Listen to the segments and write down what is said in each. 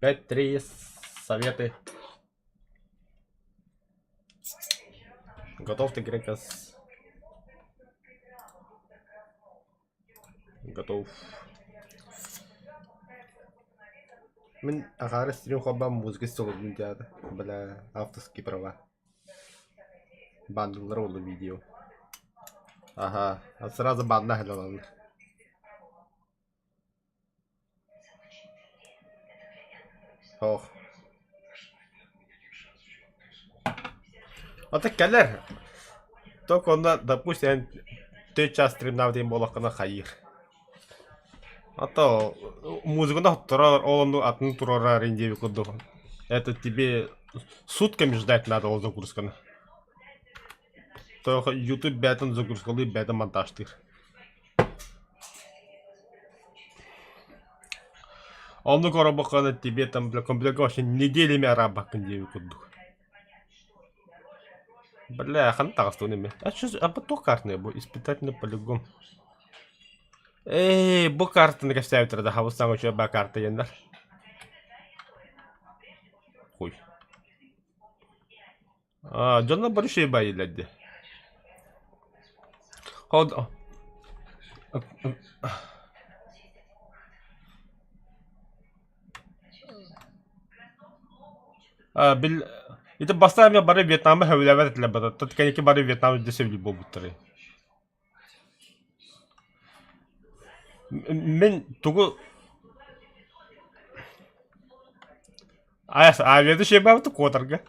Пять, три, советы. Готов ты, Грекас? Готов. Мин аҕаары стрим холбоон музыка истэ театр. Бля, авторские права. Бандылар ол видео. Ага, а сразу банна халалалар. Ох. Ата кэлэр. Только онно, допустим, эн төрт час стримнаабыт диэн буоллаххына хайыыр. А то музыканы хотторор, ол онну атын туруорар диэбит курдук. Это тебе сутками ждать надо ол загрузканы. Только YouTube бэйэтин загрузкалыыр, бэйэтин монтажтыыр. Оннук оробоккона тебе там бля компьютерга вообще неделями араабаккын диэбит курдук. Бля, ханна таҕыстыбын эмиэ? А что, а бу туох картаны бу испытательный полигон. Ээ, бу картаны кэпсээбиттэрэ да хабыс саҥа үчүгэй баа карта диэннэр. Хуй. А, дьонно бары үчүгэй баа дииллэр дии. Ход... А, бил... Ити бастаан эмиэ бары Вьетнамы сөбүлээбэт этилэр бата. Кэнники бары Вьетнамы илдьэ сөбүлүүр буолбуттар. Мин тугу Авиады шебабыты куотарга.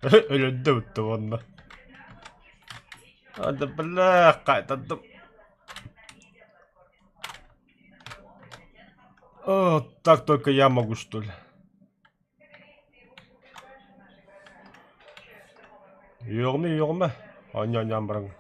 Өлөрдө бутта уонна. Да бля, қайтардым. О, так только я могу, что ли? Үөҕүмэ, үөҕүмэ. Оонньоон баран.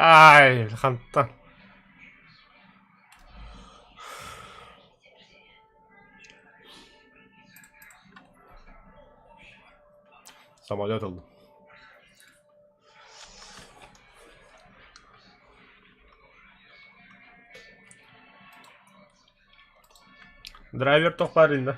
Ай, хантан. Самолет ыллым. Драйвер туох баар иннэ?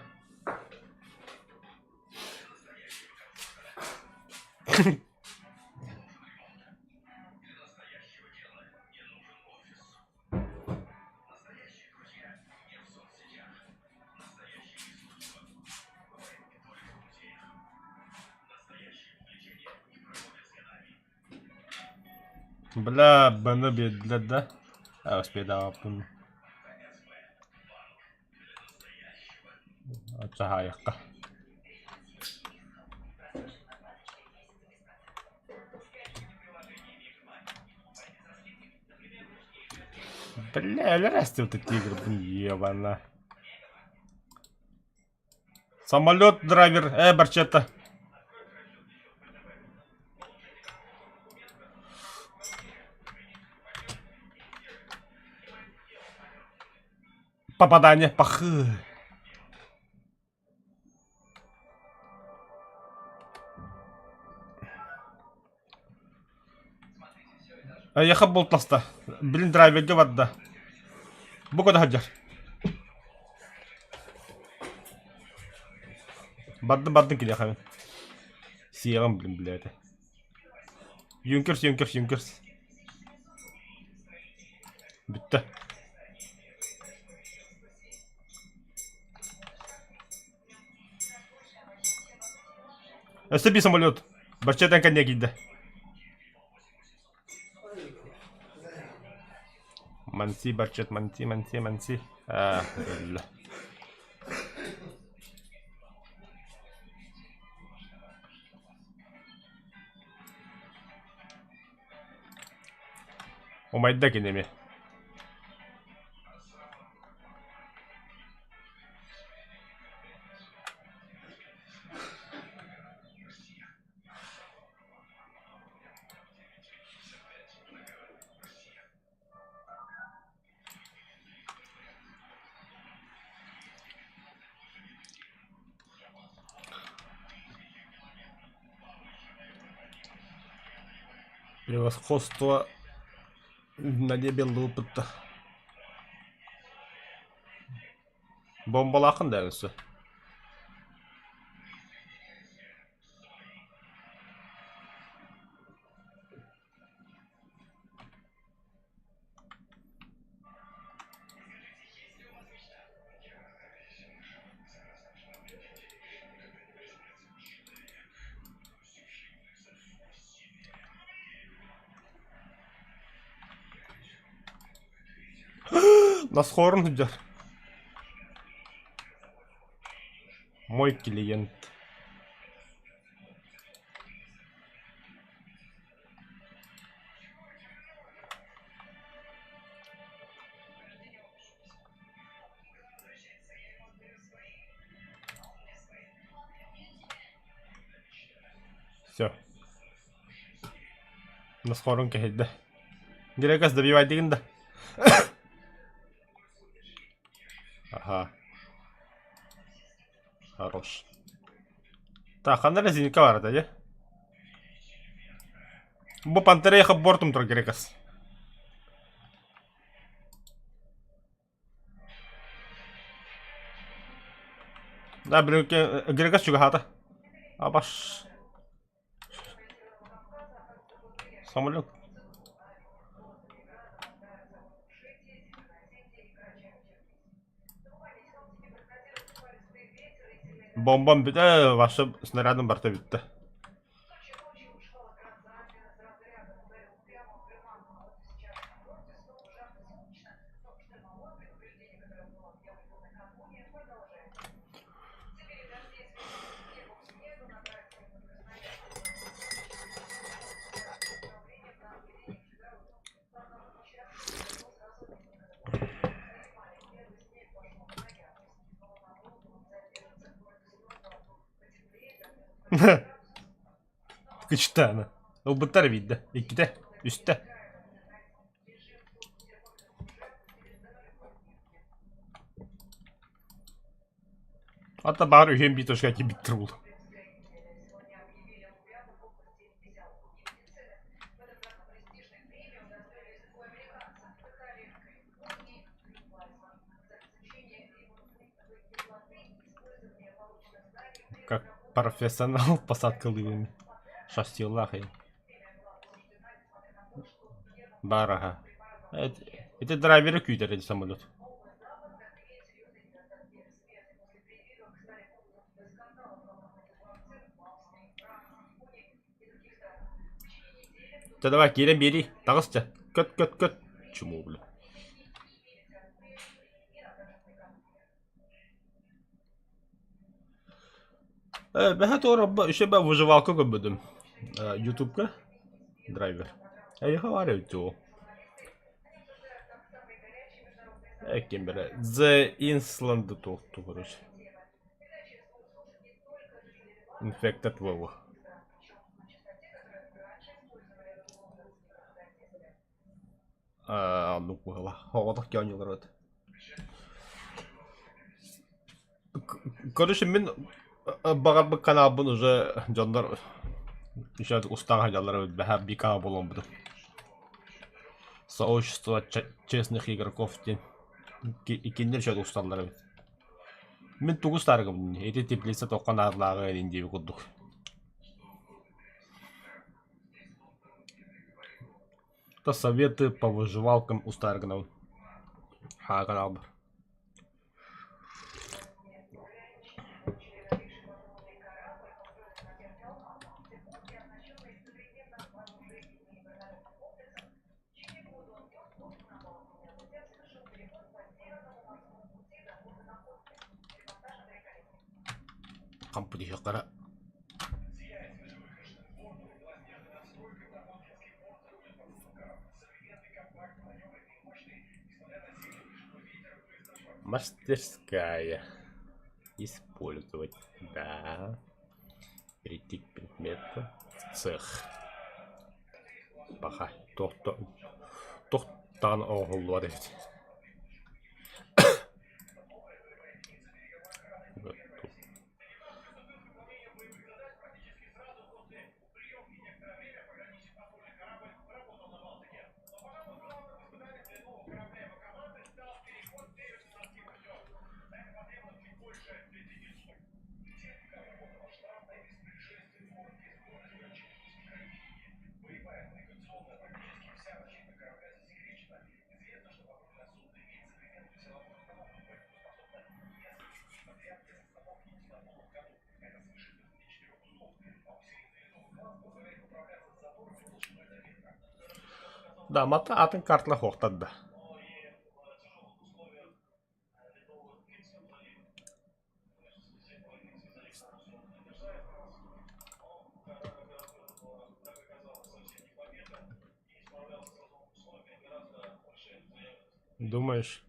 Бля, баны биэрдилэр да? А, успедаабыппын. Чаһаайахха. Бля, өлөр тигр, ебана. Самолет драйвер, барчета. Попадание, пахы. Эйиэхэ бултаста. Билин драйверга барда. Бу куда сылдьар? Бардым бардым киниэхэ мин. Сиэҕим блин блядь. Юнкерс, Юнкерс, Юнкерс. Бүттэ. Өссө биир самолет. Баччатан кэннэ киирдэ. Манси барчат, манси, манси, манси. Аа, өллө. Умайда киними. Превосходство на небе лупит. Бомбалааххын да өссө. Насхорун сылдьар. Мой клиент. Все. Насхорун кэһэйдэ. Грекас добивайдыгын да. Ага. Хорош. Так, ханна резинка бар да, Бу Пантереха бортом тұр Грекас. Да, біреуке Грекас чугахата. Абаш. Самолет. Бомбам бүтэ, вообще снарядым барта бүттэ. Кычтаана. Ылбыттар биирдэ, иккитэ, үстэ. Ата баар үһүөн биир точка киирбиттэр буолуо. Как профессионал посадкалыыбын шассилаах Баар аһа. Ити драйверы күүтэр ити самолет. Чэ давай киирэн биэрий. Таҕыс чэ. Көт көт көт. Чумуу бля. Бэһэ туора еще бы выживалка көрбүтүм. Ютубка драйвер. Эйиэхэ баар эбит ол. Ким бere The Insland туохту короче. Infected буолуо. Оннук быһыылаах. Оҕотох оонньуулар эбит. Короче, мин баҕарбыт каналбын уже дьоннор еще устаҕа сылдьаллар эбит бэһэ бикаа буолуоммутум. Сообщество честных игроков диэн иккиэннэр еще усталлар эбит. Мин тугу устааргыбын ити теплица туохха наадалааҕый эрин диэбит курдук. Это советы по выживалкам устааргынабын. Хааҕар аалбар. Хампы диэххэ Мастерская. Использовать. Да. Перейти к предмету. В цех. Пока. Тохтаан оҥоһуллубат эбит. Да, мата атын картла хуохтарда. Думаешь?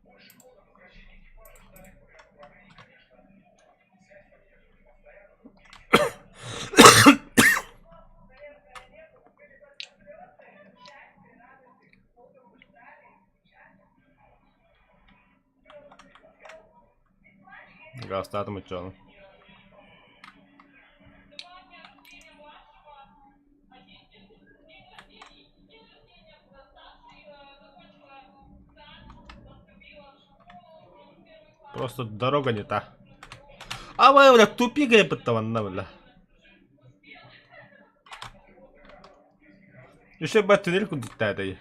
Гаастаатым оччоҕуна. Просто дорога не та. А бля, тупик бля, бля. Еще бы туннель кудуттаатай.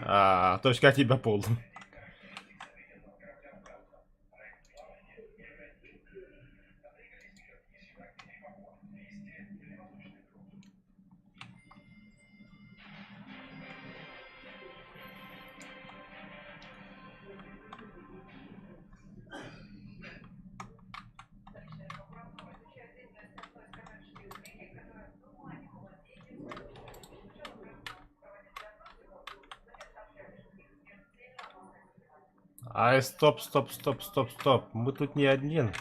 А, точка тебя полным. Ай, стоп, стоп, стоп, стоп, стоп. Мы тут не один.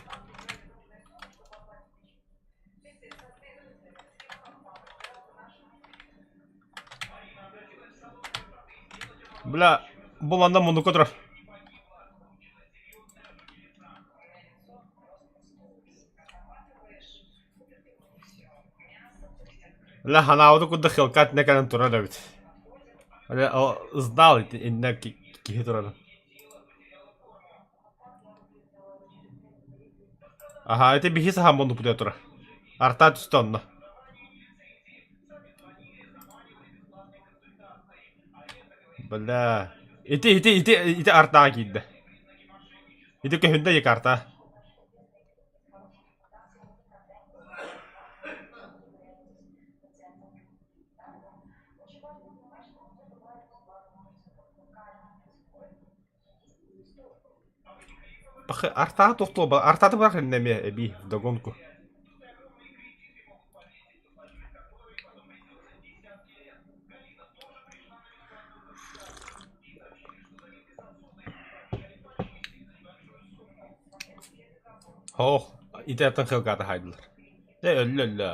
Бля, буланда муннукка турар. Бля, ханаабыты курдук хилкат иннэ кэлэн турар эбит. Бля, знал иннэ киһи турарын. Аһаа, ити биһи саһаан муннукпутугар турар. Артаа түстэ онно. Бля, ити ити ити ити артааҕа киирдэ. Ити көһүндэ екі артаа. Артаа тохтуо артааты бырах иннэ эмиэ эбии вдогонку. Һоох, ити атын хылгаата хаайдылар. Дьэ өллө өллө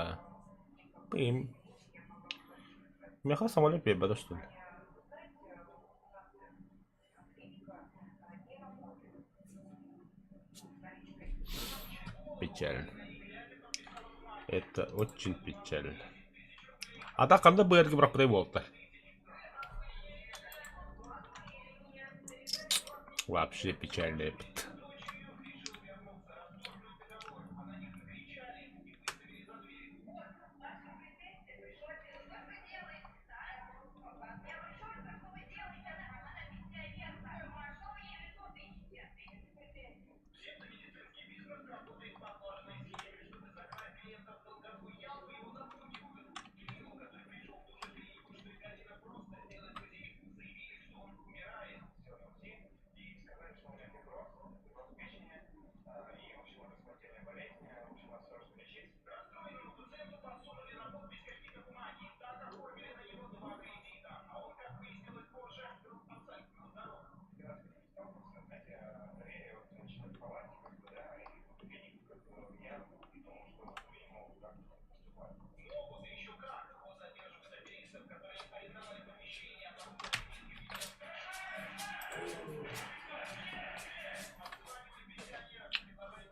Им Миэхэ самолет биэрбэтэ что ли? Печально. Это очень печально. А так ханна быарга бырахпытай буолта. Вообще печальный опыт.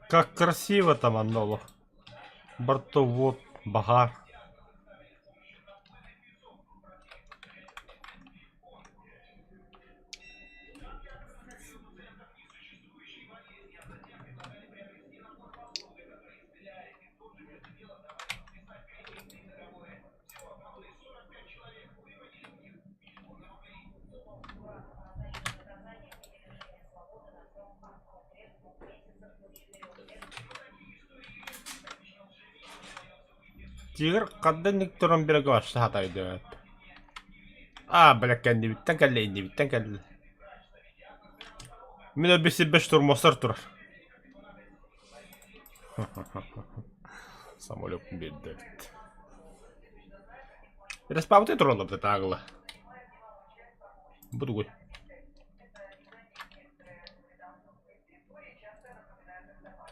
Как красиво там оно. Бортовод, баһаар. Тигр ханна инник туран биэрэ сатайдыбыт. Аа, бля, кэннибиттэн кэллэ, иннибиттэн кэллэ. Мин өлбүт сирбэр штурмовтар турар. Самолет биэрдэ эбит. Респаунты тураллар да таагыла. Бу тугуй?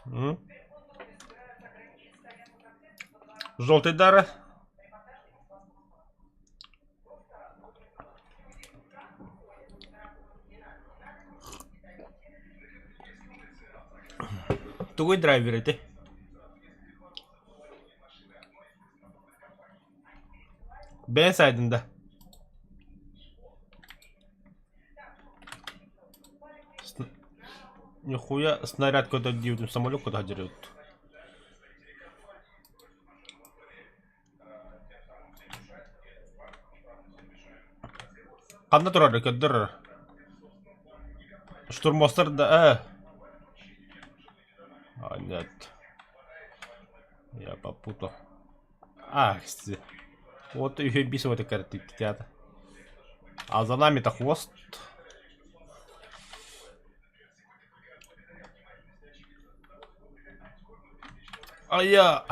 М? Желтый дары. Тугуй драйвер ити? Бэйэн сайдын да. Нихуя снаряд көтөр диэбитим самолет көтө сылдьар эбит. Ханна турар көрдөр Штурмовтар да э. А, нет. Я попутал. А, вот еще бис вот театр. А за нами-то хвост. А я...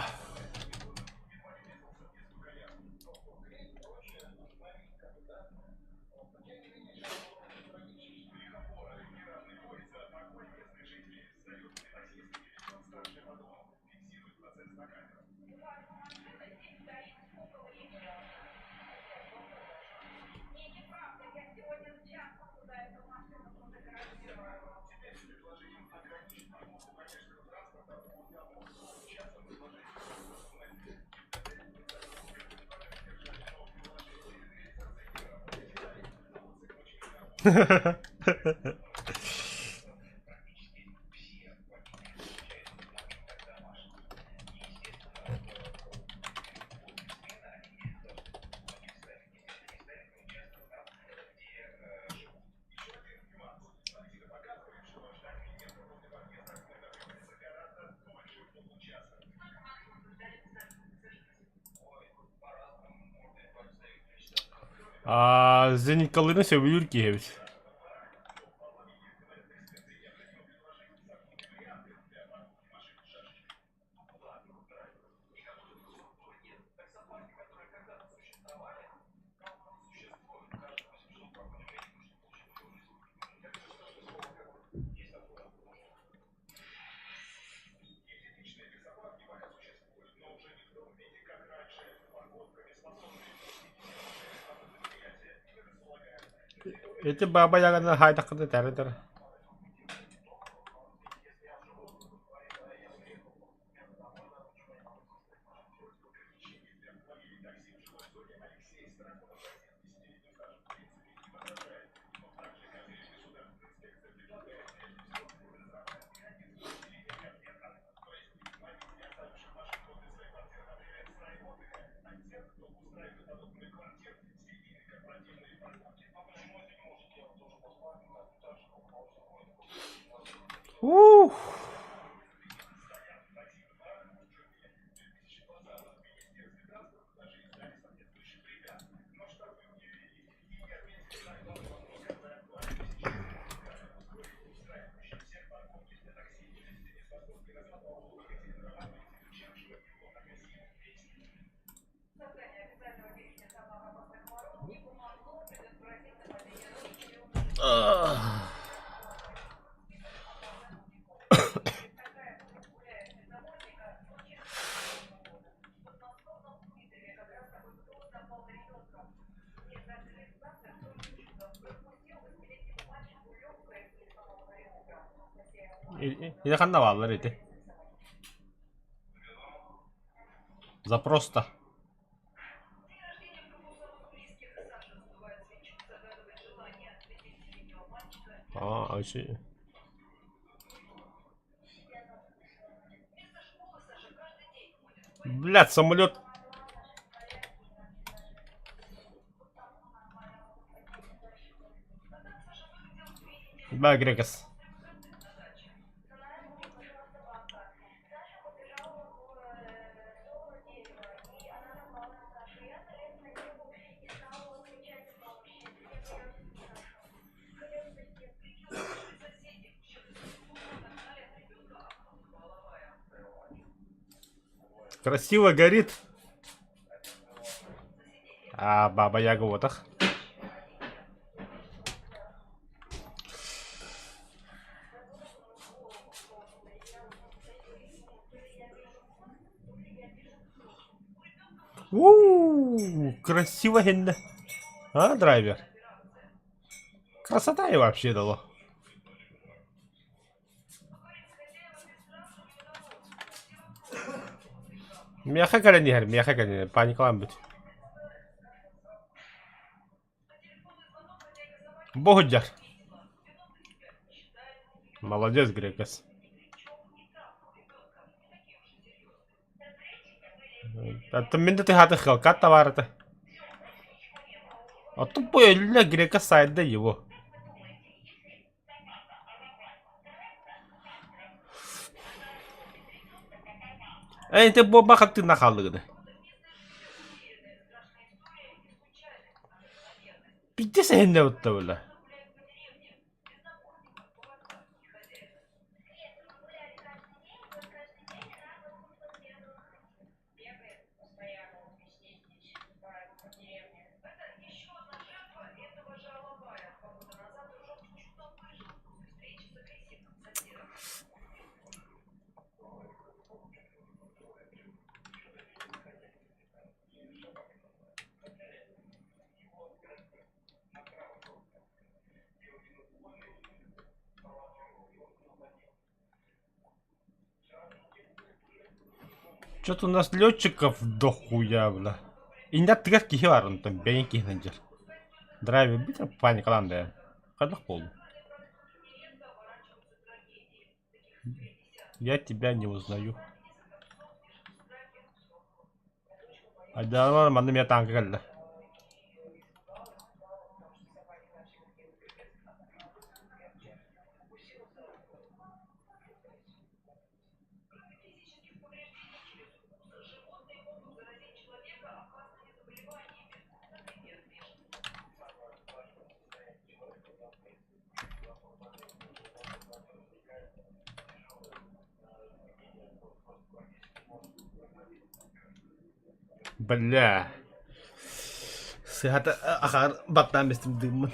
Аа, Зеникалыны сөбүлүүр киһи эбит. Ити баба яганы хаайдаххына этээр Ух! Или ханна бааллар ити? Запросто. А, вообще. Блядь, самолет. Бля, Грекос. Красиво горит. А, Баба Яга вот ах. У, красиво хиннэ. А, драйвер? Красота и вообще дало. Миэхэ кэлэн иһэр, миэхэ кэлэн иһэр, паникалаан бүт. Бу сылдьар. Молодец, Грекес. Оттон мин да тыһааты хылкат табаарыта. Оттон бу өллө Грека сайда его. Эй, ити буоба хаттыына хааллыгыны. Пиздец эһиннэ бутта была. Что-то у нас летчиков дохуя, бля. Иннэ аттыгар киһи баар онтон бэйэҥ киһи сылдьар. Драйвер бүтэр паникалаан да хайдах буоллуҥ? Я тебя не узнаю. Айдаалар манна эмиэ тааҥка кэллэ. Бля. Сыһата ахаар баттаан бистим дыыммын.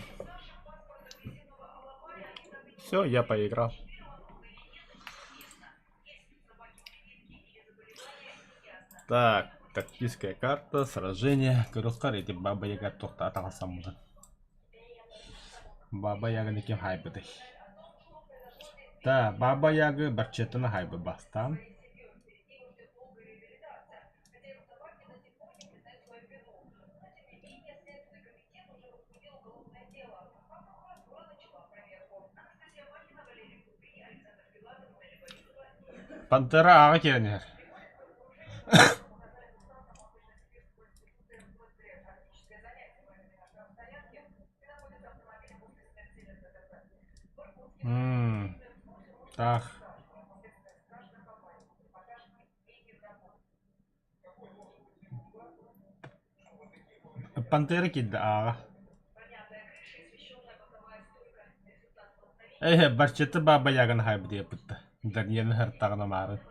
Все, я поиграл. Так, тактическая карта, сражение. Көрүөххэ ити Баба Яга туохтаатаҕа саммытын. Баба Яганы ким хаайбытый? Та, Баба Ягы Барчеттаны хаайбыт бастаан. Пантера ааҕа киирэн иһэр. М, таах. Пантера киирдэ ааҕа. Ээ, барчата Баба Яганы хаайбыт диэппит да. Дарьяны сырыттаҕына маарын.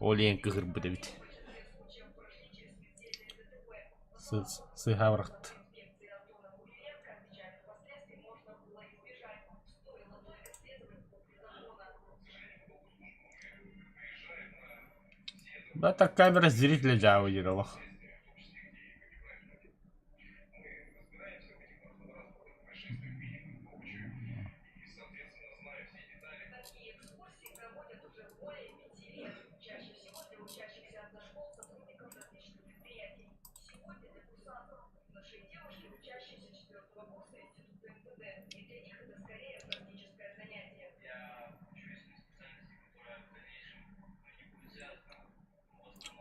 Ол иһин кыһырбыт эбит. Сыыһа бырахта. Да так камера зрителя дьаабы диир олох.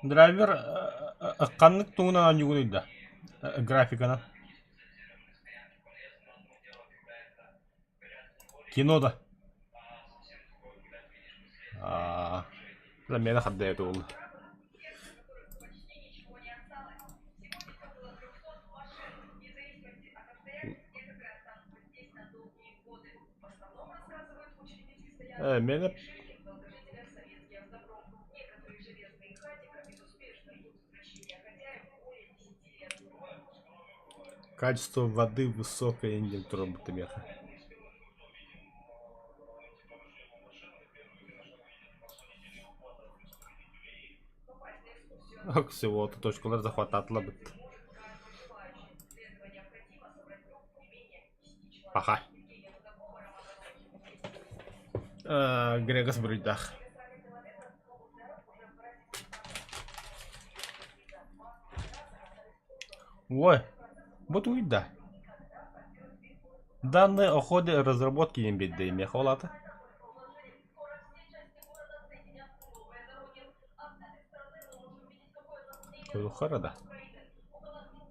Драйвер ханнык тугунан оонньуугунуй да? Графиканан? Кино да? Аа, миэнэ хардайа туолла. Миэнэ Качество воды высокое диэн турарбыт миэхэ. Всего-то точкалар захватаатылар Паха. Грегас буруйдаах. Ой, бу тугуй да? Данные о ходе разработки диэн биэрдэ миэхэ ол аата. Куйухара да?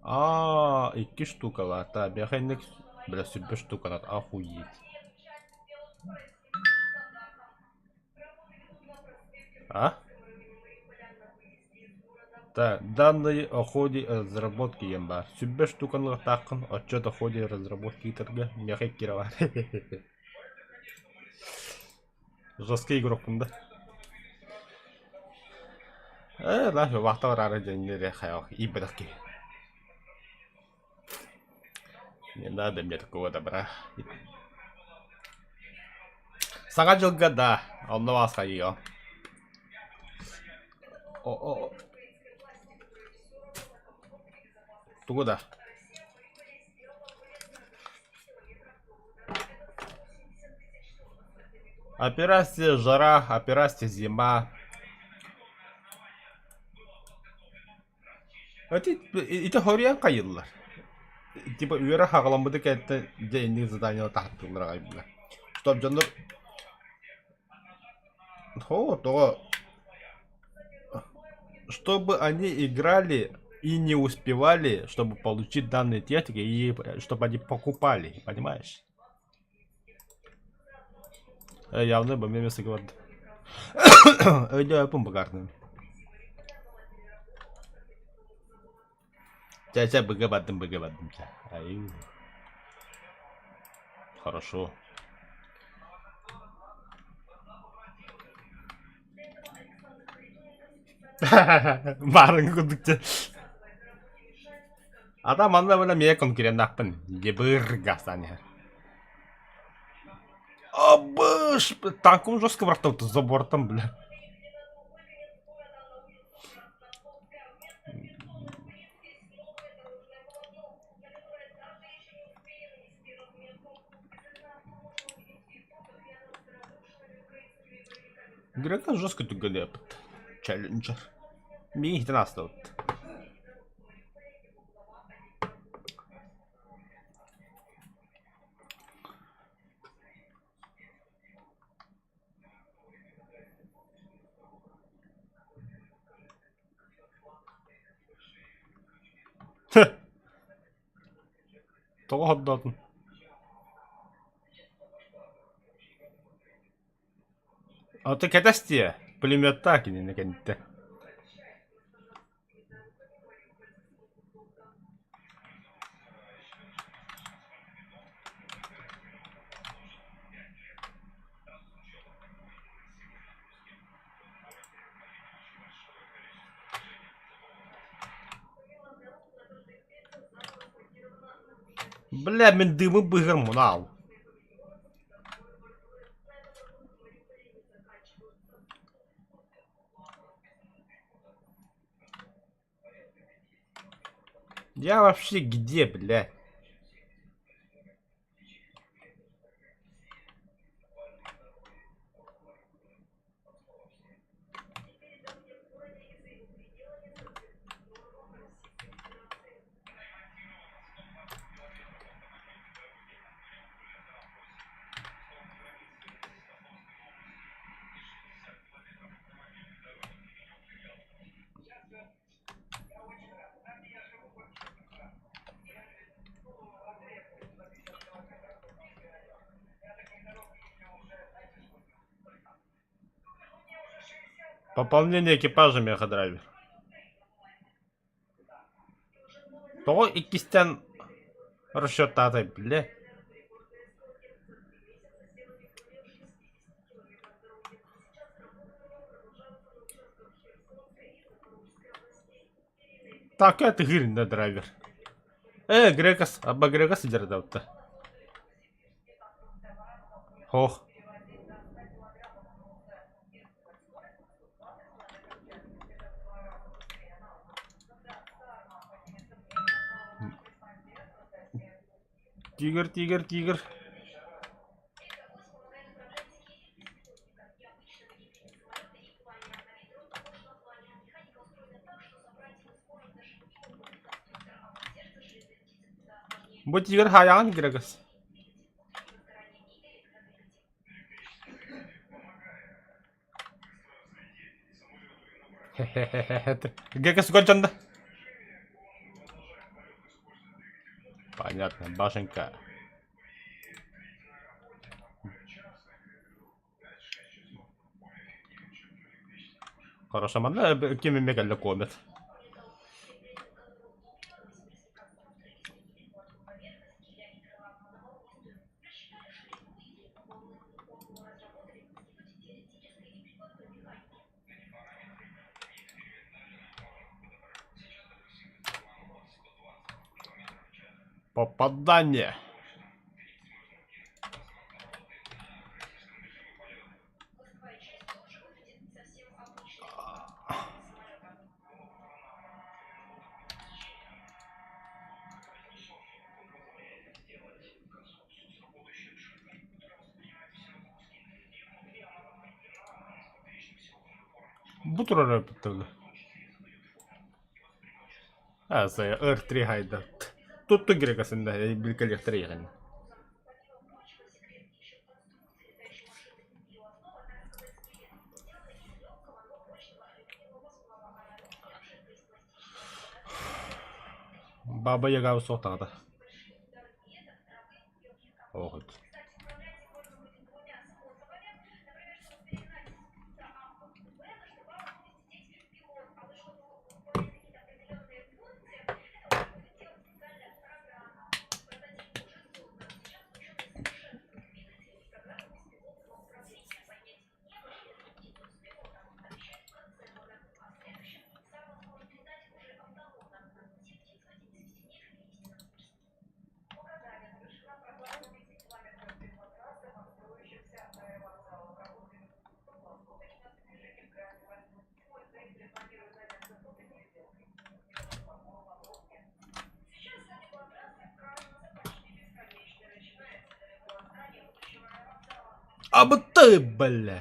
Аа, икки штукалаата. Миэхэ инник бля сүрбэ штукалаат охуеть. А? Так, данные о ходе разработки диэн баар. Сүрбэ штуканы ылыахтааххын, отчет о ходе разработки ыытарга миэхэ икки эрэ баар. Жесткий игрокпун да. Э, да, вахта бараары дьэннэри хайах ииппэтэх киһи. Не надо мне такого добра. Саҥа дьылга да, онно баас хайыа. О, тугу да? Операция жара, операция зима. Ити ити хоруйан хайыыллар. Типа үөрэх аҕаламмыты кэнниттэн дьэ инник задание таһаттыыллар аҕай бile. Чтоб дьоннор О, тоҕо чтобы они играли и не успевали, чтобы получить данные техники и чтобы они покупали, понимаешь? Явно бы мне говорит. Өйдөөпүн быгартым. Чэ, чэ, быга бардым, быга бардым, чэ. Аю. Хорошо. Баарыҥ курдук чэ. Ата манна бына миэ конкуреннаахпын. Дебыр гастан иһэр. Абыш, танкым жестко бырахтыбыт за бортом, бля. Грека жестко түгэлиэппит. Челленджер. Миигин иһитэн аастыбыт. Тоҕо хордоотун? Ото кэтэс диэ, пулеметтаа кинини кэнниттэн. Бля, мин дымы быһар мунаал. Я вообще где, блядь? Пополнение экипажа миэхэ драйвер. Тоҕо иккистээн расчеттаатай бile? Так это да драйвер. Грекас, абба Грекас сидер Хох. Тигр, тигр, тигр. Бу тигр хаайаҕын Грекас. Гека сугачанда. Понятно, башенка. Хорошо, манна ким эмэ кэллэ комет. Попадание. Бу турар эбиттэр Азая ыр хайда. Тутту грекасында билкелехтер яғын. Баба Яга суохтаҕата. Оҕот. Абытай, бля!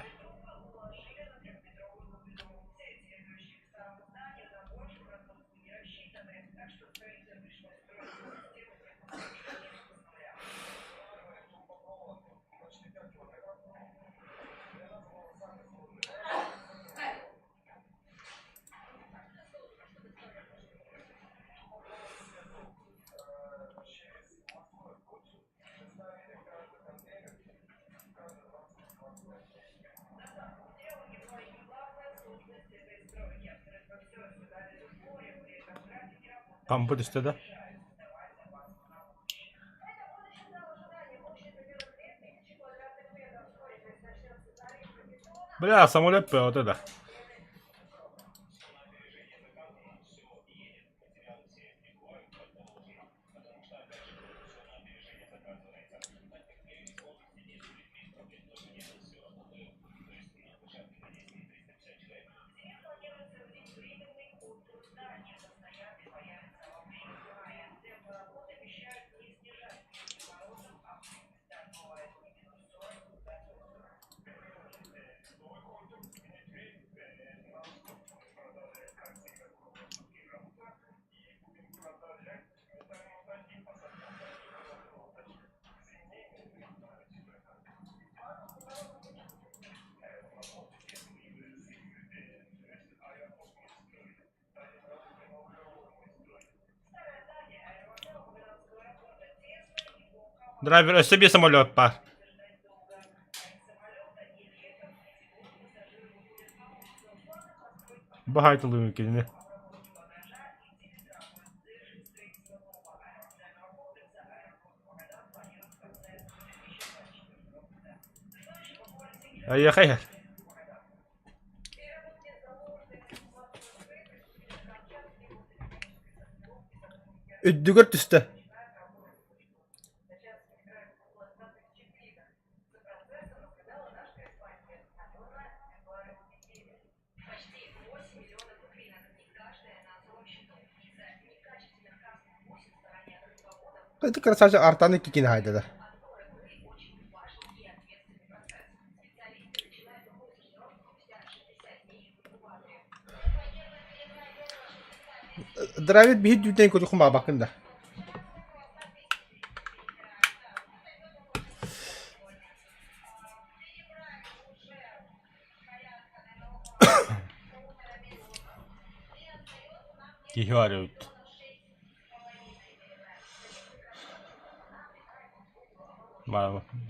Хампы түстэ да? Бля, самолет бөҕөтө да. Драйвер өссө биир самолет баар. Баһаайтылыыбын кинини. Эйиэхэ иһэр. Үрдүгэр түстэ. Ити красавчик артаны кикин хайдада. Драйвер биһи дүүтэн көрүхүн баабаккын да. Киһи баар эбит.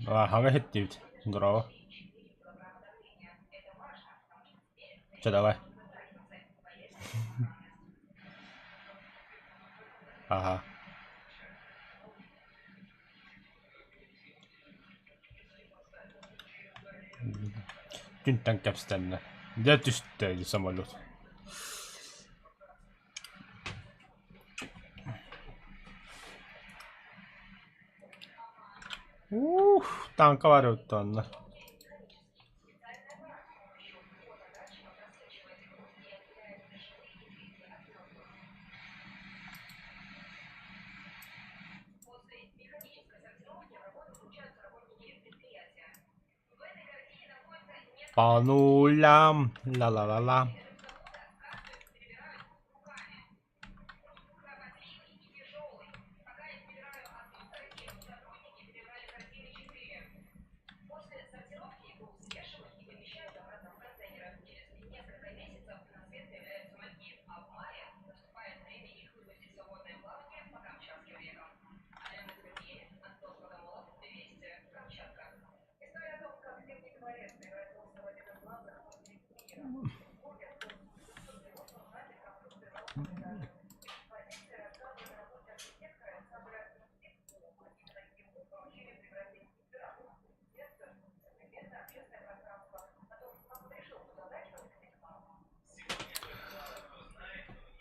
Хаҥа иһиттибит. Здорово. Чэ давай. Ага. Күнтэн кэпсэтэннэ. Дьэ түстэ ди самолет. Ух, тааҥка баар эбит онно. По нулям, ла-ла-ла-ла.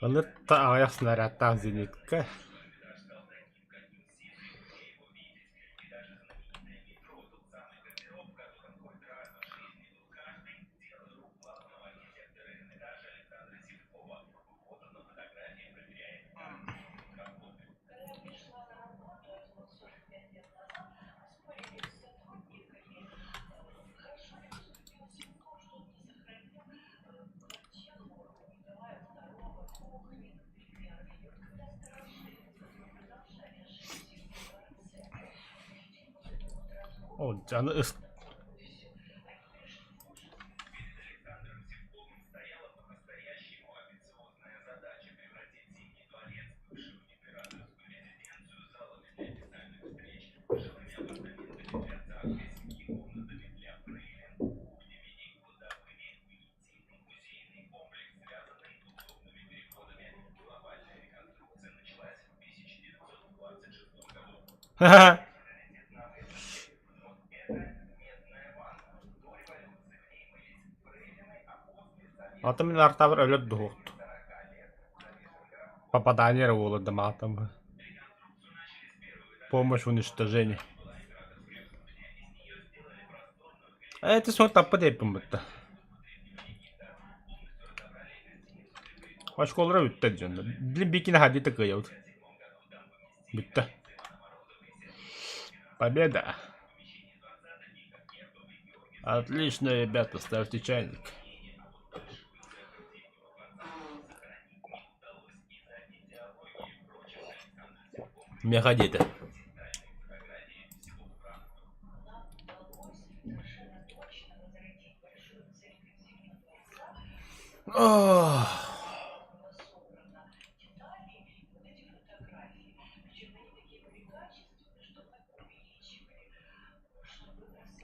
Ылытта аҕыйах снарядтаах зенитка Ол дьаны ыс Ха-ха. Атын мин артабар өлөр дуһуохту. Попадание эрэ буолар да маатам. Помощь в уничтожении. Эти суох таппыт эппин бытта. Очколара бүттэ дьонно. Блин бикини хадита кыайабыт. Бүттэ. Победа. Отлично, ребята, ставьте чайник. Миэхэ диэтэ.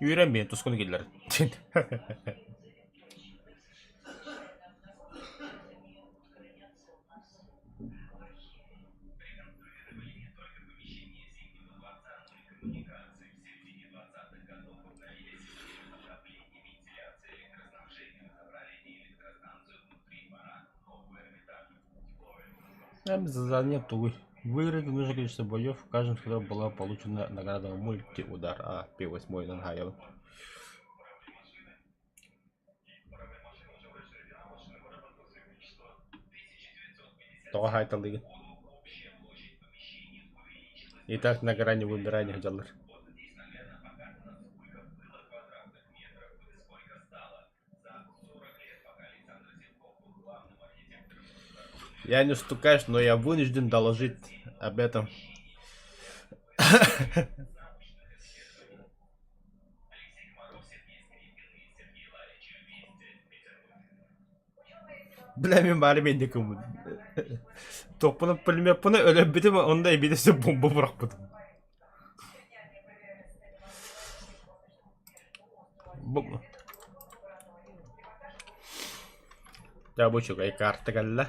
Үөрэн биэн тускуну киллэр. Задание тугуй? Выиграть нужное количество боев, в каждом из которых была получена награда мультиудар. А, П8 нагаялым. Тоҕо хаайталыыгын? И так на грани вымирания дьаллар. Я не стукач, но я вынужден доложить об этом. Бля, мин баары мендикиммин. Тохпуна пулемеппуна өлөрбүтүм, онно эбидэсэ бомба бырахпытым. Бу Дьэ бу үчүгэй карта кэллэ.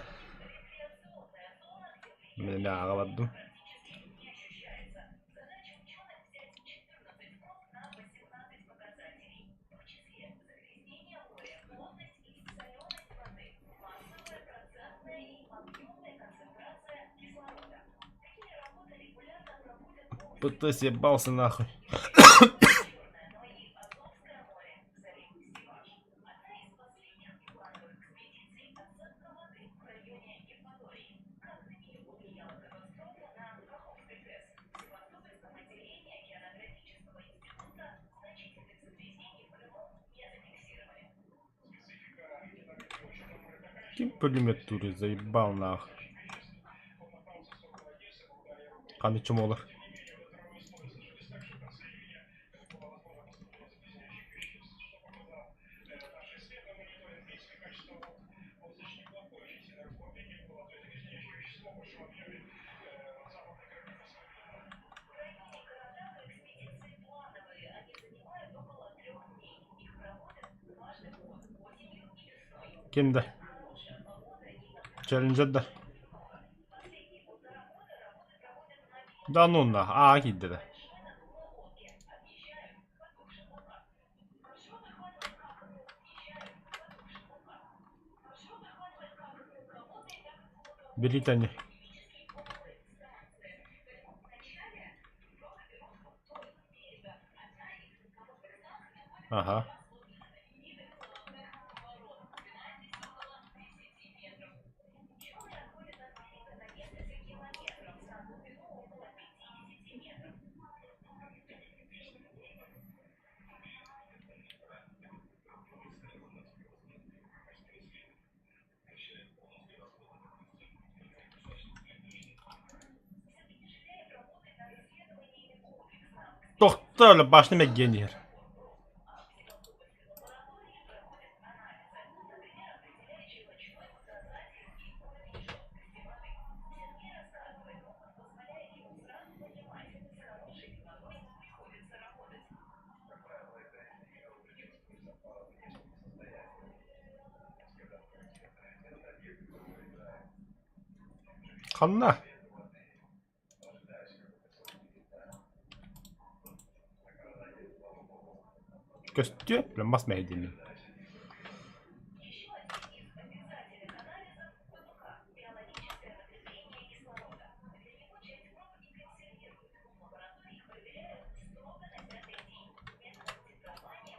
Мин ааҕа бардым. Ты съебался нахуй. Ким пулеметтууруй заебал нахуй. Ханна чумолар. Ким да? Челленджер да? Да ну на, аа киирдэ да. Британия. Ага. Тохтоо башня мэггиэн иһэр. Ханна? Көстүө, мас мэһэйдииллин.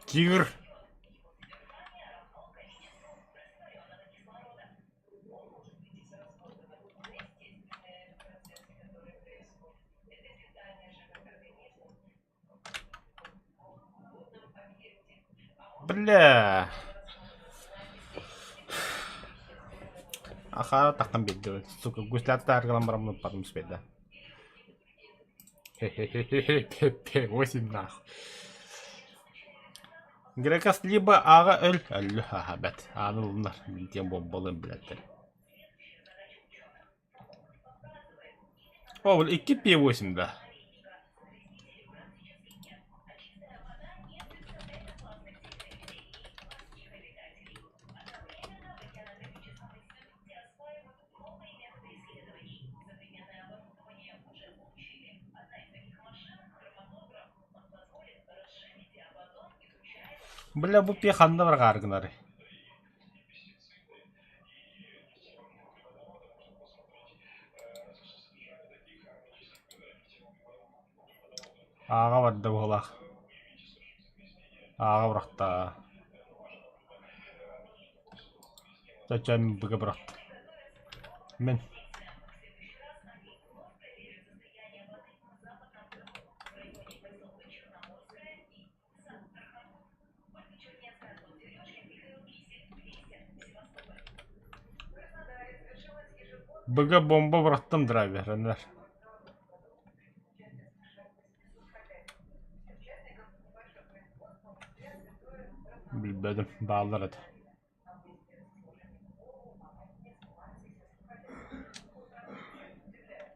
Тигр. Бля. Аха тахтан биэрдэ. Сука, гуслята аргылан бараммын ыппатым успейда. Хе-хе-хе-хе-хе, 8 нах. Грекас либо аҕа өл, өллө аха бэт. Ааны ылынар, диэн буолбалын билэттэр. О, 2 П8 да. Бля, бу пи ханна баргаар гынарый? Ааҕа барда быһыылаах. Ааҕа бырахта. Чэ, быга бырахта. Мин. Быга бомба бырахтым драйверынар. Билбэтим, бааллар этэ.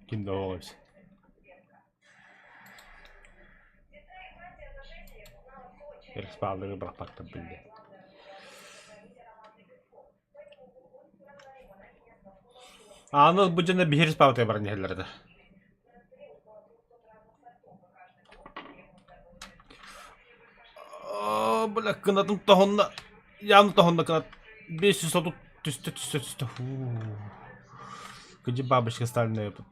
Ким да оҕо эбит. Респааллары бырахпаттар биллэ. Ааны ылбыт дьоно биһи респаалтыга баран иһэллэр этэ. Оо, бля, кынатым тоһунна. Явно тоһунна кынат. 530 түстэ түстэ түстэ. Фу. Где бабочка стальная тут?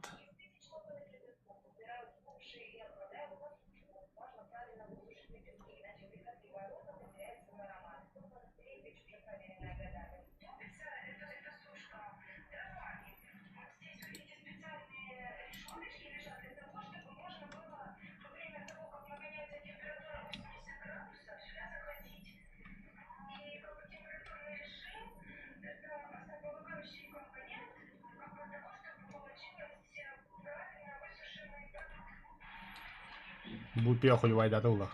Бу пиво хуйвайдата улах.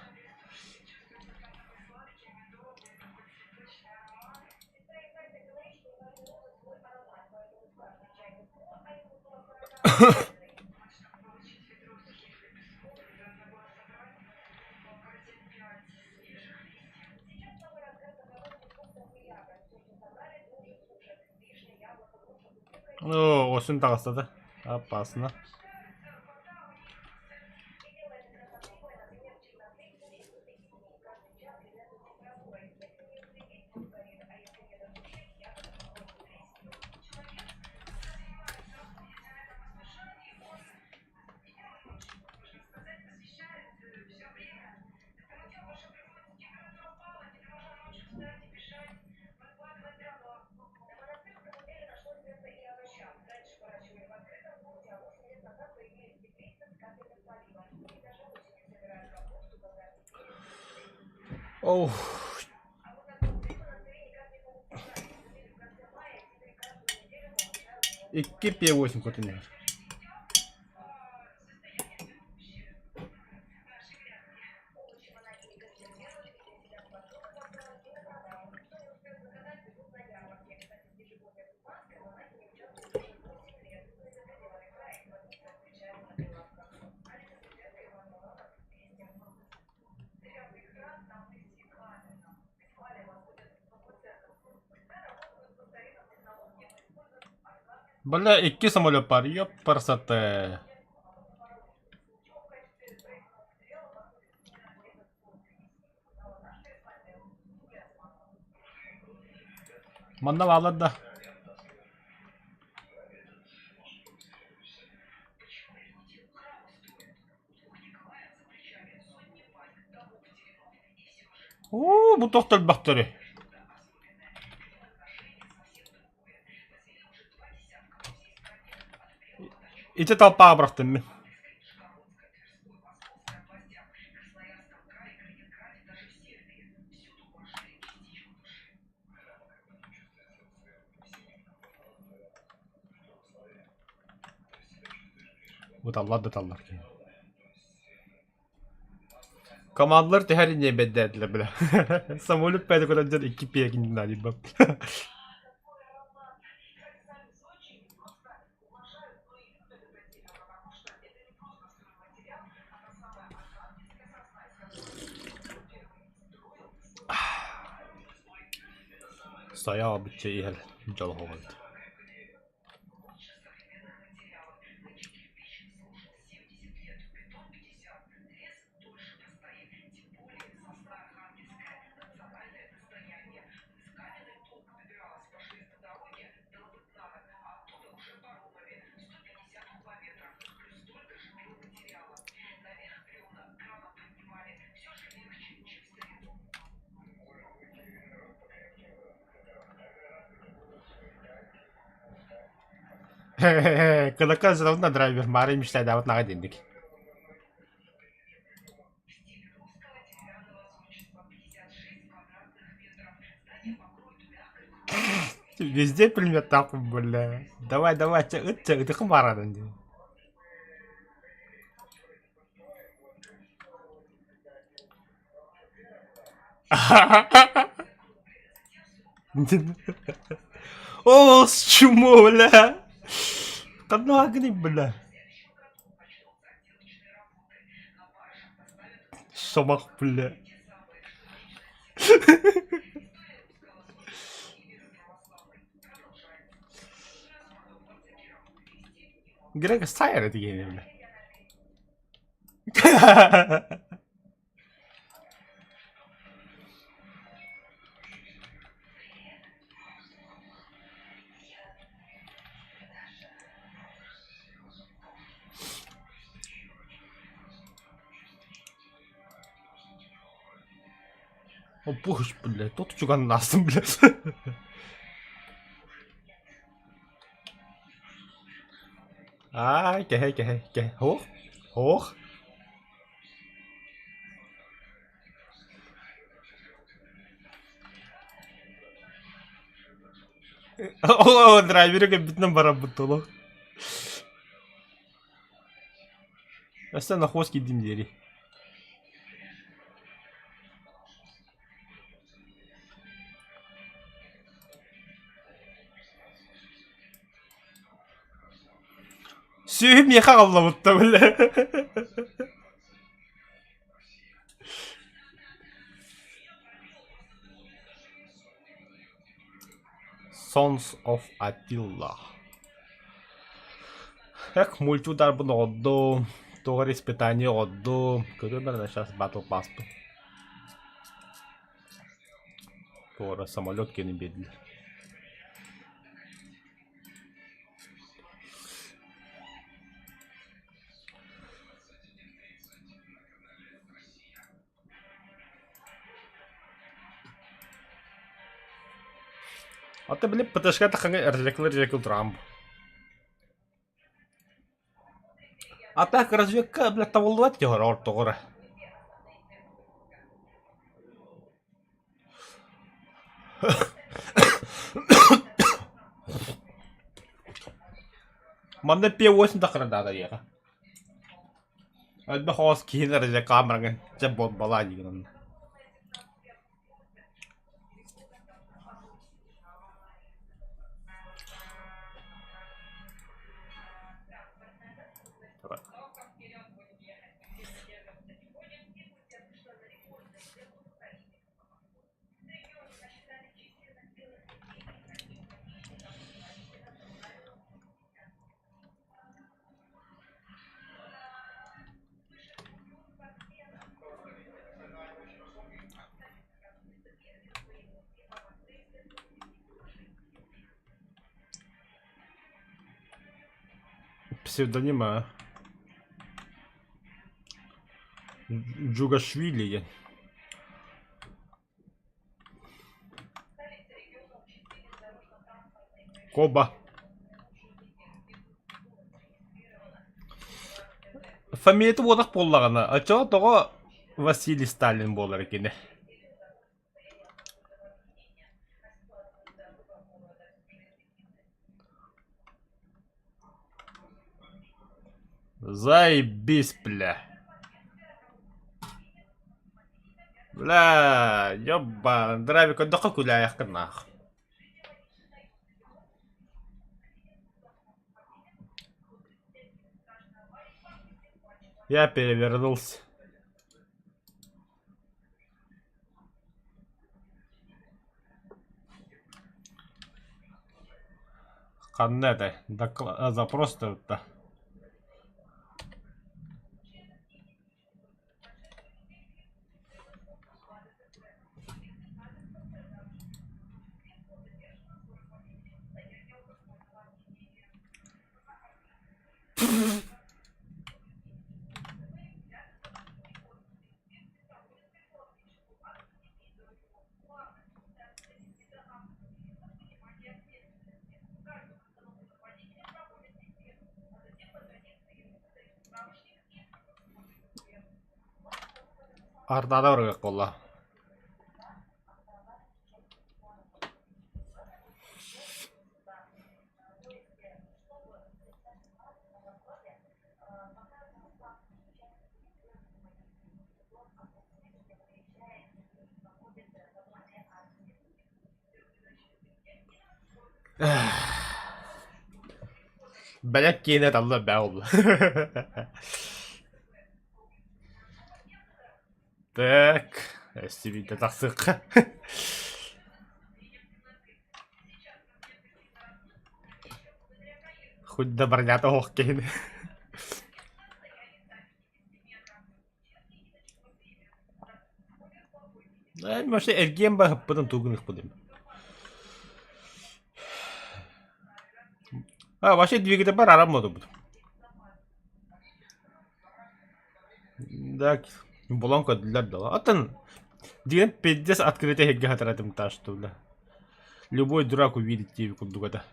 О, осүн таҕыста да. Опасно. Оу. Икки П8 көтөн иһэр. Бля, икки самолет бар, ёпарсате. Манна бааллар да. Уу, бу туох элбэхтэрий? Ити толпаҕа бырахтым мин. Ыталлар да ыталлар киһи. Командалар түһэр инньэ бэрдээтилэр бile. Самолет пэйдэ көрөн дьон икки пиэгин налибам. Сайа бүтчэ иһэр дьолоһоҕойт. Кынака на драйвер Мары мечтайдаабыт наҕа динник. Везде пулеметтаахпын бля. Давай, давай, чэ, ыт, чэ, ытыхым баарадан дии. О, чмо, бля. Ханна гыный, бля. Шамах, бля. Грег Сайер дигэн бля. О, пуш, блядь, тот чуган настым, блядь. Ай, кэһэй, кэһэй, кэһэй. Ох, ох. О, драйверы кэлбитинэн барарбыт олох. Өссө нохуос киирдим диэри. Сүөһү миэхэ аҕаллабытта бile. Sons of Attila. Эх, мультиударбын оҕордум, туох эрэ испытание оҕордум. Көрүөм эрэ сейчас Battle Pass-пын. Туора самолет киэнин биэрдилэр. А ты, блин, ПТшка таххаҥа эржекл-эржекл тураҕын А так разведка, блядь, табыллыбат дьоһор ортоҕура. Манна П8 таххара наада диэхэ. Элбэх оҕус киһини эрэ камераҥа дьэ буолбалаа диигин онно. Псевдонима Джугашвили Коба. Фамилията буолах буоллаҕына, оччоҕо тоҕо Василий Сталин буолар кини? Заебись, бля. Бля, ёбаный, драйвик көрдөххө күлээйэххин Я перевернулся. Ханна этэй? Запрос да. Ардада барыах буолла. Бэлэк киэнэ талла бээ буолла. Так, эстибиитэ тахсыахха. Хоть да бронята оһох киһини. Вообще эргиэн баһыппытын тугун ыхпытым. А, вообще двигатель бар арам буолбут. Да, булан көрдүлэр да. Атын диэн пиздец открытый эһиги хатаратым что бля. Любой дурак увидит диэби курдук это.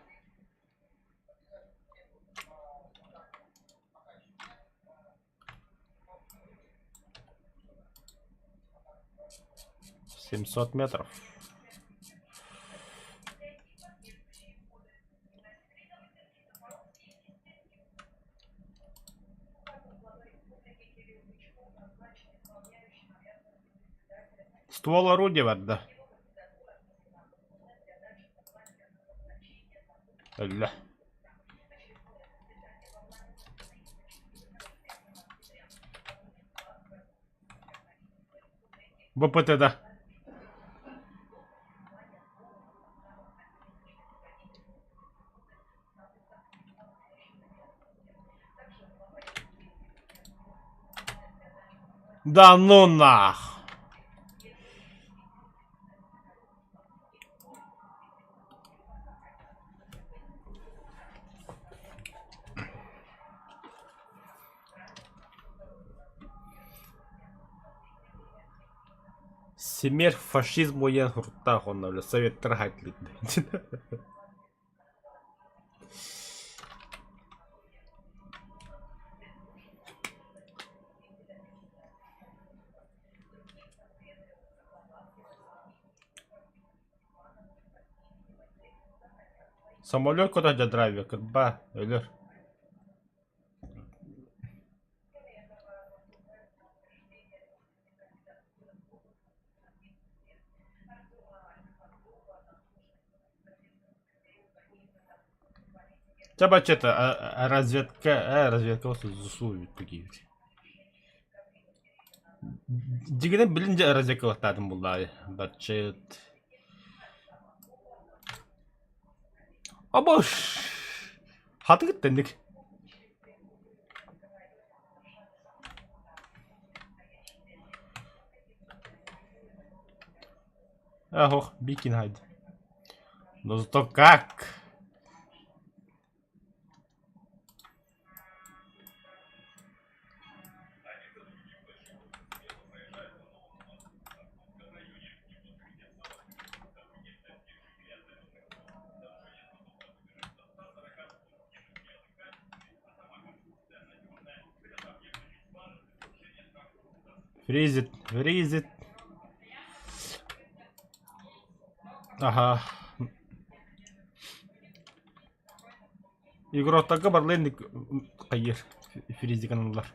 700 метров. Ствол орудия барда. Өллө. БПТ-да. Да ну нах! Смерть фашизму диэн суруктаах уонна бile советтар хаайтылыйда. Самолет куда драйвер кырба өлөр. Чэ баччата разведка ээ разведка засуют такие Дьиҥинэн билин дьэ разведкалаахтаатым буллаайы баччыт Обош хатыгыт тэнник Ах, Бикин хайд. Но зато как? Фризит, фризит. Аха. Игроктарга барлыын хайыр фризиканаллар.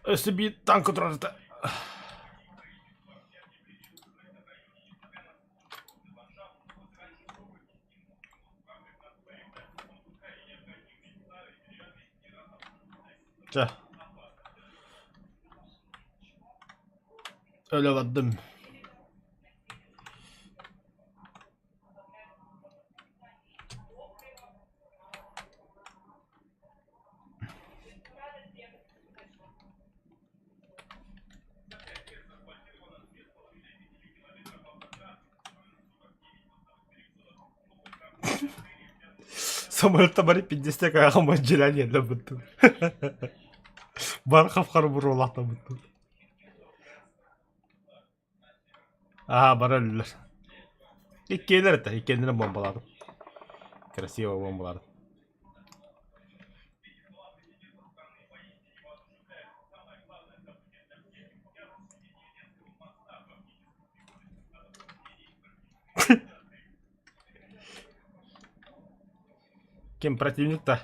Өссө биир танка турарыта. Чэ. Өлө бардым. Самолетта бары пиздец айаҕым мадьыраан иэллэбиттим. Бар хап-хара буруолаахтаммыттым. Аа, бары өллүлэр. Иккиэлэр этэ, иккиэннэрин бомбалаатым. Красиво бомбалаатым. Ким противник да?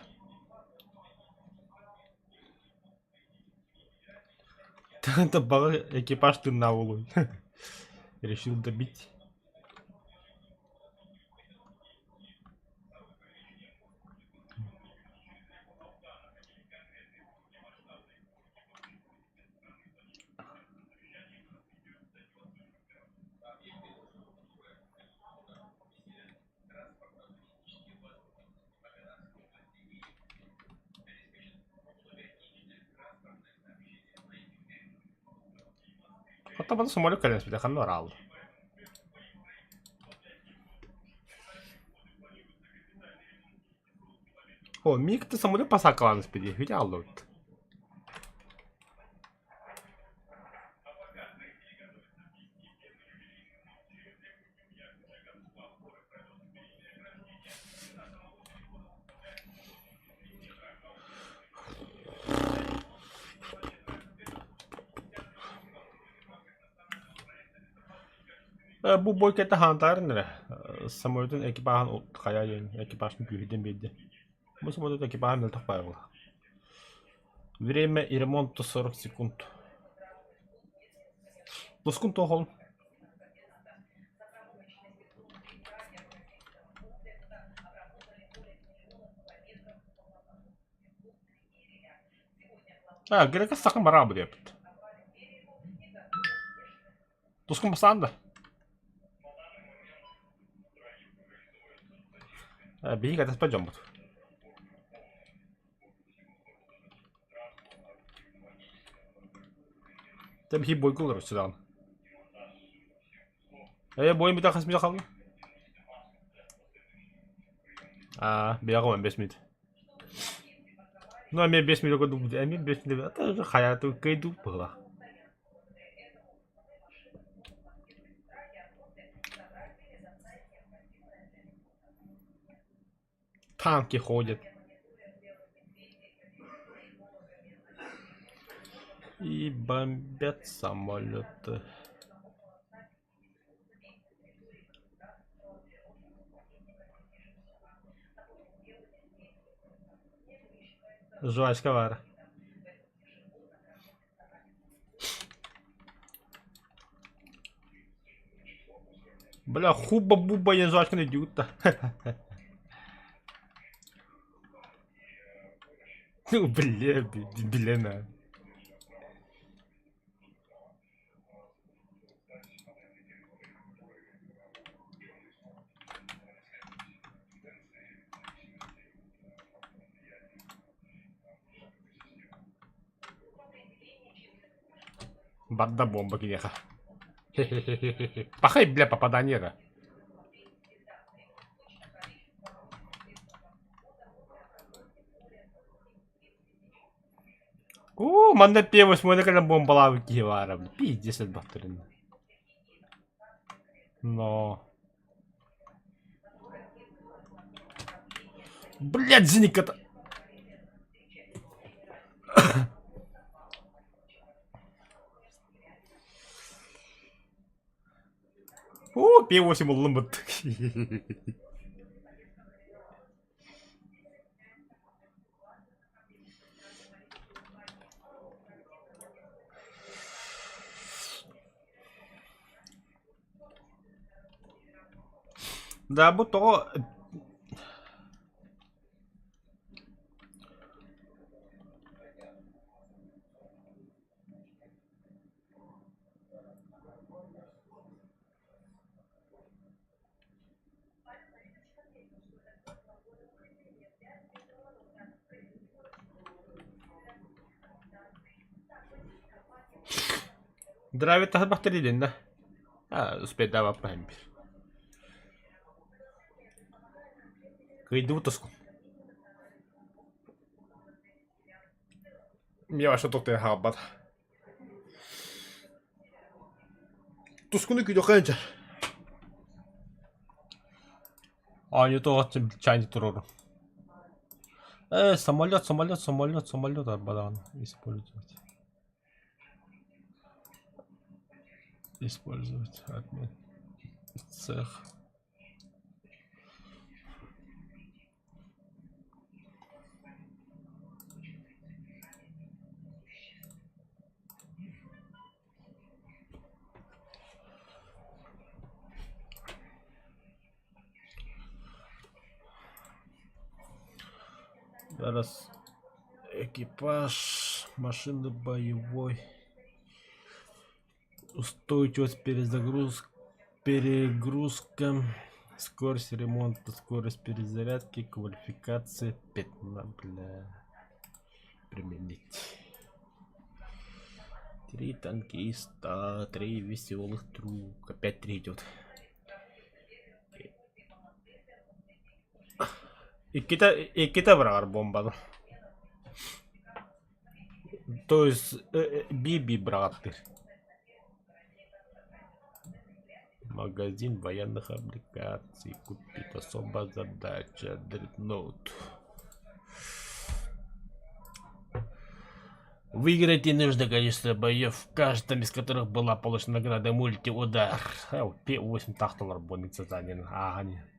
Баҕа экипаж тыыннаах буолуой. Решил добить. Хата самолет кэлэн испитэ ханна бараалла? О, миг-то самолет посакалаан испити, үтэ хааллыбыт. Бу бойкета хаантаарын эрэ самолетун экипаһын хайа диэн экипажын күүһүрдэн биэрдэ. Бу самолет экипаһа мөлтөх баар буолла. Время и ремонт 40 секунд. Тускун туох А, Грека сахан бараабы диэбит. Тускун басаан да. Биһиги кэтэспэт дьоммут. Дьэ биһиги бойго олорор сыдаҕын. Ээ бойум бүтэ хас мүнүүтэ хаалла? Аа, бэйэҕэ 15 мүнүүтэ. Ну, эмиэ 5 мүнүүтэ курдук эмиэ 5 мүнүүтэ хайааты кыайдыбыт быһыылаах. Танки ходят. И бомбят самолеты. Жвачка баар. Бля, хуба-буба диэн жвачканы өйдүүгүт да. Бля, билэн ээ. Барда бомба киниэхэ. Пахай, бля, попадание да. Оо, манна П8 кэлэн бомбалаабыт киһи баара. Пиздец элбэхтэрин. Но. Блядь, зенитка-то. О, П8 ыллым быт. Да, бу тоҕо Драйвер таһырбахтар илиннэ. Аа, успейдаабаппын биир. Кыйдыбыт тускун. Мне вообще тут хаалбат. Тускуну күүтүөххэ дьэ. Аанньа туох чайник туруору. Э, самолет, самолет, самолет, самолет арбадаҕын использовать. Использовать админ цех. Зараз экипаж машины боевой. Устойчивость перезагруз... перегрузка, скорость ремонта, скорость перезарядки, квалификация пятна, бля. Применить. Три танкиста, три веселых друга. Опять три идет. Иккитэ, иккитэ быраҕар бомбаны. То есть би-би быраҕаттыыр. Магазин военных облигаций купить особая задача дредноут. Выиграть не нужно количество боев, в каждом из которых была получена награда мультиудар. П8 тахталар бонус задание. Ага, не.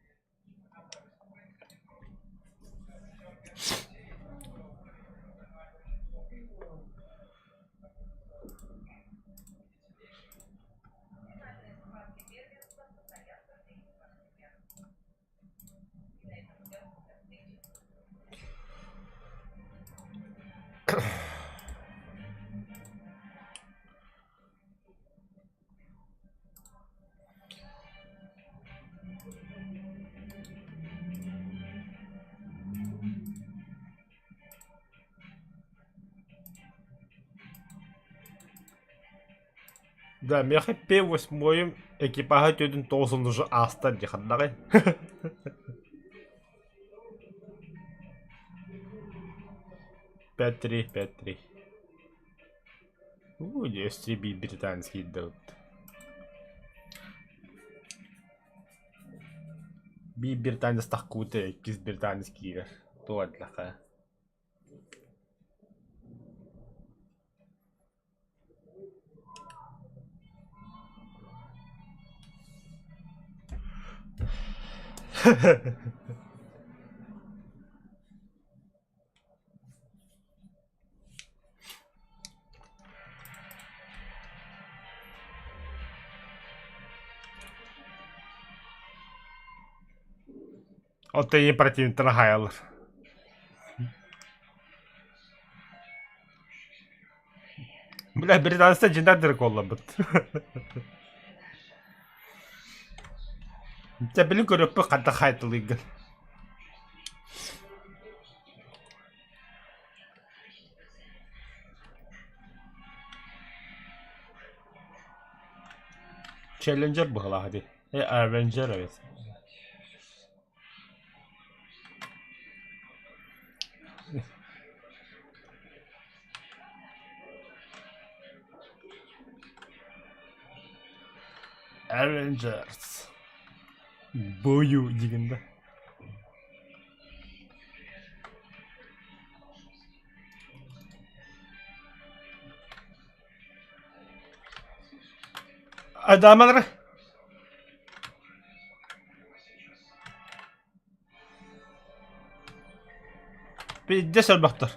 Да, миэхэ П8 экипаһа түөтүн тоҕус уже ааста дии ханнаҕай 5-3, 5-3. Уу, SCB британский дают. Биир британец тахкута, иккис британец киирэр. Туох Оттон ийэ противниктара хаайаллар. Бля, британецтэр дьиҥнээх драколларбыт. Дьэ, били көрүөхпүт хайдах хаайталыыргын. Челленджер быһалаах дии. Э, Avenger эбит. Avengers. Бою диигин да. Адамалар Биирдэ сорбохтор.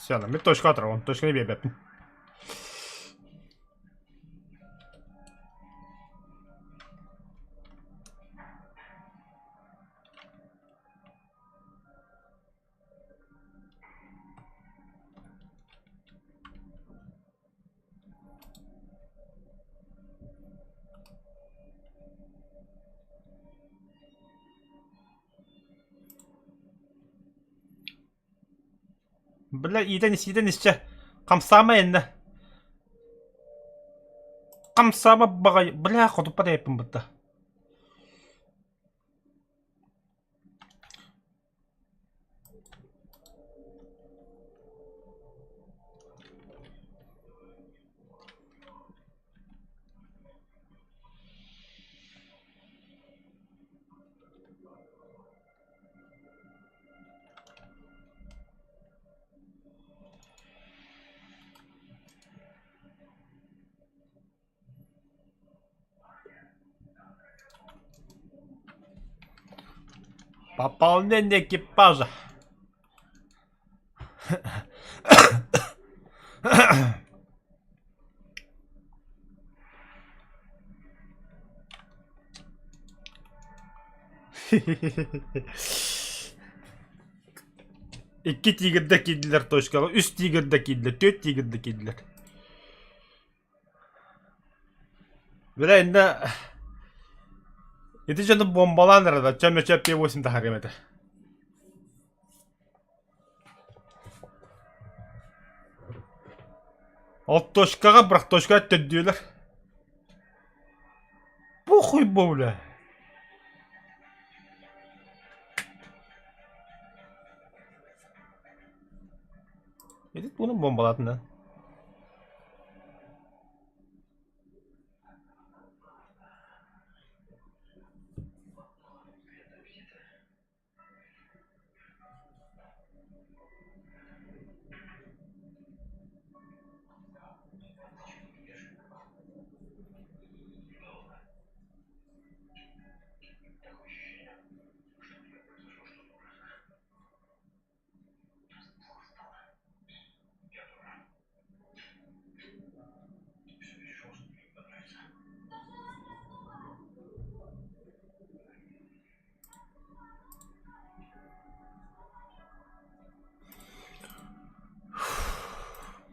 Все, мин точка атырабын, точканы биэрбэппин. Бля, иитэн ис, иитэн ис чэ. Хамсаама иннэ. Хамсаама баҕайы. Бля, хотуппат эйэппин бытта. Пополнение экипажа. Икки тигрдэ киирдилэр точкаҕа, үс тигрдэ киирдилэр, түөрт тигрдэ киирдилэр. Бля, иннэ ити дьону бомбалаан эрэ да, чөмөчө П8 таһаарыам этэ. Ол точкаҕа бырах, точкаҕа төрдүөлэр. Похуй бу, бля. Ити тугунан бомбалаатын да?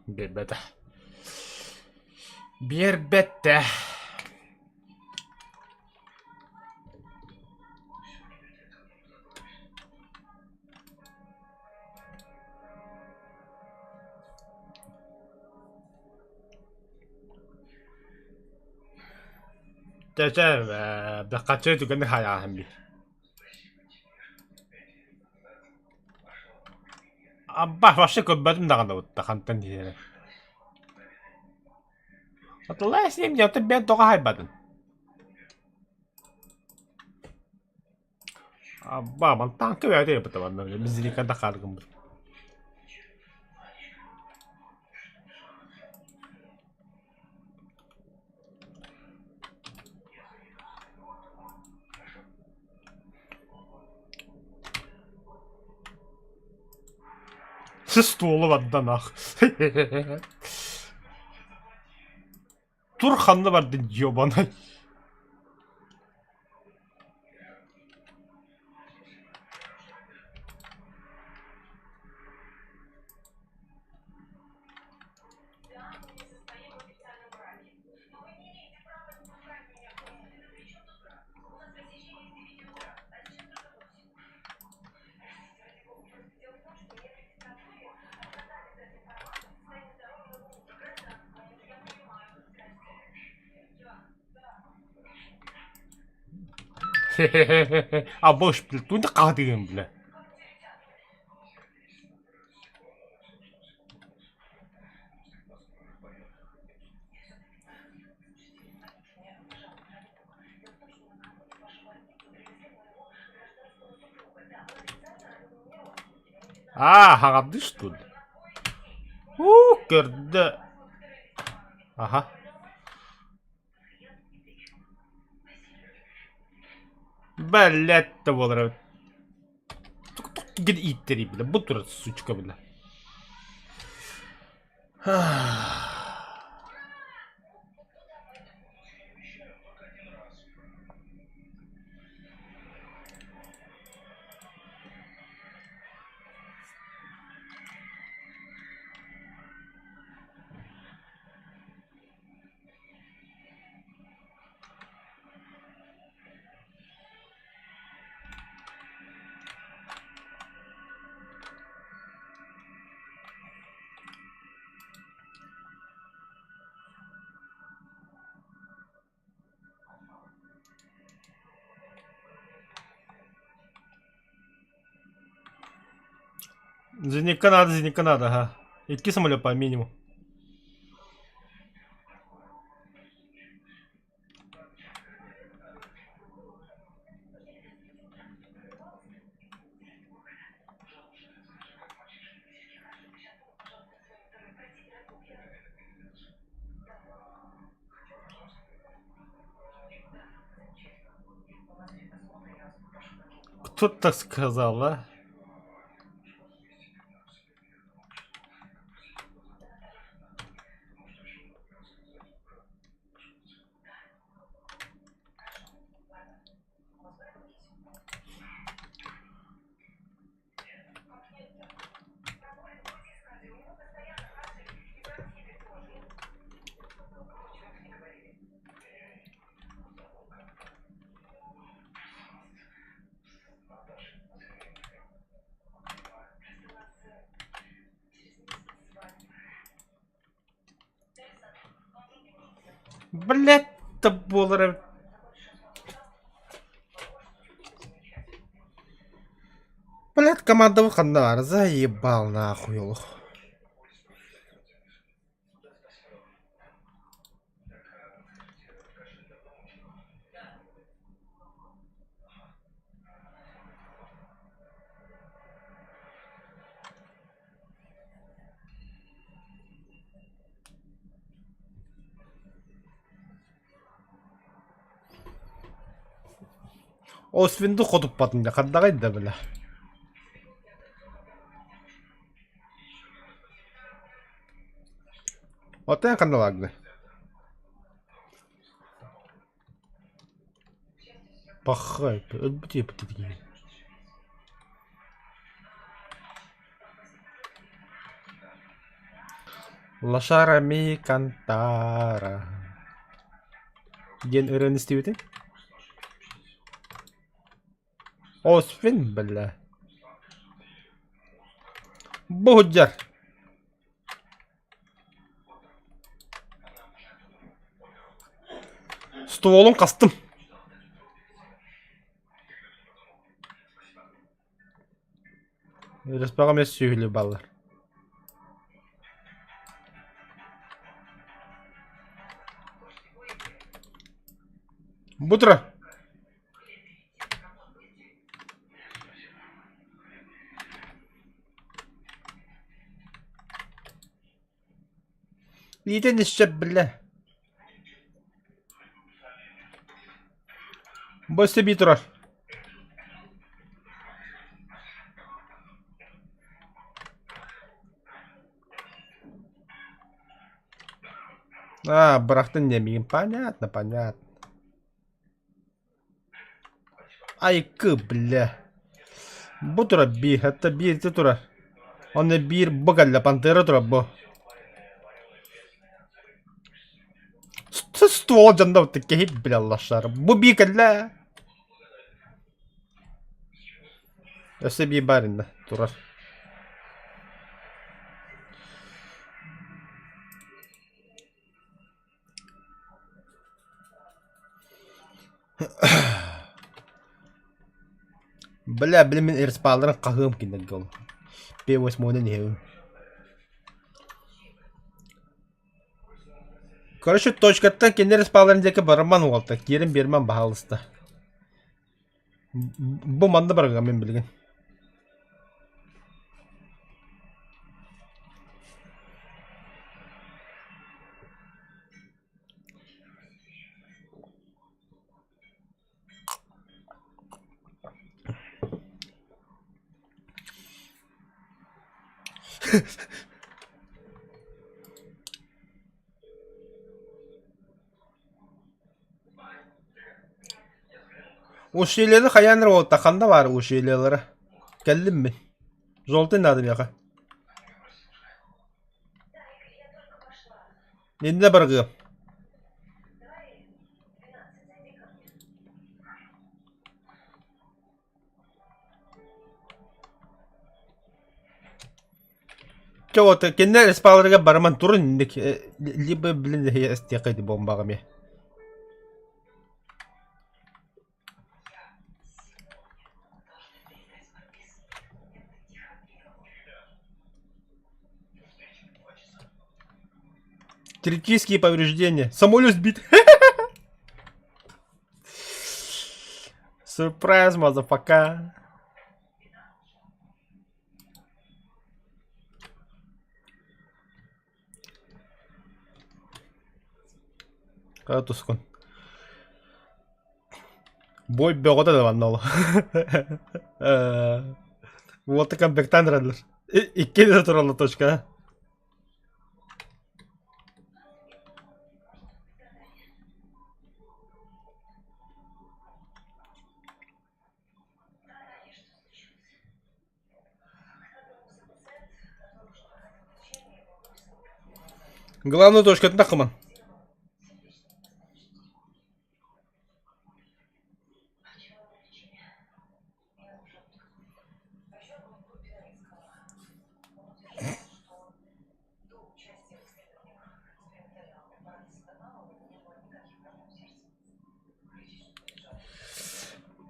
Биэрбэтэ. Биэрбэтэ. Чэ чэ ээ хаччы түгэни хайааһын бии. Абба вообще көрбөтүм даҕаны бутта хантан диэри. Атылаа сиэм дьэ бэйэн тоҕо хайбатын. Абба мантан көбөөтө бутта манна мизрика да хаалгыммыт. Столу бардан ах. Тур ханна бардын ебаный. А бош, бля, туйда хаһытыгын, бля. Аа, хаҕардыы что ли? Уу, көрдө. Аха. Блядь, да буолар эбит. Тук-тук ииттэрий, бля, бу турар, сучка, бля. Зенитка надо, зенитка надо, ага. Икки самолет по минимум. Кто так сказал, а? Блядь, да буолар эбит. Блядь, командабыт ханна баар? Заебал нахуй олох. Освинду хотуппатын да хардаҕай да бile. Оттон ханналаагны? Пахай, өлбүт еппит Лошара ми кантара диэн ырыаны истибитиҥ? Оспин бля. Бу сылдьар. Стволун хастым. Респаҕа эмиэ сүөһүлүү бааллар. Бу турар. Иитэн исчэп биллэ. Бу өссө бии турар. А, бырахтын диэн миигин. Понятно, понятно. Айкы, бля. Бу турар биир, это биир ити турар. Онно биир бу кэллэ, пантера турар бу. Ствол дьонно киһи бля лошара. Бу биир кэллэ. Өссө биир баар иннэ турар. Бля, били мин респалларын хаһыам кинилэргэ ол. П8 иһэбин. Короче, точкаттан кинилэр респалларын диэки барыман уолта. Киирэн биэрмэн баһаалыста. Бу манна барыга мин билигин. Усилиены хайаан эрэ уолта ханна баар усилиелара? Кэллим мин. Золотой наада миэхэ. Иннэ баргыам. Чэ вот кинилэр респаларыгар барыман турун инник либо блин эстиэххэ ити бомбаҕа эмиэ. Критические повреждения. Самолет сбит. Сюрприз, мазафака. Тускун. Бой бөҕөтө да манна ол. Уолта комплектаан эрэллэр. Икки да тураллар точка. Главную точкатын таххыман.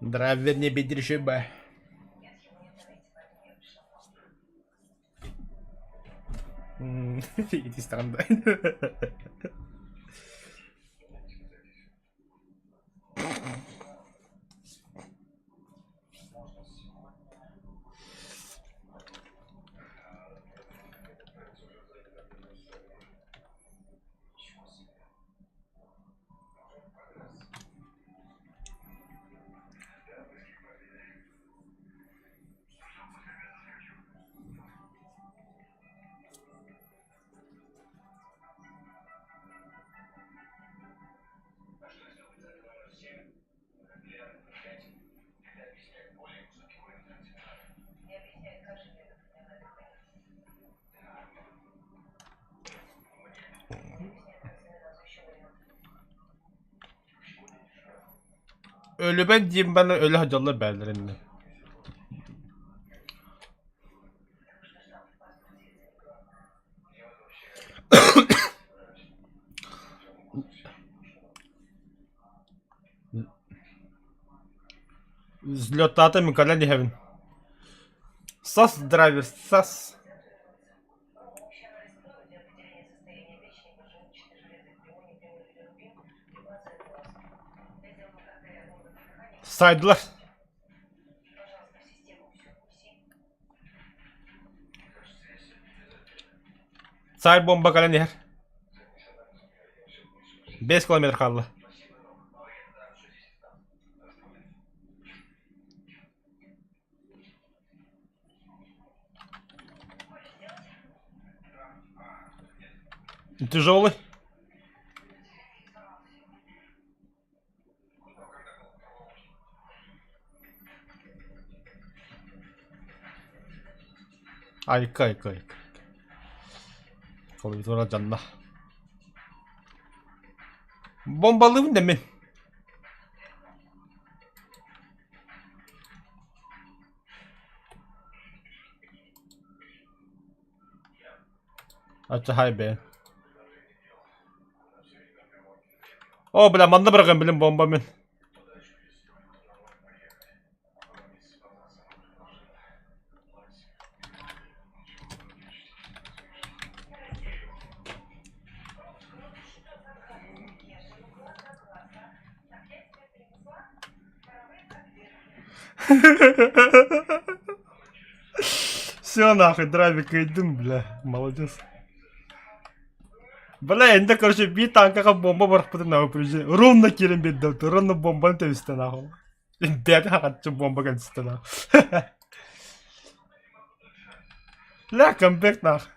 Драйвер не бедрешеба. Итистэҕин да. Өлүбэт диэн баран өлө сылдьаллар бээлэр иннэ. Взлеттаата мин кэлэн иһэбин. Сас драйвер сас. Сайдылар. Царь бомба кэлэн иһэр. 5 километр хаалла. Тяжелый. Айка, айка, айка. Клавиатура дьанна. Бомбалыыбын да мин. Аччахай бэйэн. О, бля, манна быраҕан билим бомба мин. Все нахуй, драйвик идым, бля, молодец. Бля, инде, короче, биир танкаҕа бомба бырахпытын нахуй прижи. Ровно киирэн биэрдэ, ровно бомбаны тэбистэ нахуй. Бэт хахаччы бомба кэлсистэ нахуй. Бля, камбэк нах.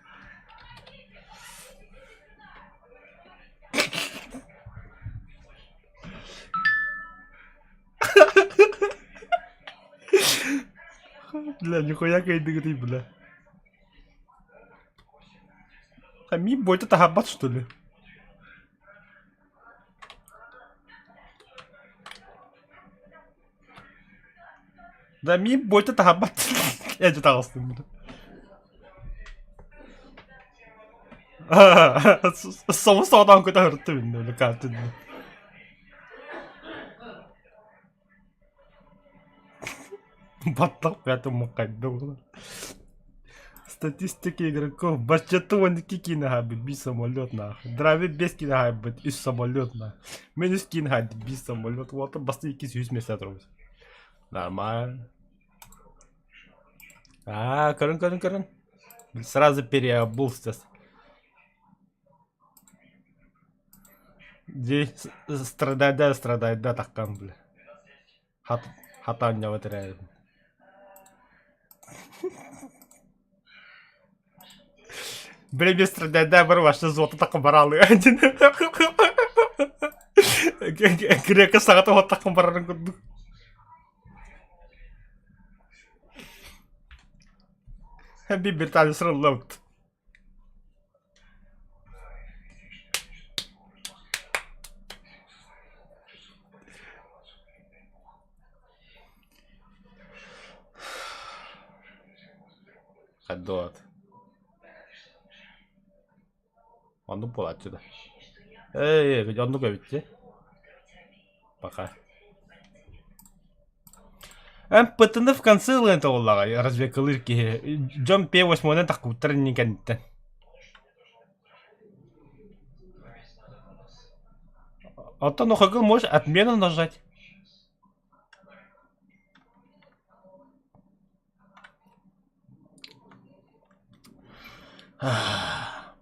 Бля, нихуя кыайдыгытый, бля. А ми бойта таһаарбат что ли? Да ми бойта таһаарбат. Эдьи таҕыстым бу. Собус соҕотоон көтө һырытты бинне картын. Баттах пятому хайда Статистика игроков. Баччата 12 киинэ хаайбыт, биир самолет нахуй. Драйвер 5 киинэ хаайбыт, үс самолет нахуй. Мин үс киинэ хаайдым, биир самолет. Уолаттар бастакы иккис үһүс миэстэ турабыт. Нормально. Аа, көрүн, көрүн, көрүн. Сразу переобулся. Дии страдайда страдайда таххан бля. Хат хатаанньабат эрээбин. Бля без страдайда бар вообще золото таххан бараалыы. Грека саҕата уот таххан барарын курдук. Би британец сырыллабыт. Хайдуот. Оннук буолааччы да. Ээ, оннук эбит дии. Пока. МПТ-ны в конце ылыан тоҕуллаҕай разведкалыыр киһи. Дьон П-8 таххыбыттар иннин кэнниттэн. Оттон ОХГ можешь отмену нажать.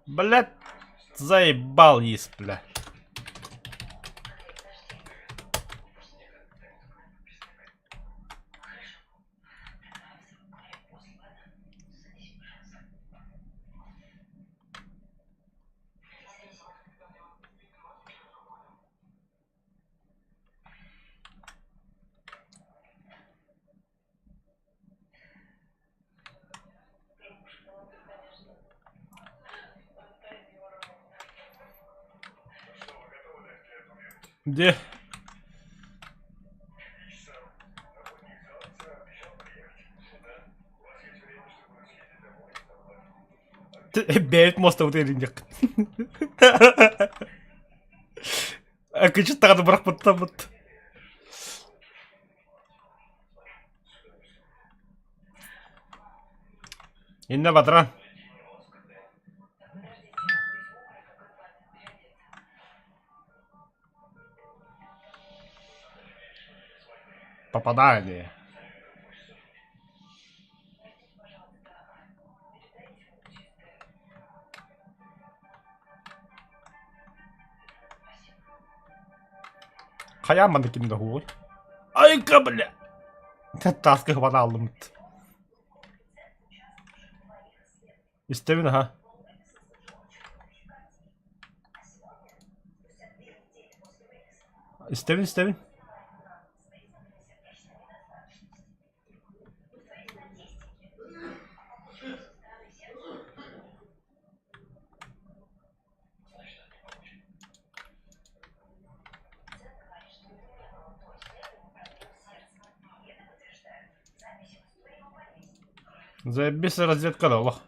Блядь, заебал есть, бля. Где? Бэйэбит муостабыт эринньэххит. Акычыт даҕаны бырахпыттаммыт. Инна Батран. Попадание. Хайаан манна ким да уһуой? Айка, бля! Тааска хабан ааллыммыт. Истэбин аха. Истэбин, истэбин. Заебись разведка да олох.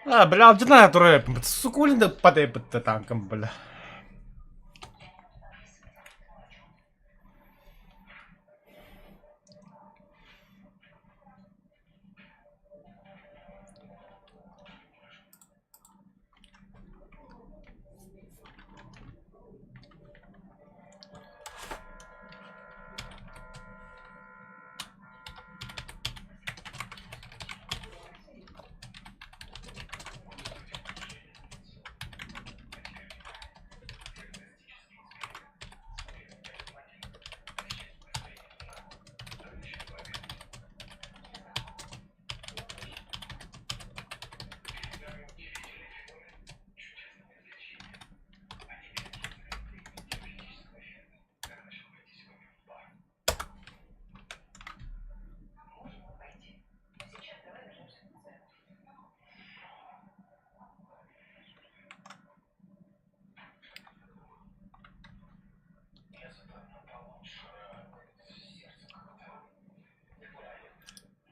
А, бля, алдьана турар Сукулин да падайбытта танкам, бля.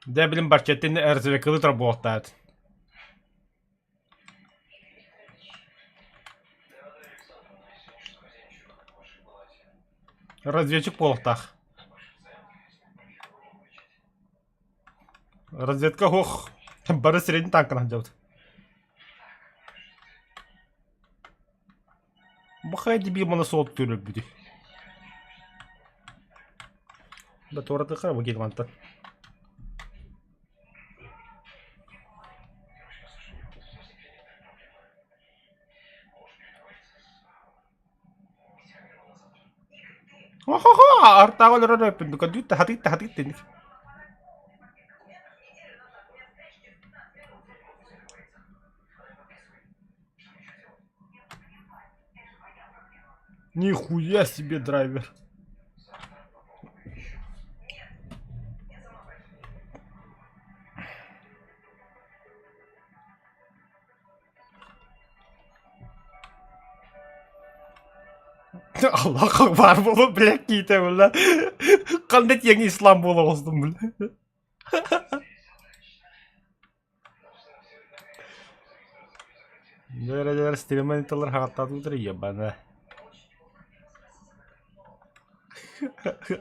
Дьэ билим барчеттин разведкалыы турар Разведчик буолуохтаах. Разведка ох, бары средний танкынан дьабыт. Бахай дебил мана суол түөрөлбүтүй. Да туоратыхха бу киһи Охо-хо, артааҕы өлөрөр эппин, көрдүүт да хатыыт да хатыыт дэнник. Нихуя себе драйвер. Аллах акбар буолуо, бля, киитэ, бля. Ханна тиэҥ ислам буола оҕустум, бля. Дьэ стримэн тыллар хаҕаттаатыбытар ебана.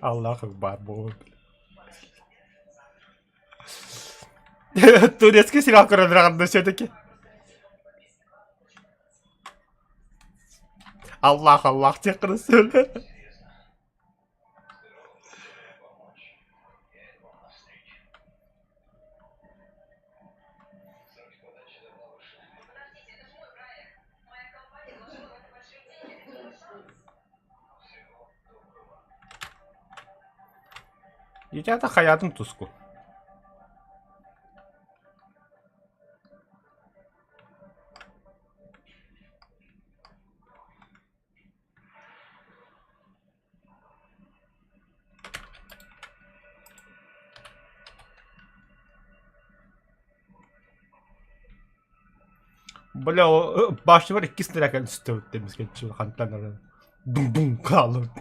Аллах акбар буолуо. Турецкий сериал көрөн все-таки. Аллах Аллах диэх гына Итята хайаатын туску. Бля, башнялар иккис нэрээкэн түстэ эмискэ хантан эрэ дум-дум хааллыбыт.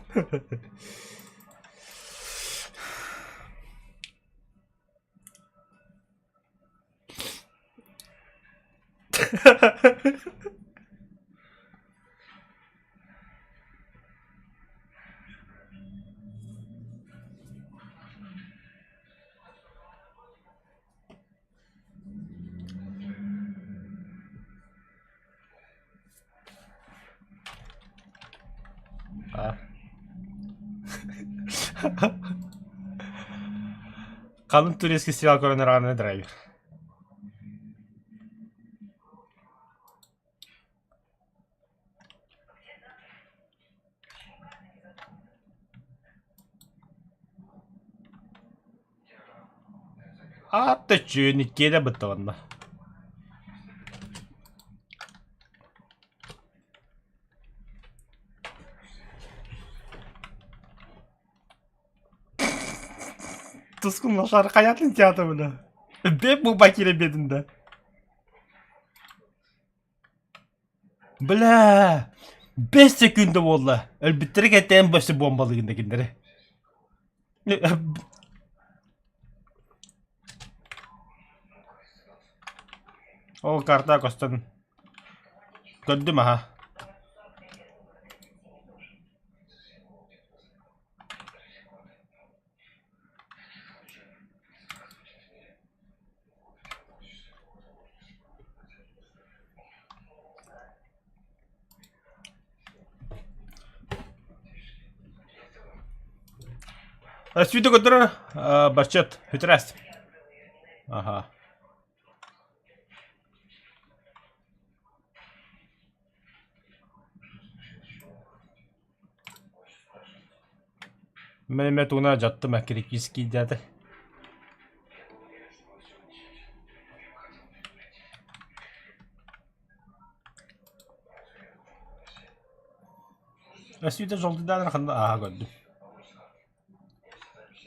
А. Халыҥ турецкий сериал көрөн араҕаны драйвер. Аата чүөн иккиэнэ бытталанна. Тускун лошар хаятын театр бля. Бэп бу бакире бединде. Бля! 5 секунда буолла. Өлбүттэрэ кэтээн бөссө буомбалыгында кинилэри. Ол карта көстөн көрдүм аха. Сүүтэ көрдөрөр баччат бүтүрээс. Аха. Мэ тугуна дьаттым кирпиис киирдээтэ. Өссө жолтудаан ханна ааһа көрдүм.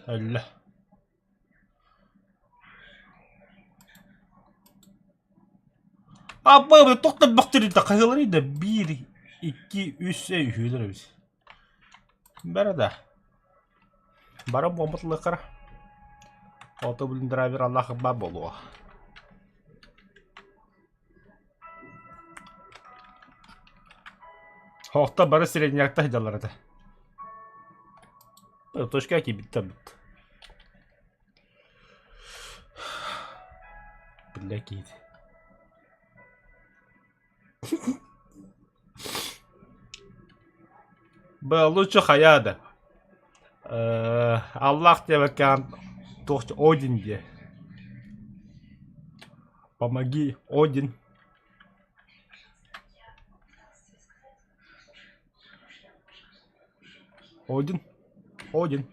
Өллө. Аппа тохтор бахтырыта хаһыалары да биир, икки, үс үһүөлэр эбит. Бара да. Бара буомбут лыкара. Ото блин драйвер Аллах ба болуо. Хоохто бары средняктар сылдьаллар этэ. Точка киирбиттэр бит. Бля киит. Б лучше хайа да. Аллах диэбэккэҕин туох Один диэ. Помоги, Один. Один. Один.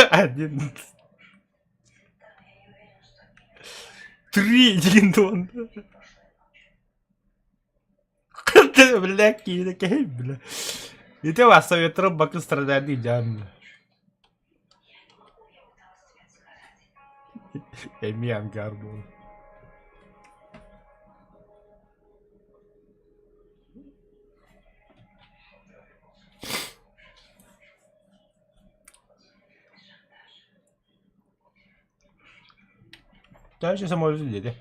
Один. Три диэн Бля, киинэ кэһэй, бля. Ити Советтарын бакы страдания дьаан. Эмиэ ангар буол. Дальше самолет диэти.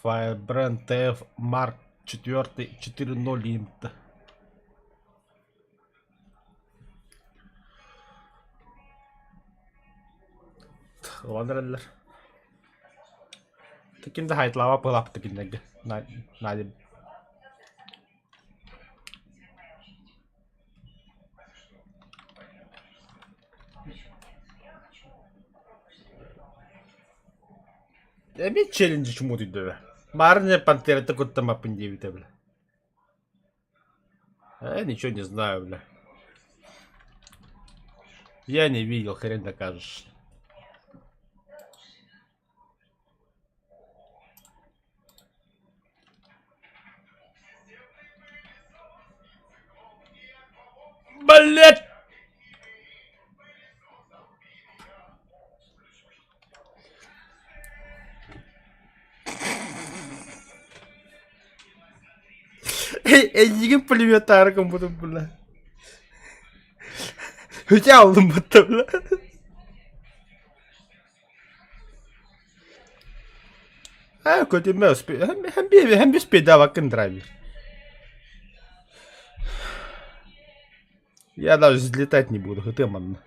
Firebrand TF Mark 4 4.0 имт. Ылан эрэллэр. Ким да хайтлаабат быһыылаах кинилэргэ. Надя Эмиэ челленджи чумуутуйда Маарыня пантерата куттаммаппын диэбитэ бля. А я ничего не знаю, бля. Я не видел, хрен докажешь. Блять! Эйигин пулеметтаары гыммытым бля. Үтэ алдым бутта бля. Ээ көтүмэ һэм би успейдаабаккын драйвер. Я даже взлетать не буду, ХТ манна.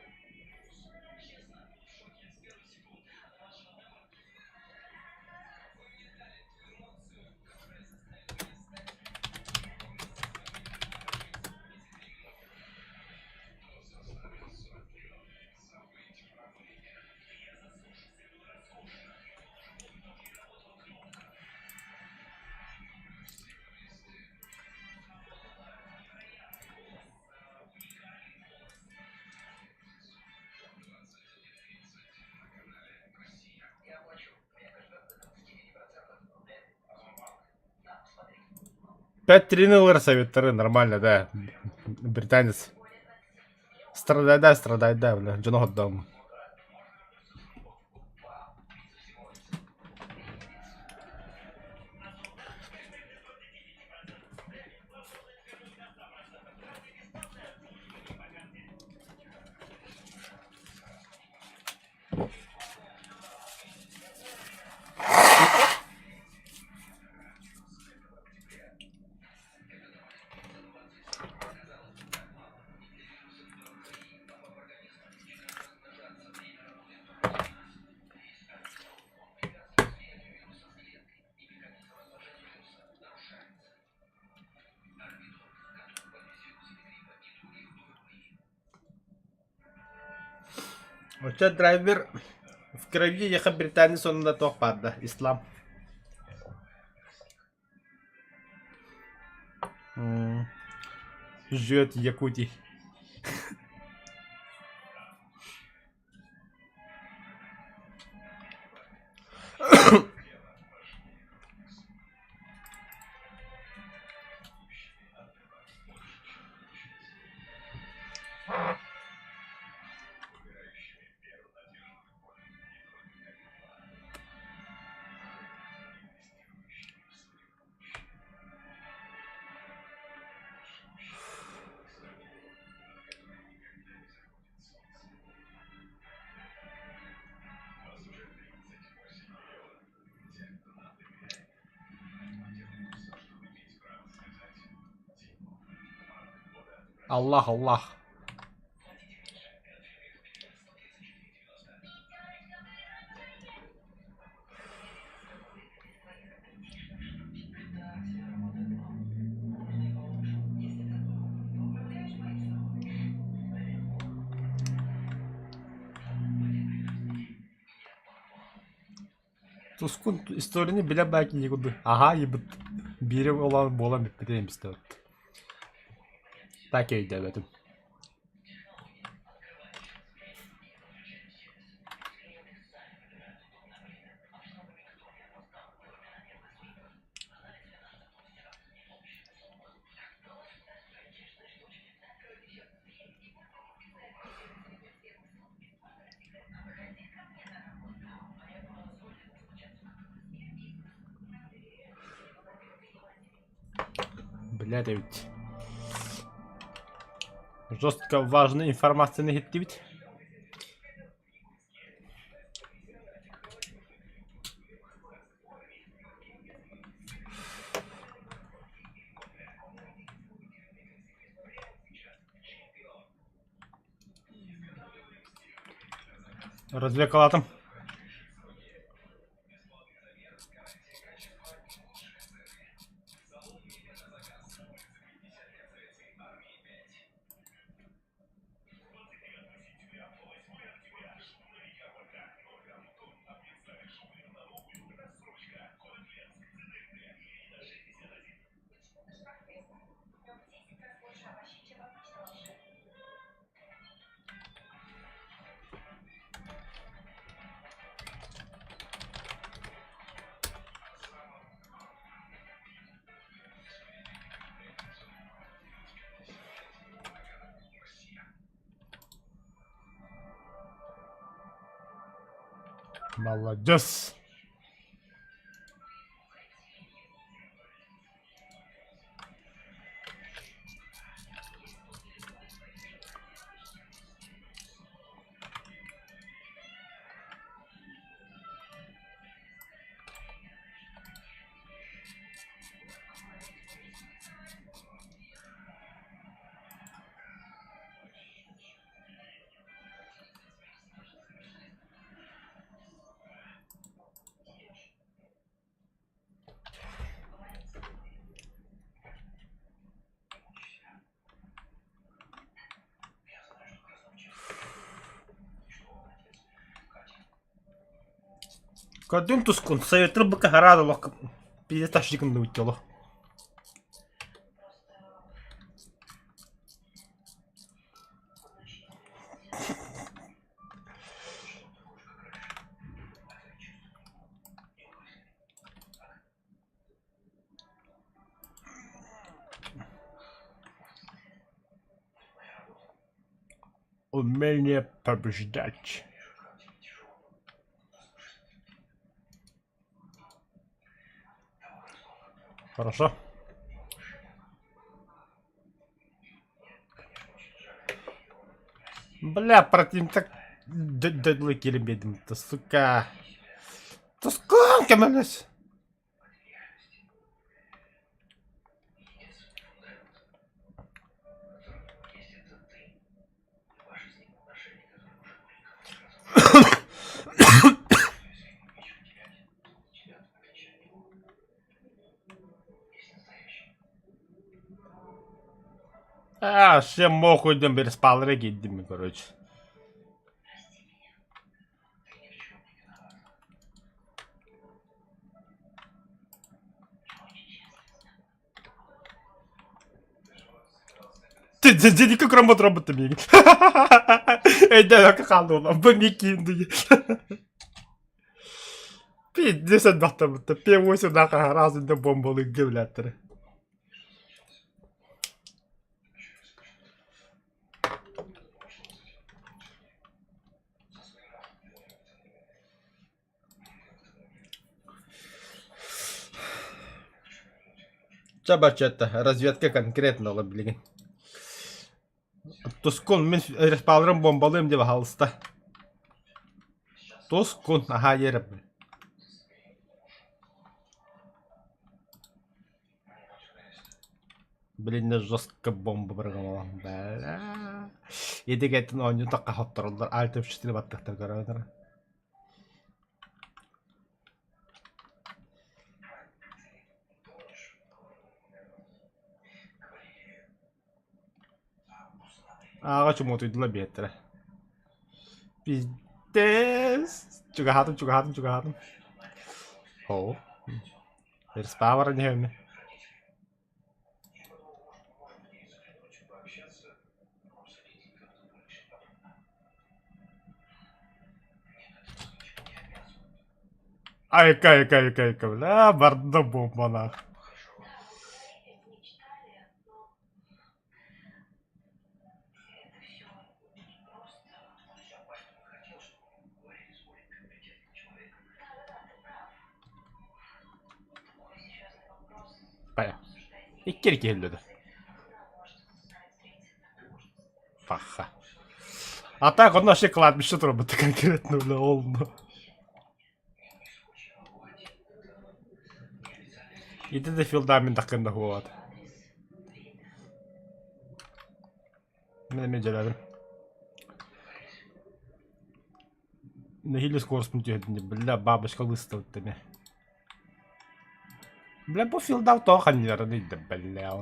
5-3 ылар советтары нормально, да. Британец. Страдай да, страдай да, бля. Дьоно хотдоом. Оччо драйвер в крови ехал британец онно туох баарда ислам Живет в Якутии. Аллах, Аллах. Тускун историяны билэ баа киһи курдук аһаа ебут биирэ буолан буолан бүппүтэ эмистэ Так өйдөөбөтүм. Блядь, эбит. Жестко важная информацияны иһиттибит. Развлекалатым. Маладьыас! Көрдүн тускун, сайытыр быка хараада олох пиздец ташчыкын да бутти олох. Умение побеждать. Хорошо. Бля, противник дойдулар киирэн биэрдим сука. Тускун көмөлөс. А, все мохуй диэн переспаллара киирдим короче. Дедики кромот робота миигин. Өйдөөхө хаалла бу микиин дии. Пиздец элбэхтэммитэ. П8 нахуй разы да бомбалыырга билээттэрэ. Чэ баччата разведка конкретно ыла билигин. Тускун мин респалларын бомбалыам диэн баһаалыста. Тускун аһаа диэрэппин. Блин, жестко бомба бырҕамалаан бля. Едигэтин оонньуу тахха хоттороллор, Альт F4 баттахтар көрөөнөр. Ааҕа чумотуйдулар биэттэрэ. Пиздец! Чугаһаатым, чугаһаатым, чугаһаатым. Оо. Респа баран иһэбин. Айка, айка, айка, айка, бля, барда бомбалаах. Бая. Икки эрэ киһи өллө да. Паха. А так он вообще кладбище турбут конкретно, бля, ол. Ити да филдамин такында хуат. Мен эме дьэлэбин. Нэһиилэ скороспун түһэрдин бля бабочка выставит эме. Бля бу филдав тоҕо ханньыларын ыйда бля.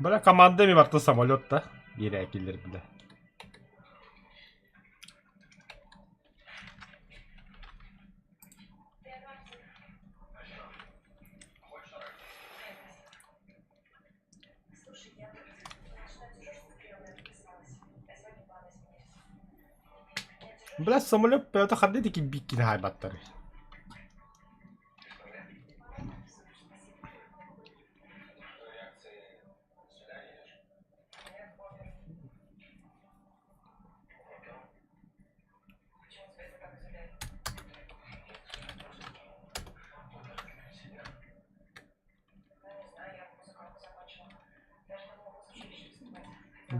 Бля, команда ми барта самолет да. Биэрэ киллэр бля. Бля, самолет бэйэтэ ханна диэки бииккини хаайбаттарый?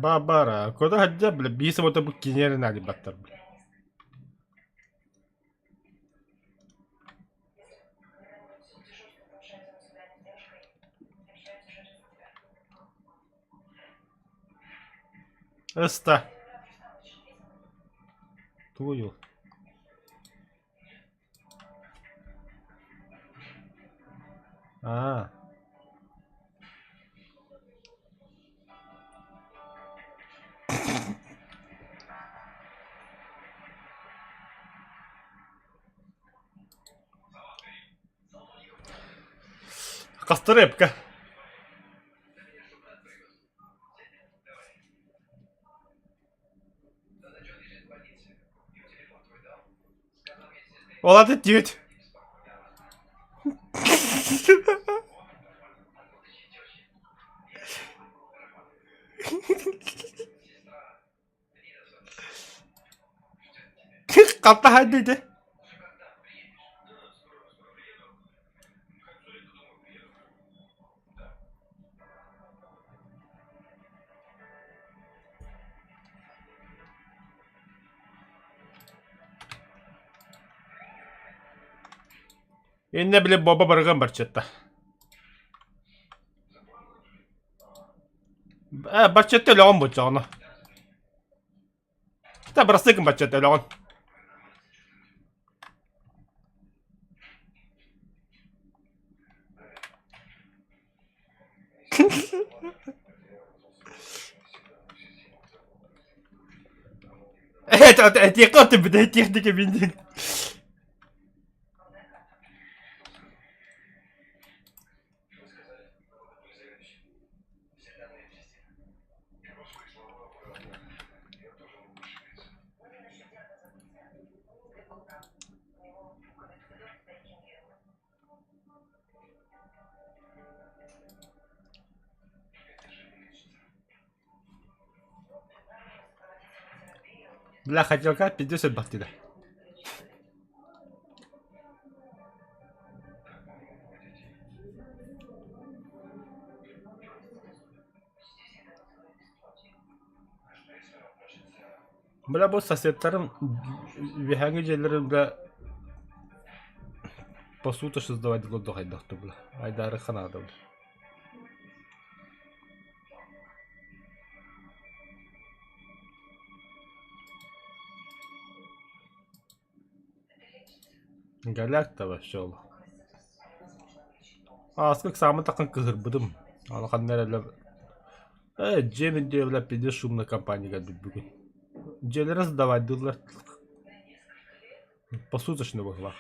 Бабара, куда ходя, бля, биир суббота бу киниэрин алибаттар, бля. Ыста. Тугуй ол? Аа. Хастарыапка. Ол аты түөт. Хатта хайдыйды. Иннэ били Боба барыган барчатта. Э, барчатта өлөҕүн буччаҕына. Та бырастыы гын баччата өлөҕүн. Этиэххэ өттүбүт этиэхтик эбин Бля, хотелка пиздец элбэхтилэр. Бля, бу соседтарым үөһээҥҥи дьиэлэрин бля посуточно сдавать курдук хайдахтар бля айдаары ханаада бля. Голяк-то вообще ол. Ааскы экзамен таххан кыһырбытым. Аны ханна эрэ Э, дьиэм үрдүгэр пиздец шумная компания кэлбит бүгүн. Дьиэлэрэ сдавайдыыллар. Посуточно быһыылаах.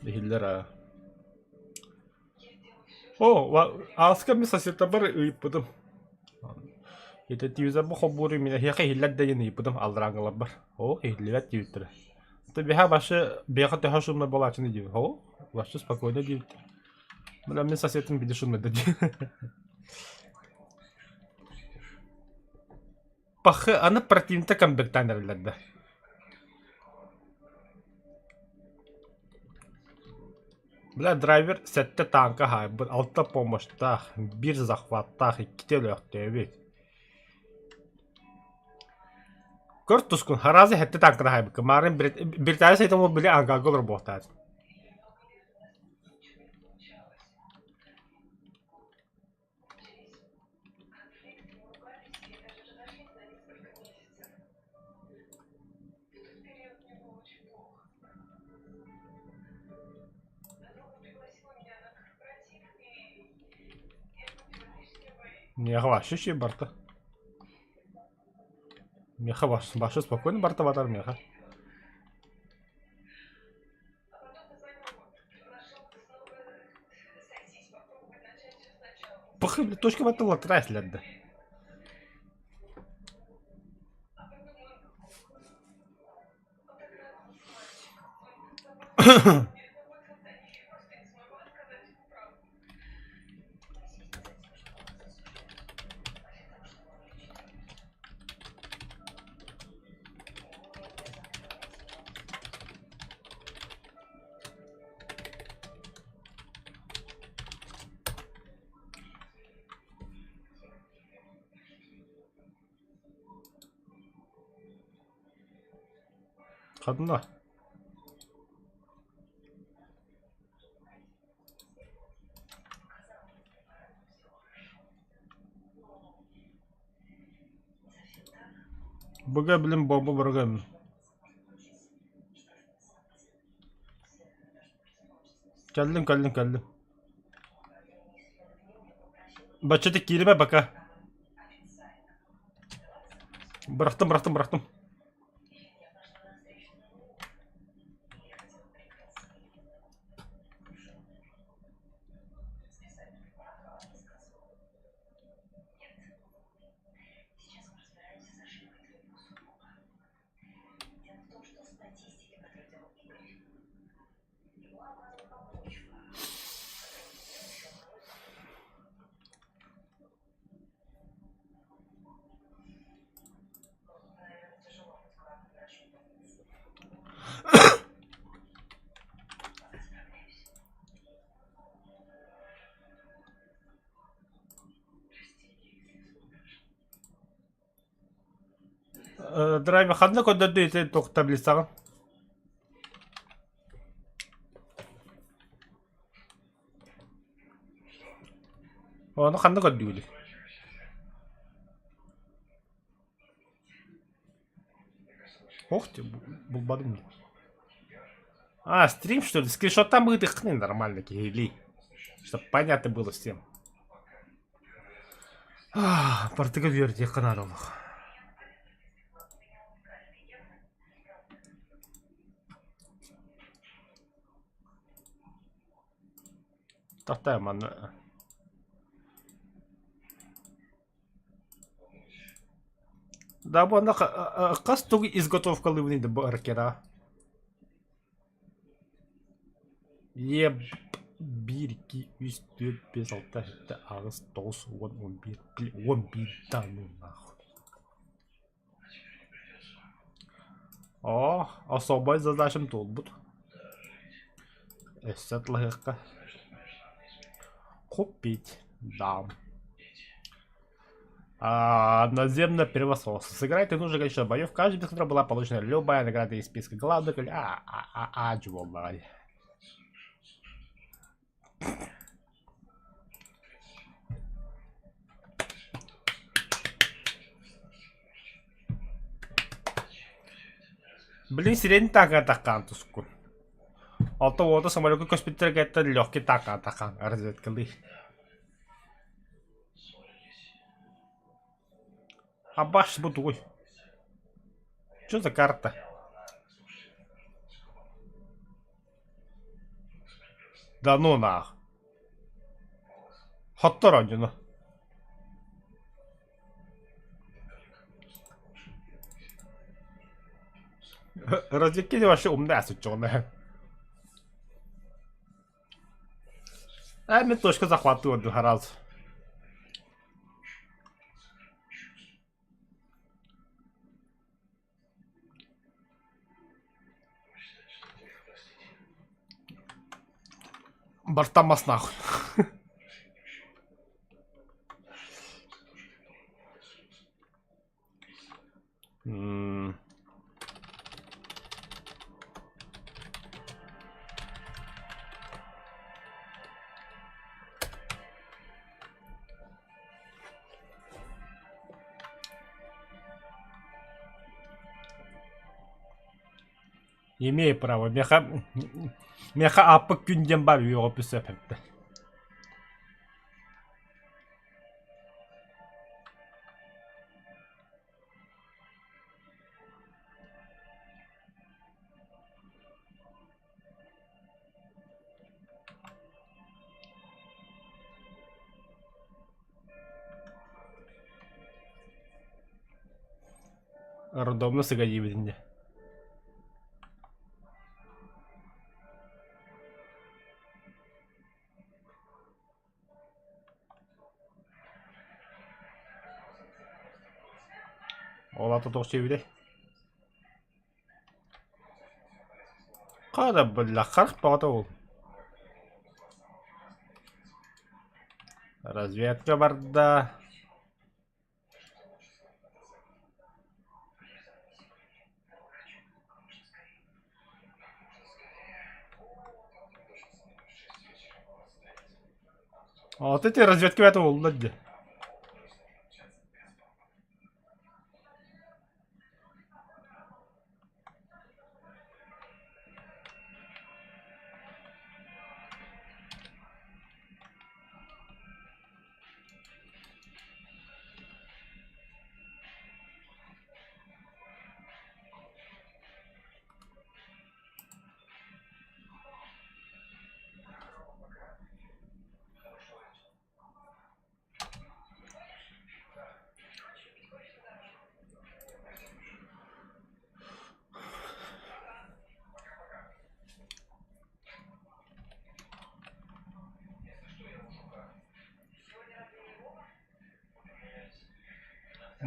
Иһиллэр аа. О, ааска мин соседтарбар ыйыппытым. Ити телевизорбар холбуур мин эһиэхэ иһиллэр да диэн ыйыппытым алларааҥҥыларбар. Оо, иһиллибэт диэбиттэрэ. Ото биһа башы биэхэ төһө шумно буолааччыны диэбит. Оо, вообще спокойно диэбиттэр. Бля, мин соседым биде шумно да диэн. Пахы аны противникта камбэктаан эрэллэр да. Бля, драйвер сэттэ тааҥка хаайбыт, алта помощтаах, биир захваттаах, иккитэ өлөөхтөөбүт. Көр тускун, хараазы сэттэ тааҥканы хаайбыкка. Маарын Британия сайтын ол били ангарга олорбуохтаат. Миэхэ вообще үчүгэй барда. Миэхэ вообще спокойно барда батар миэхэ. Пахы, точка батталла траслерді. Ханна? Быга билим бомба барыгам. Кэллим, кэллим, кэллим. Бачча кииримэ пока. Бырахтым, бырахтым, бырахтым. Драйвер ханна көрдөрдө ити туох таблицаҕын? Ону ханна көрдүүгүнүй? Ох ты, булбатым дии. А, стрим что ли? Скриншоттан быһыытыаххын нормально киһилии. Чтоб понятно было всем. Бартыга үөрдиэххэ наада олох. Тахтаа манна. Да, бу онно хас тугу изготовкалыыбыный да бу ракетаҕа? Е биир, икки, үс, түөрт, биэс, алта, сэттэ, аҕыс, тоҕус, уон, уон биир, уон биир да ну нахуй. Оо, особай задачам туолбут. Өссө атлаһыахха. Купить, да. А, наземное превосходство. Сыграть нужно количество боев, каждый без которого была получена любая награда из списка главных или а а а а чего Блин, сирень така тускун. Алта уота самолекка көспүттэр кэттэн легкий така такан разведкалыы. Абаш бу тугуй? Что за карта? Да ну нах. Хоттор оонньууну. Разведки вообще умная сучёная. А мен точка захватываю сразу. Бартамас нахуй. М. Имею право. Миэхэ, миэхэ ааппыт күн диэн баар үөҕү сөп эбит. Роддомна сыга диэбитин дьэ. Ол аата туох чиэбитэй? Хара бля, харах бөҕөтө ол. Разведка барда. Вот эти разведка это буолла дии.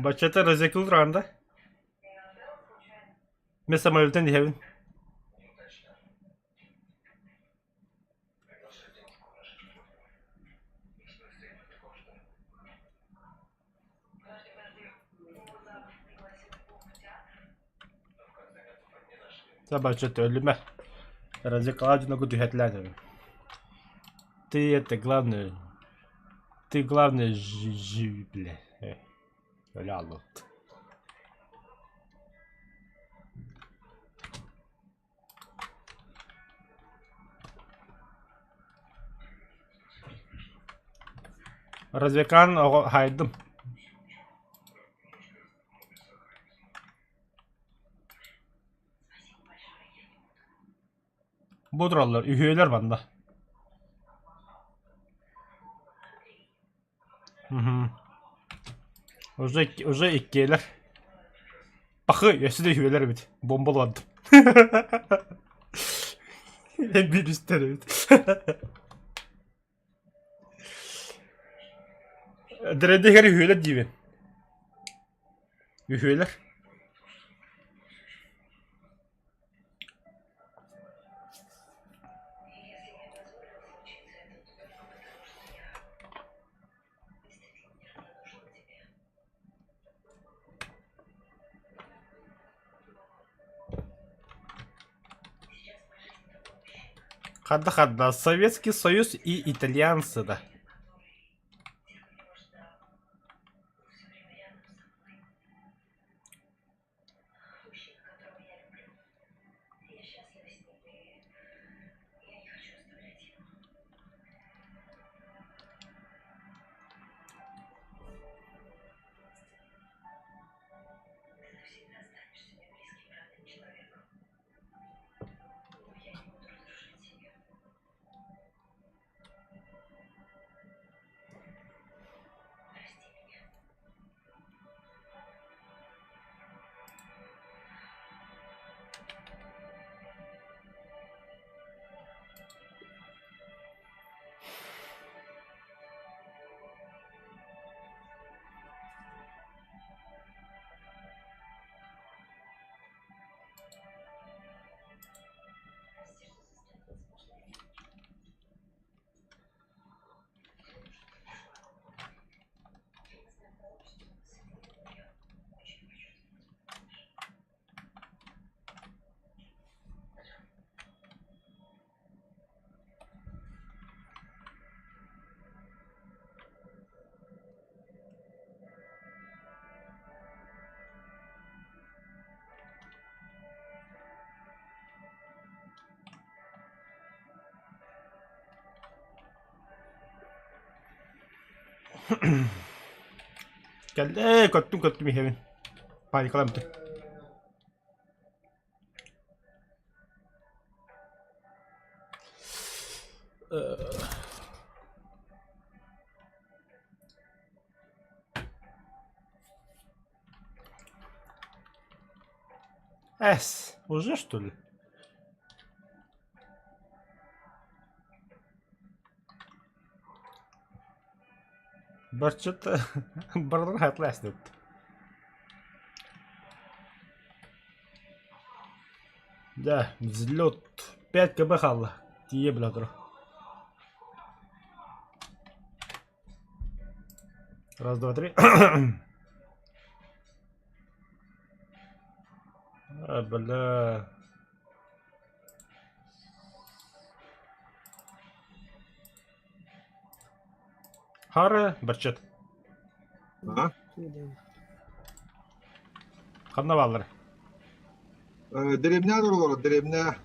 Баччата разведка тураҕын да? Мин самолеттан иһэбин. Собачья өлүмэ. Развлекала одиноко түһэтилээн Ты это главное, ты главное живи, бля. Өлө аллот. Развекан оҕо хаайдым. Бу тураллар, үһүөлэр манна. Мгм. Уже, уже иккиэлэр. Пахы, өссө да үһүөлэр эбит. Бомбалаадым. Биир үстэр эбит. Дрэдигэр үһүөлэр диибин. Үһүөлэр. Хадда-хадда, Советский Союз и итальянцы да. Кэллэ, көттүм, көттүм иһэбин. Паникалаам бүтэ. Эс, уже что ли? Барчыт барылар хатлаасныт. Да, взлет 5 кб хаалла. Тиийэ била тура. Раз, два, три. А, бля. Хара барчат. А? Ханна бааллар? Дэриэбинэ олороллор, дэриэбинэ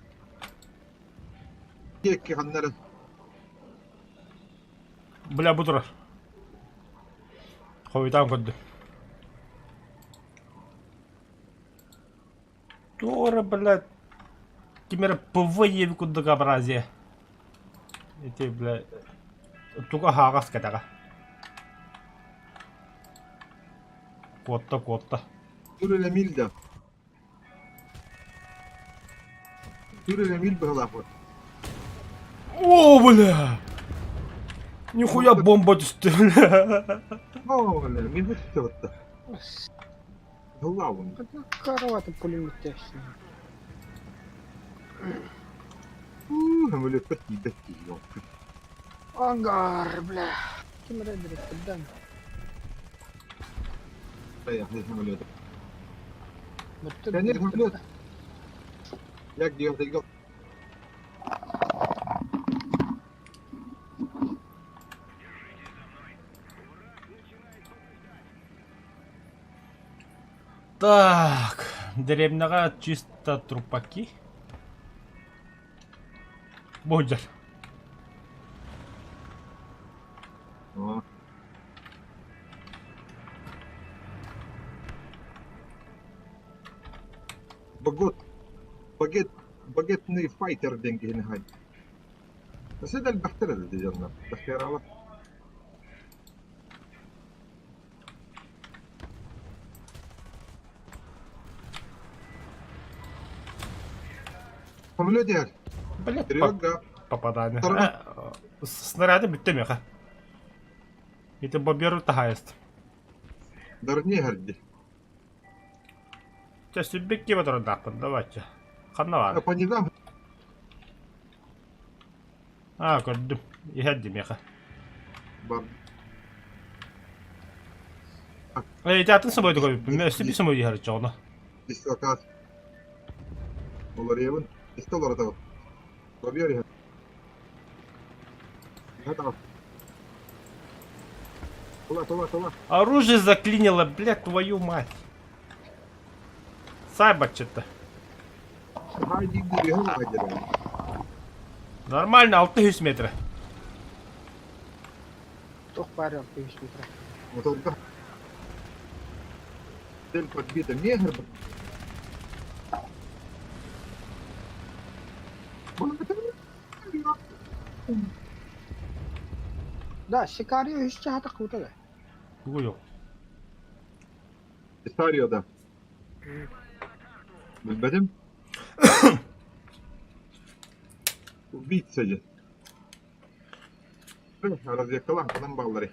диэки ханна эрэ. Бля, бу турар. Хойутаан көрдүм. Туора, блядь, ким эрэ ПВ диэбит курдук абразия. Ити, бля, туга аһаҕас кэтэҕэ. Куотта, куотта. Тур эрэ мил да. Тур эрэ мил быһалаах вот. О, бля! Нихуя бомба түстэ, бля! О, бля, мин түстэ батта. Ыллаабын. Караваты пулеметтээхсин. Самолетпар тиийбэт киһи Ангар, бля. Ким эрэ директордан. Самолет. Конечно, самолет. Як девятый Так, дэриэбинэҕэ чисто трупаки. Буһдьар. Багот, багет, багетный файтер диэн киһини хай. Өссө да элбэхтэр эбит дьоннор. Тахтыаралар. Самолет иһэр. Блядь, Серега. попадание. Второй. Снаряды бүттэ миэхэ. Ити боберу таһаайыст. Дарни иһэрди. Чэ, сүрбүк киһи турардаахпын, давайте. Ханна баар? По низам. Аа, көрдүм. Иһэрди миэхэ. Бар. Э, ити атын собойду көрбүппүн. Өссө bir собой иһэр чоҕуна. Дислокат. Уларыйабын. Истэ олоротабын. Бобер иһэр. Иһэ Тула, тула, тула. Оружие заклинило, блядь, твою мать. Сайбаччыта. Нормально, 600 метра. Туох баар 600 метра. Моторга. Цель подбита. Негр. Да, Сикарио үс чаһата кута да. Тугу yok. Сикарио да. Билбэтим. Убийца же. Разведкалаан ханан баалларый?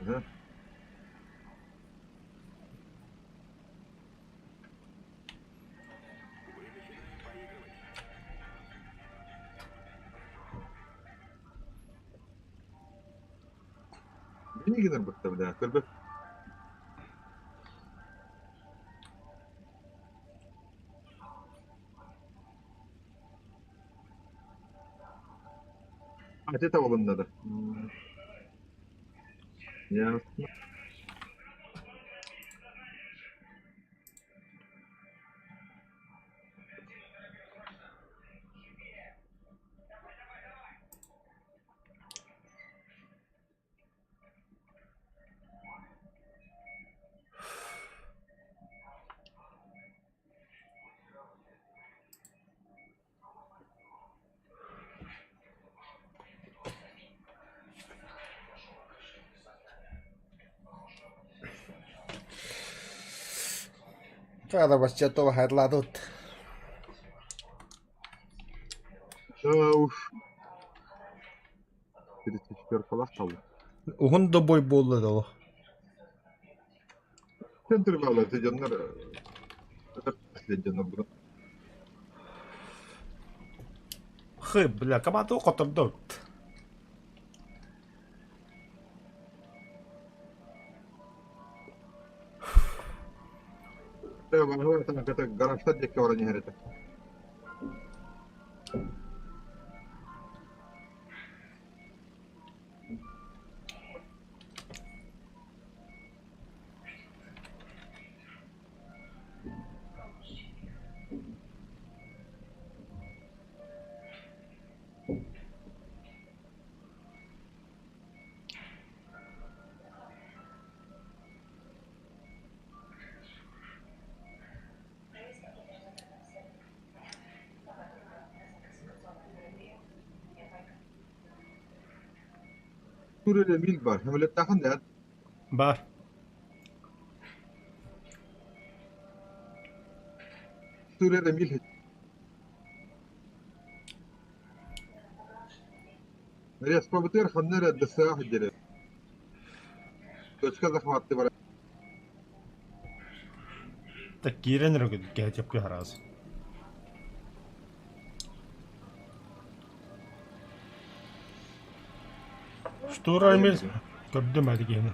Ага. Мин гынар бытта бля, көрбөт. Ате табылынна да. Ясно. Хаара хайдалаатыбыт. Да уж. 34 халах қалды. Уһун да бой буолла да олох. Центр баалар дьоннор дьоннор бу. Хы, бля, команду котордут. Гаражтар диэки баран иһэр этэ. Тур мил бар. Хэмлеттахан да. Бар. Тур мил. Респабытыр ханнара дысаах дere. Точка захватты бар. Так киирэн эрэ кэһэтиэпкэ хараас. Штура Эмиль көрдүм adi киһини.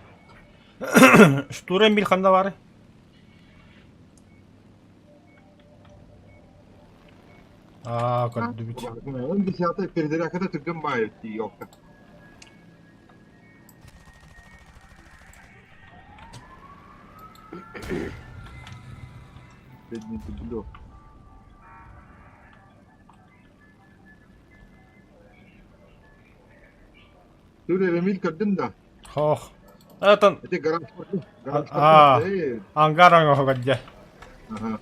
Штура Эмиль ханна бары? Аа, көрдүбүт. Он десятый передеряката түргэн баайы тиийокка. Бедный дублер. Тур Эмиль көрдүм да. Хох. Этон Эти гараж гараж Аа. ангар оҥоһугар Ага.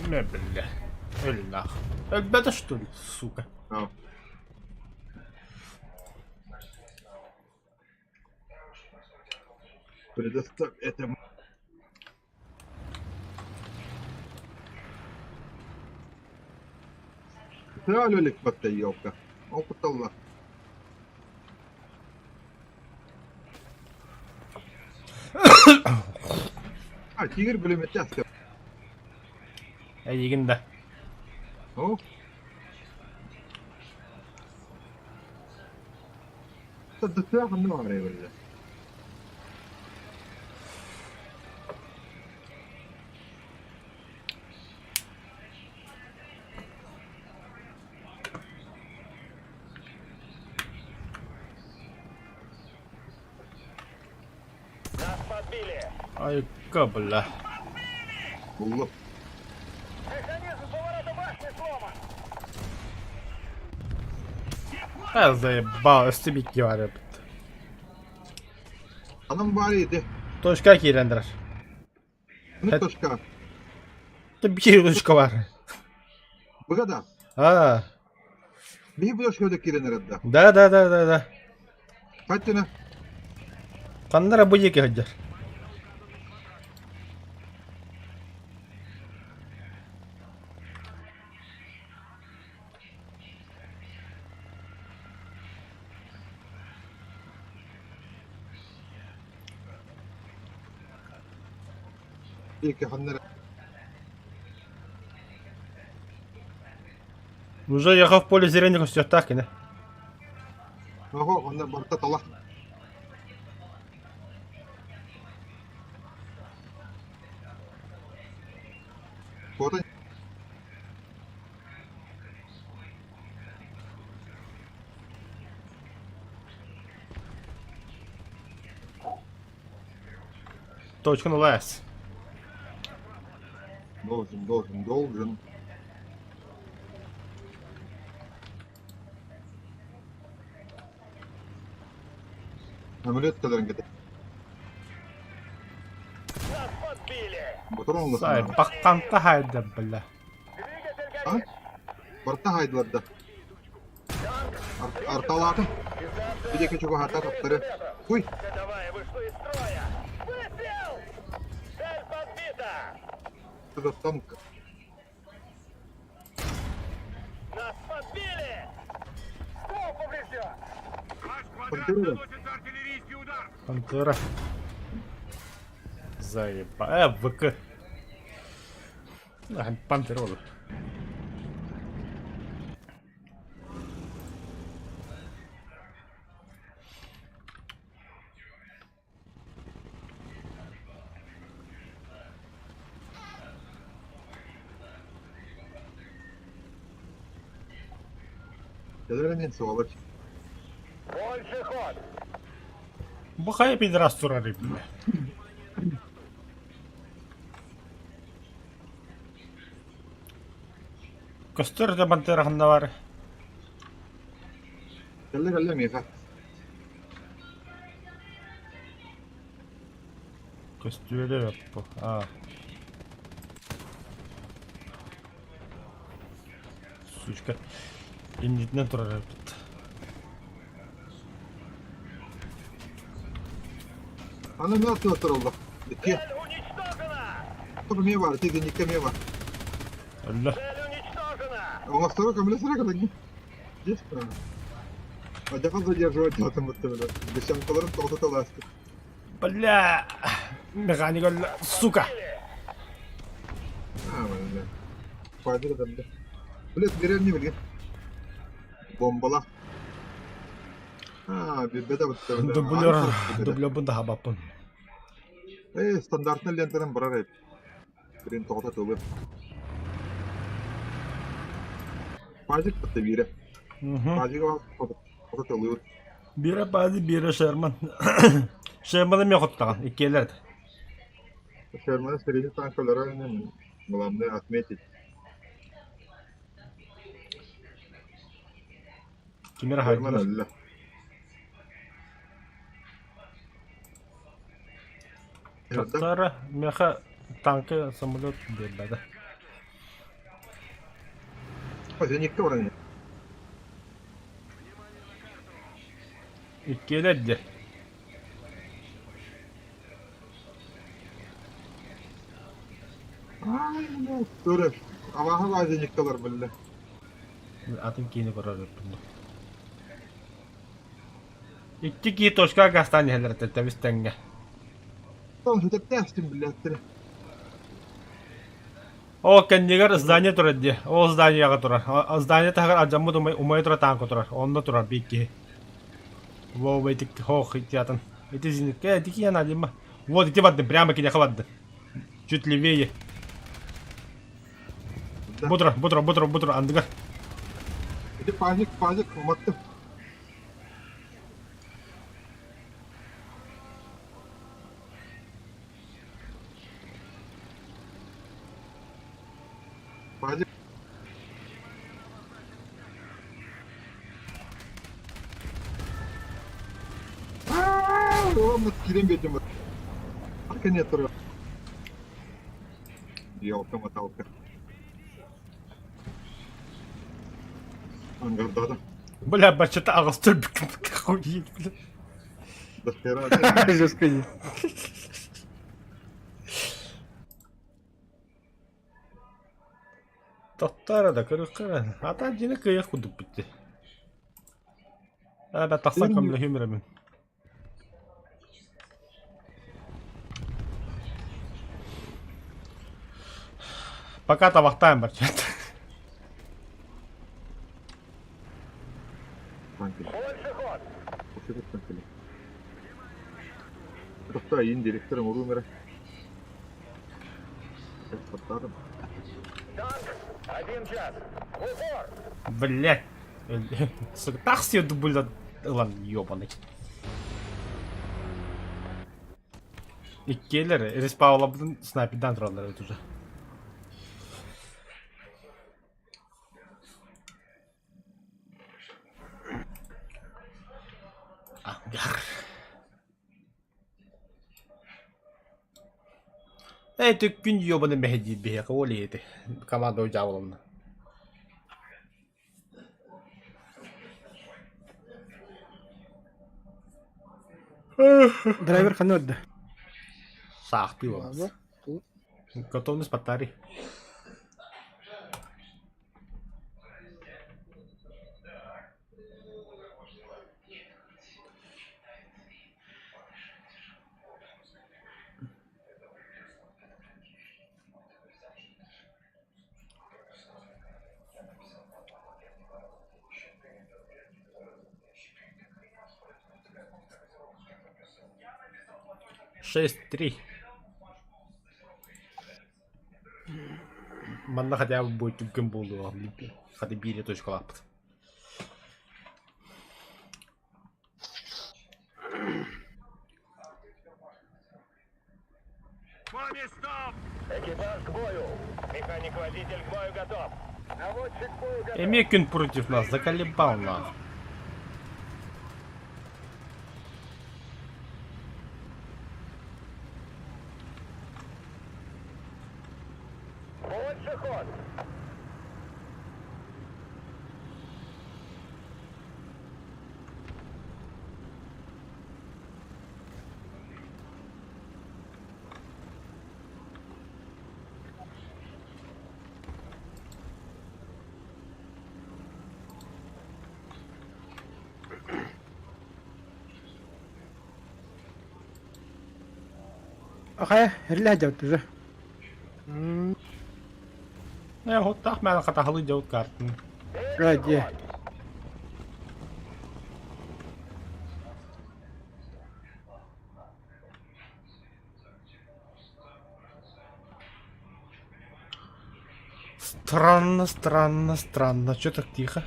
Не, бля. Өлнах. Өлбөтө что ли, сука? А. Предоставь это. Саалөлік батта ёлка. Опыталла. А, тигр бүлеметте асты. Эйигин да. О. Нас подбили. Айка, бля. Булла. Механизм поворота башни сломан. А заебал, өстү бикки бар эбит. Анам бар edi. Точка киирендер. Ну точка. Биир точка бар. Быгада. А, Bir bu точка кирен да. да да да да да. Хаттына. Ханнара бу диэки сылдьар. Iki ханнара. Уже ехал в поле зрения көстүөхтээх кини. Ого, онна барта талах. Фото. Точканы ылаас. Должен, должен, должен. Амулет кадрын кетет. Нас подбили. Моторон Сай, уласына. бакканта хайда, бля. Двигатель А? горит. Барта хайдыларда. Танк Арталаатым. Бидеке чугаһата таптары. Хуй! Ходовая вышла из строя! Выстрел! Цель подбита! Там Нас подбили! Ствол поврежден! Наш квадрат Пантера. наносится артиллерийский удар! Пантера. Заеба. Э, ВК. Пантера olur. Кэлэр сволочь. Больше ход! Бу хайа пидорас турар бля. Көстөр да Пантера ханна бар. Кэллэ кэллэ миэхэ. Көстүөлэ бу. А. Сучка. Иннитинэн турар эбит. Аны мен аттына тураллар. Икки. Цель уничтожена! Топ эмиэ баар, ити зенитка эмиэ баар. Өллө. Цель уничтожена! Оҥосторо көмөлөсөрө кэлэҥҥин. Дьэ, Адьахан задерживать атыммыт бile. Бесенкаларын тоҕото талаастык. Бля! Механик өллө. Сука! Аа, бля. Файдер да бля. Блядь, берер не билген. Бомбалах. Аа, билбэтэ бытта бля. Дублер, дублербун да хабаппын. Э, стандартный лентанан барар эбит. Блин, тоҕото тылы. Пазик кытта биирэ. Пазига хото тылыыр. Биирэ Пази, биирэ Шерман. Шерманы эмиэ хоттаҕын, иккиэлэр этэ. Шерманы сэриини танкалара главное отметить. Ким эрэ Шерман хаайдылар. өллө. Тахсаара, миэхэ танка самолет биэрбэтэ. Зенитка баран Иккиэлэр дии. Ай, блядь, көрөр. Абааһы баа зениткалар биллэ. Атын киини көрөр эбиппин. Икки кии точка гастаан иһэллэр этэ тэбис тэҥҥэ. Там сүтэртээхтин биллээттэрэ. Ол кэннигэр здание турар дии. Ол зданияҕа турар. Здание таһыгар алдьаммыт умай, умайа турар таанка турар. Онно турар биир киһи. Вова ити хох ити атын. Ити зенитка ити киһи анаадыма. Вот ити бардым, прямо киниэхэ бардым. Чуть левее. Да. Бу турар, бу турар, бу турар, бу турар, андыгар. Ити пазик, пазик, уматтым. Пазик. Аа, киирэн биэрдим. Арка турар. Елка-моталка. Ангардада. Бля, баччата аҕыстыр охуеть, бля. Дохера. Жестко не. Тоттара да көрүөххэ Ата дьиҥэ кыайыах курдукпут дии. Аа, тахсан көмөлөһүөм эрэ мин. Пока табахтаан барчат. Больше ход! Тохтоо иин директор оҥоруум эрэ. Танк, один час! В упор! Блядь. Сука, тахси дубль ылан ёбаный. Иккиэлэр респаулабытын снайпердан тураллар эбит уже. Ангар. Ээ түккүн ёбаны мэһэйдиир биһиэхэ ол иһити команда дьаабыланна. Драйвер ханна барда? Саахтыы буолар. Готовность батарей. 6-3. Манна хотя бы будет түргэн буолуо хата биири точкалааппыт. По местам! Экипаж к бою! Механик-водитель к бою готов! Наводчик к бою готов! Эмиэ күн против нас, заколебал нах. Больше ход! Хайа, эрилэ дьабыт уже. Э, хоттаах мээнэ хатаһылыы дьабыт картын. Дьэ. Странно, странно, странно. Чё так тихо?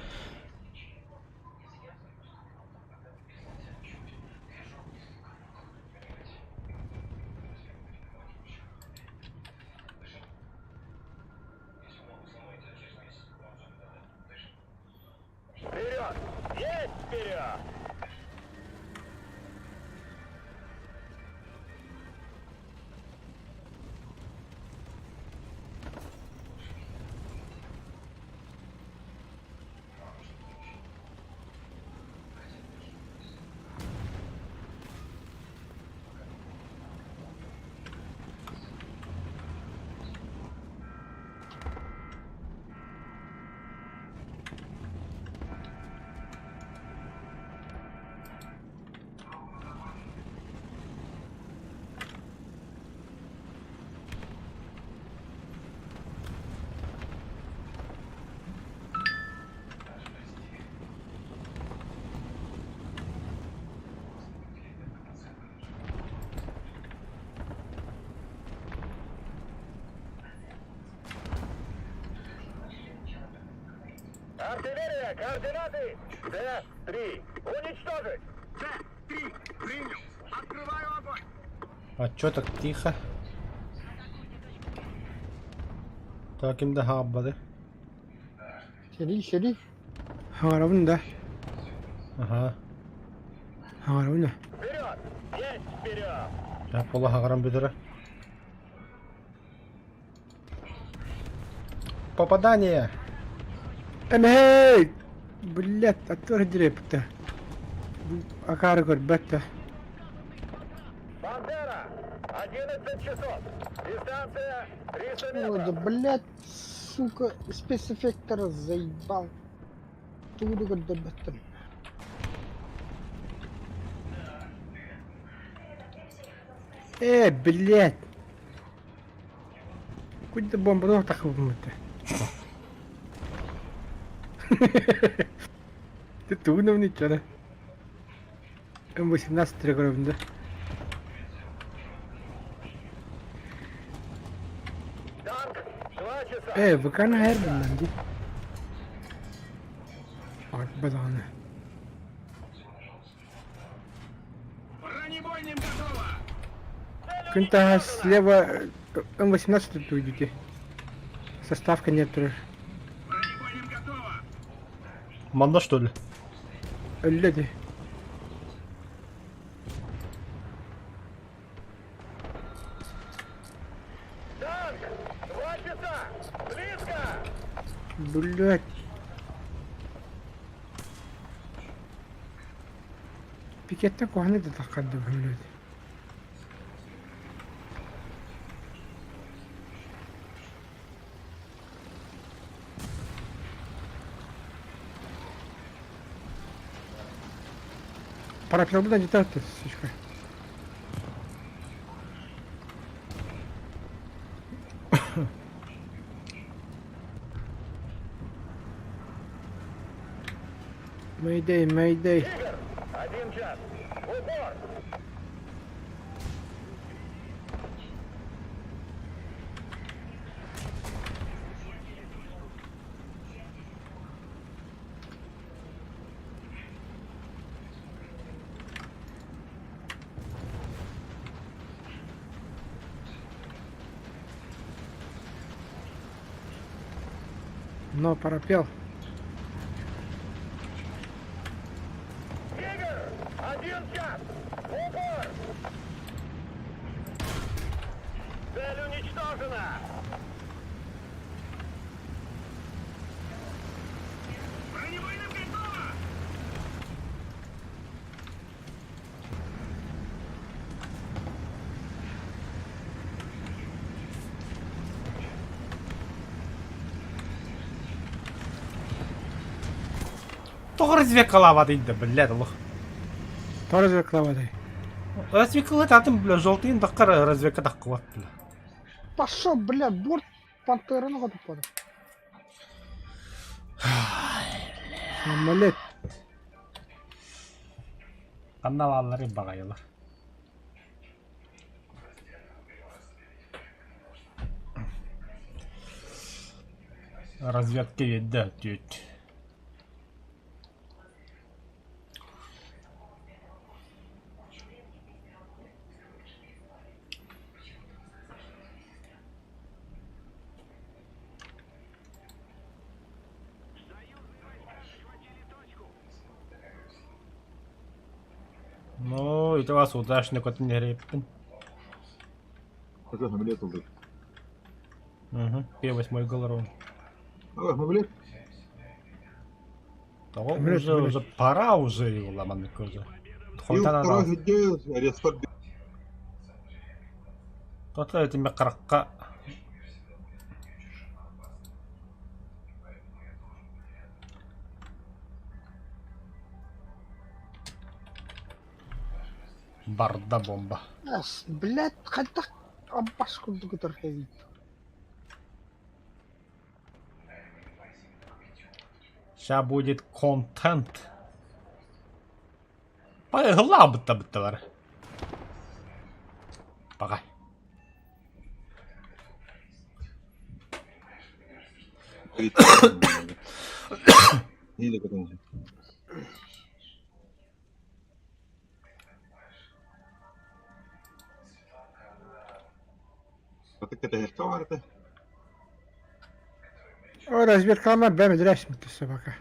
Вперед! Есть вперед! Артиллерия, координаты! Д-3. Уничтожить! Д-3! Принял! Открываю огонь! А чё так тихо? Так ким да хаабады? Сэрии, сэрии. Хаҥарабын да? Аха. Хаҥарабын да? Вперед! Есть вперед! Я пола хаҥаран бүтэрэ. Попадание! Эмэй! Блядь, аттыгар дьирэппитэ. Акаары көрбөт да. Бандера! 11 часов! Дистанция 300 Ой, да метров! блядь, сука, спецэффектор заебал. Тугу да көрдөрбөттөр. Э, блядь! Куда бомбану тахыбыммыта? Ты тугунам ничего. М18 трегоров, да? Танк! 2 часа! Э, ВК на хайр дии. Бадаҕаны. Бронебойным готово! Күн таһа слева М18 тут уйдете. Составка нет турар. Бронебойным готово! Манна что ли? Өллө дии. Танк! 2 часа! Близко! Блять. Пикеттэн куһаҕаны да таххар да бөһүлүөт. Парапелбытан дьиэ сучка. Mayday, mayday. Тигр! Один час! В упор! Но парапел. Тигр! Один час! В упор! Цель уничтожена! Бронебойным готово! Тоҕо разведкалаабатый да, блядь, олох. Тоҕо разведкалаабатай? Разведкалаат атын, бля, желтыйын таххар разведка таххыбат, бля. Пошел, бля, борт пантераны хотуппата. Самолет. Ханна бааллары баҕайылар. Разведка биэрдэ түөрт. Ну, ити вас удачно көтөн иһэрэппин. Это самолет уже. Угу. П8 галерон. А, самолет? Того Самолет, уже, самолет. уже пора уже его ломаннык уже. И Хонтан второй где респорт Тота этими каракка. Барда бомба. Эс, блядь, хайдах аббас курдук ытар эбит. Сейчас будет контент. Ыһыллаабыт бытталар. Пока. Или потом. Ытык кэтэһиэххэ баарыта. О, разведкалама бэм зря собака.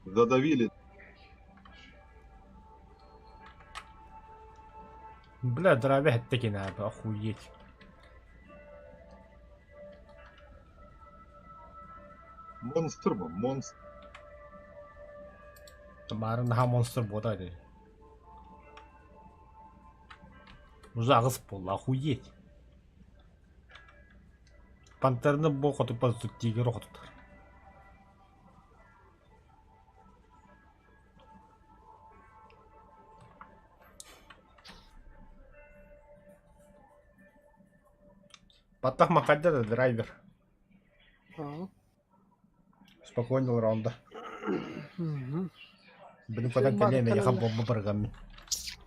Задавили. Бля, дровя таки надо, охуеть. Монстр бу, монстр. Бары наһаа монстр буолар дии. Уже аҕыс буолла, охуеть. Пантерны бу хотуппа тигр хотутар. Баттах махайда да драйвер. Аа. Спокойно раунда. Мгм. Блин, когда Шибаты колено я кэлэллэр. бомба баргаммын.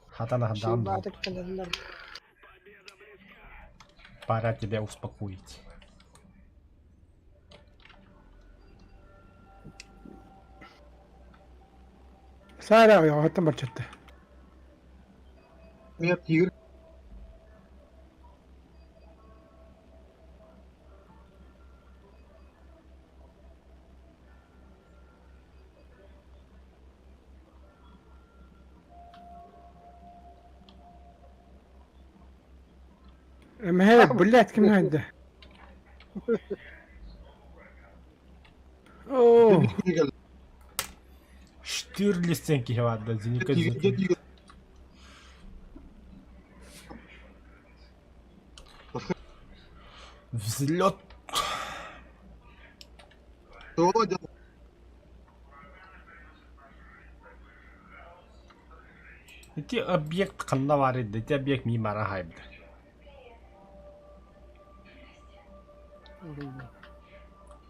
Хатана хадаан Шибаты кэлэллэр. Пора тебя успокоить. Сара оттон барчатта. Нет, тигр. Эмэһэ, блядь, ким хайда? Оо, Штирлицтен киһи баар да, Зенитка Зенитка. Взлет. Ити объект ханна баар edi? Ити объект мин бара хайбыта.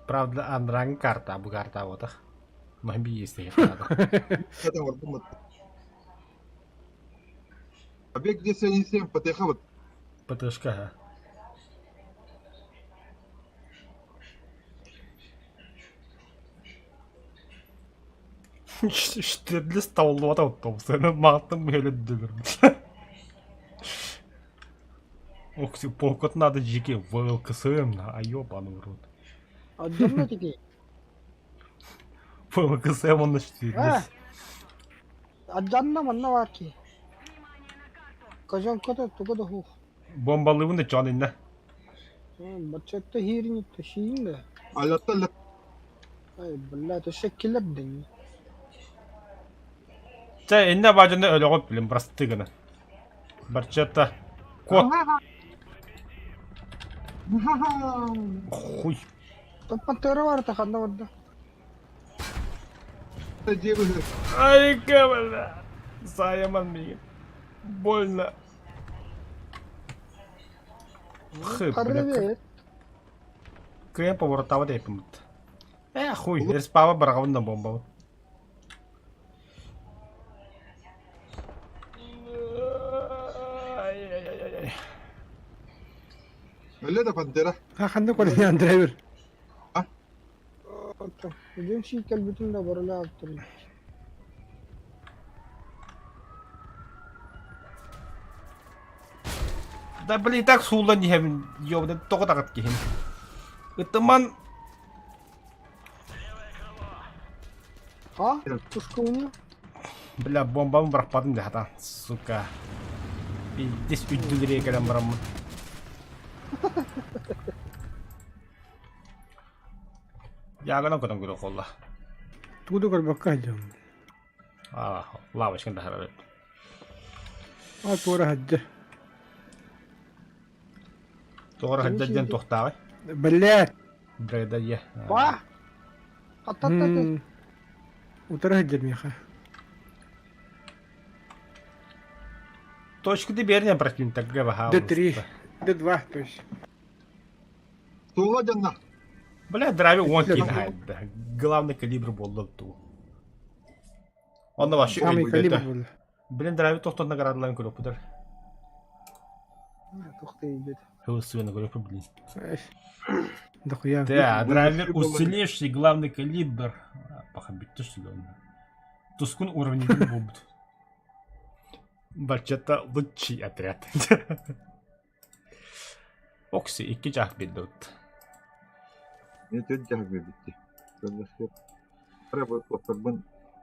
Правда, андрааҥҥы карта, бу карта буотах. Маһын биир надо. Объект 277, ПТХ вот. ПТшка, ха. Штирлиц табыллыбата оттом. Мааттым быһылы Ох, полкот надо жики ВЛКСМ на, а ёбаный в рот. Отдельно такие. ВЛКСМ он на Штирлиц. Адьанна манна баар киһи. Козёнката туга да суох. Бомбалыыбын да чон иннэ. Баччатта хиирин ташиин да. Аллаттан Ай, блядь, өссө килер дэнни. Чэ, иннэ баадьаны өлөҕүт билим, просты гына. Барчата кот. Хуй. Пантера барта ханна барда. Ай, бля. Саяман миигин. Больно. Хы, бля. Привет. Кыайан поворотаабат эппиммит. Э, хуй, респаба быраҕабын да бомбабын. Ай-яй-яй-яй. Өлө да пантера. ха ханна көрүн драйвер. Үдүн сии кэлбитин да барылаабыттар. Да блин, так сууллан иһэбин, ёбана тоҕо даҕат киһим. Ытыман А? Пушка у нее? Бля, бомбабын бырахпатым да хатан, сука. Пиздец үрдүлэрэ кэлэн бараммын. Ягынан көтөн көрө холла. Тугу да көрбөккө сылдьабын. А, лавочканы таһаарар эбит. А туора сылдьар. Тоҕо сылдьар диэн туохтааҕый? Блядь. Дрэда е. Ба! Хаттаттаты. Утары сылдьар миэхэ. Точку ты берни противник ГВХ. Д3. Д2, то есть. Суола дьонно. Бля, драви он киин Главный калибр буолла туу. Онно вообще Самый калибр буолла. Блин, драви тохтон наградаларын көрөппүтэр. Тухты идет. Хылысыны көрөппү, блин. Дохуя. Да, драйвер усилевший главный калибр. Паха бүттү что ли он. Тускун уровень буолбут. Баччата лучший отряд. Окси, икки чаах биэрдэ Мен төрт дьаһак биэрбитти. Туохтарбын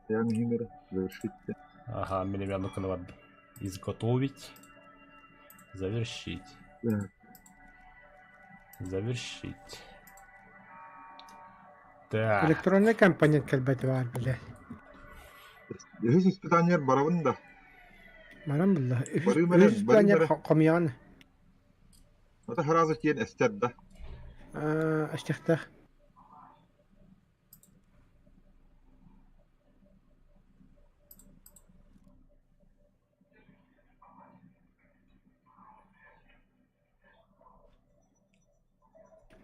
я иһин завершить. Ага, мин эмиэ оннук гына бардым. Изготовить. Завершить. Завершить. Так. Электронный компонент кэлбэт баар, блядь. Үһүс испытаниер барабын да. Баран булла. Барыы мэрэ, Үһүс испытаниер барыы мэрэ. хомуйаҕын. Ата сразу тиэн эстэр да. Астихтаах.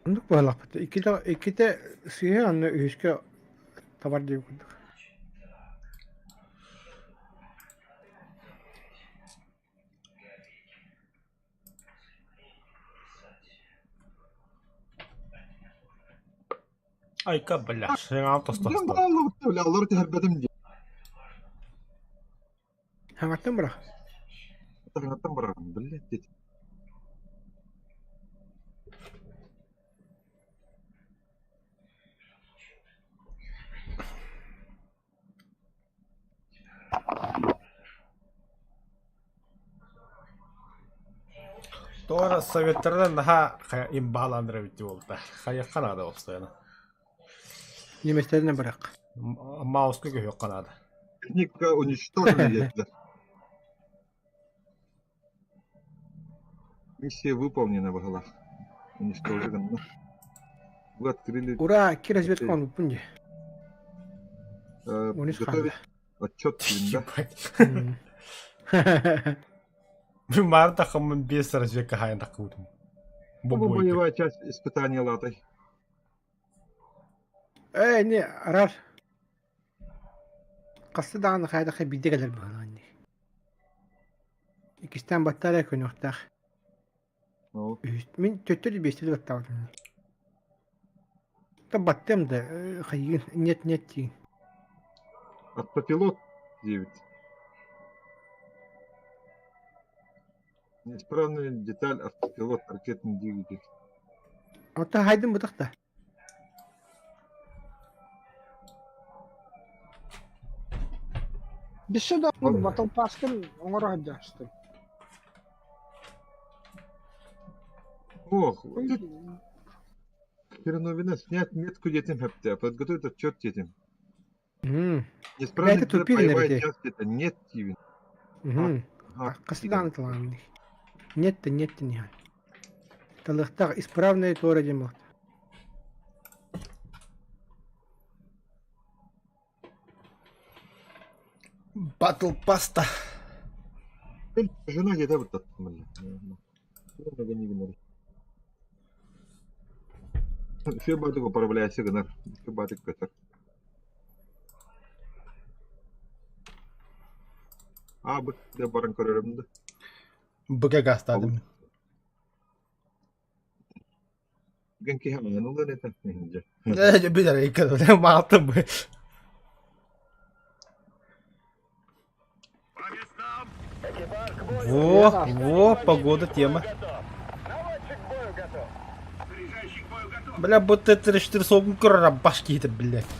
Оннук быһалаахпыт. Иккитэ иккитэ сыыһа онно үһүскэ табар диэбит курдук. Айка, бля, сыҥаам Дьон тостостон. бааллыбыт бля, олору түһэрбэтим дии. Хаҥаттан бырах. Таҥаттан барарым, бля, дит. Туора советтарынан наһаа имбаалааннар эбит буолта. Хайыахха наада постоянно. Немецтеринэн барыах. Мауска көһүөххэ наада. Техника уничтожена диэтилэр. Миссия выполнена быһылаах. Уничтожена. Вы открыли... Ура, ки разведка онуппун дии. Э, Унис готовить хаалла. отчет да? Мин маары таххаммын биэс разведка хаайан таххыбытым. Бу Бобуойка. боевая часть испытания латай. Ээ, не, арар. Хаста даҕаны хайдах биирдэ кэлэр быһыылаах ини. Иккистээн баттаа эрэ көнүөхтээх. Ол Үһүс мин төттөрү биэстэ да баттаабатым ини. Да баттыам да э, хайыгын нет нет диин. Автопилот диэбит. Неисправная деталь автопилот ракетный двигатель. Оттон хайдын бытах да. Бисе да батыл паскын оҥоро сылдьаастым. Ох, вот это хреновина. Снять метку детям хэпте, подготовить отчет детям. Мм. Неисправная Это деталь тупили, боевая наверное. часть это нет Тивин. Мгм. Ага, Хаста даҕаны талаанный. Нет да нет да ниһан. Талыахтаах исправная туора диэн буолта. Батл паста. Жена где-то вот так. Все батык управляйся гынар. Все батык көтөр. А, бу да баран көрөрүм да. Быка гастадым. Бүгүн киһи аҥан ылан этэ. Дьэ. Э, билэр икки маалтым. По местам! Экипаж к бою! Во, во, погода тема. Готов! Наводчик к бою готов! Заряжающий к бою готов! Бля, будто 34 солгун көрөр баш киһитэ, блядь.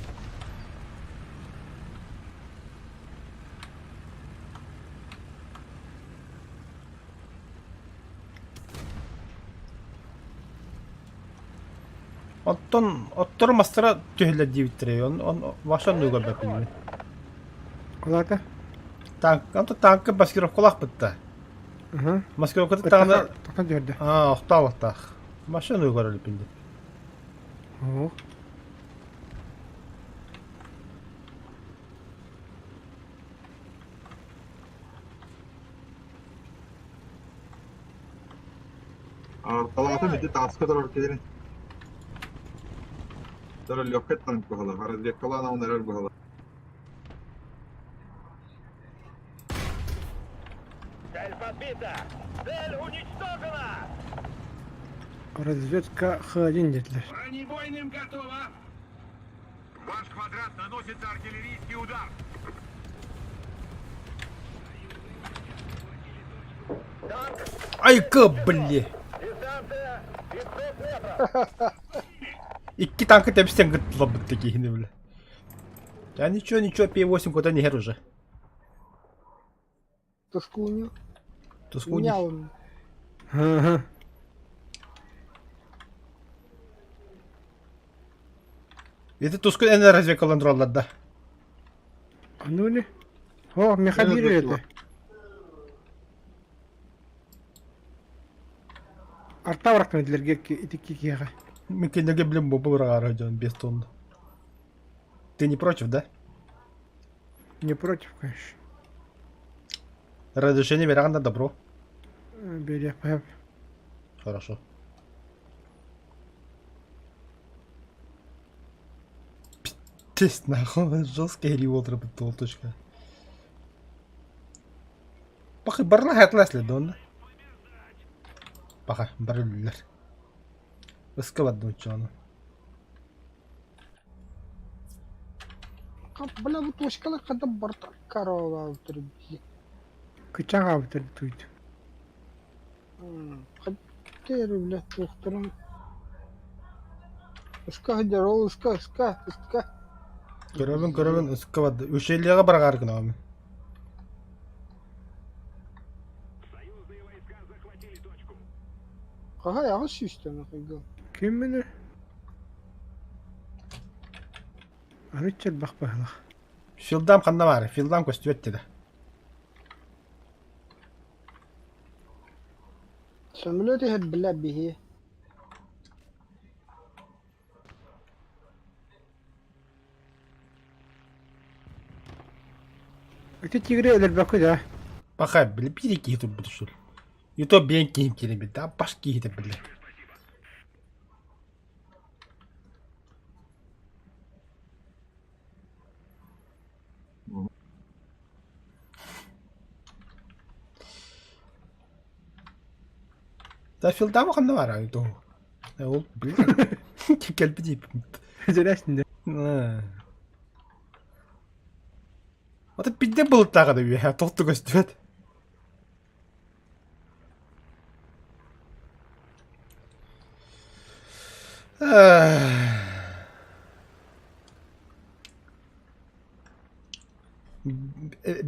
Оттон оттор мастара түһэллэр диэбиттэрэ. Он он ваша оннугар бэппин. Олата? Танк, онто танка маскировкалаах бытта. Аха. Маскировката таҕына Тахтан түһэрдэ. аа охтообуттаах. Машина оннугар өлүппүн диэн. Оо. Арталаатым ити тааска турар киһини. Тара легкай танк быһалаах, разведкалаан аҕын эрэр быһалаах. Цель подбита! Цель уничтожена! Разведка Х1 диэтилэр. Бронебойным готово! Ваш квадрат наносится артиллерийский удар! Айка, бли! Дистанция 500 метров! Икки танка тэпсэн кыттылабыт киһини бля. Да ничего, ничего, П8 куда не хер уже. Тоскуню. Тускуни. Няун. Ага. Это тускун эн разведкалан тураллар да. Ну не. О, меха биир это. Арта барахтан этилэргэ ити киһиэхэ. Мин кинилэргэ блин бу быраҕаары дьон без тонна. Ты не против, да? Не против, конечно. Разрешение береҕин да добро. Биэриэхпэ. Хорошо. Пиздец, нахуй, жесткий револтер точка. Пахы барла хатлас дон. Паха, барыллар. Ыска бардым чону. Бля, бу точкалар хата барта корова турбили. Кычаҕа бүтэр туйт. Хаттер, бля, туохтарым. Ыска сылдьар, ол ыска, ыска, ыска. Көрөбүн, көрөбүн, ыска барды. Ущельеҕа бараҕар гынабын. Союзные войска захватили точку. Хаһай аҕыс сүүстэн ахайгыл. Ким мини? Арыт элбэх быһылах. Филдам ханна баар? Филдам көстүбэт деді. Самолет иһэр бля биһи. Ити тигри өлөрбөккө да. Паха, били биир киһи турбут ушул. Ито биэн киһим киирэн билdi. Баш киһи били. Да филдама ханна баар ито. Ол блин. Кэлбит Интересно. Ата пидде былыттааҕа да үөһэ тохту көстүбэт.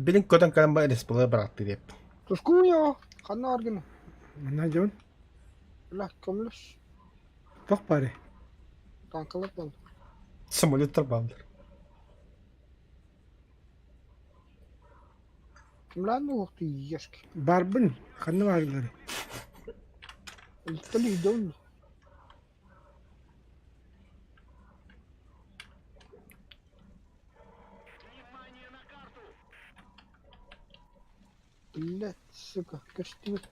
Билин көтөн кэлэн ба респалар барааттыы диэппин. Тускуйо, ханна аргын? Манна дьон Бля, көмөлөс. Туох баарый? Танкалар буолла. Самолеттар бааллар. Кимлээн уохту ешки. Барбын. Ханна баалларый? Илтели идеон. Блять, сука, көстүбүт.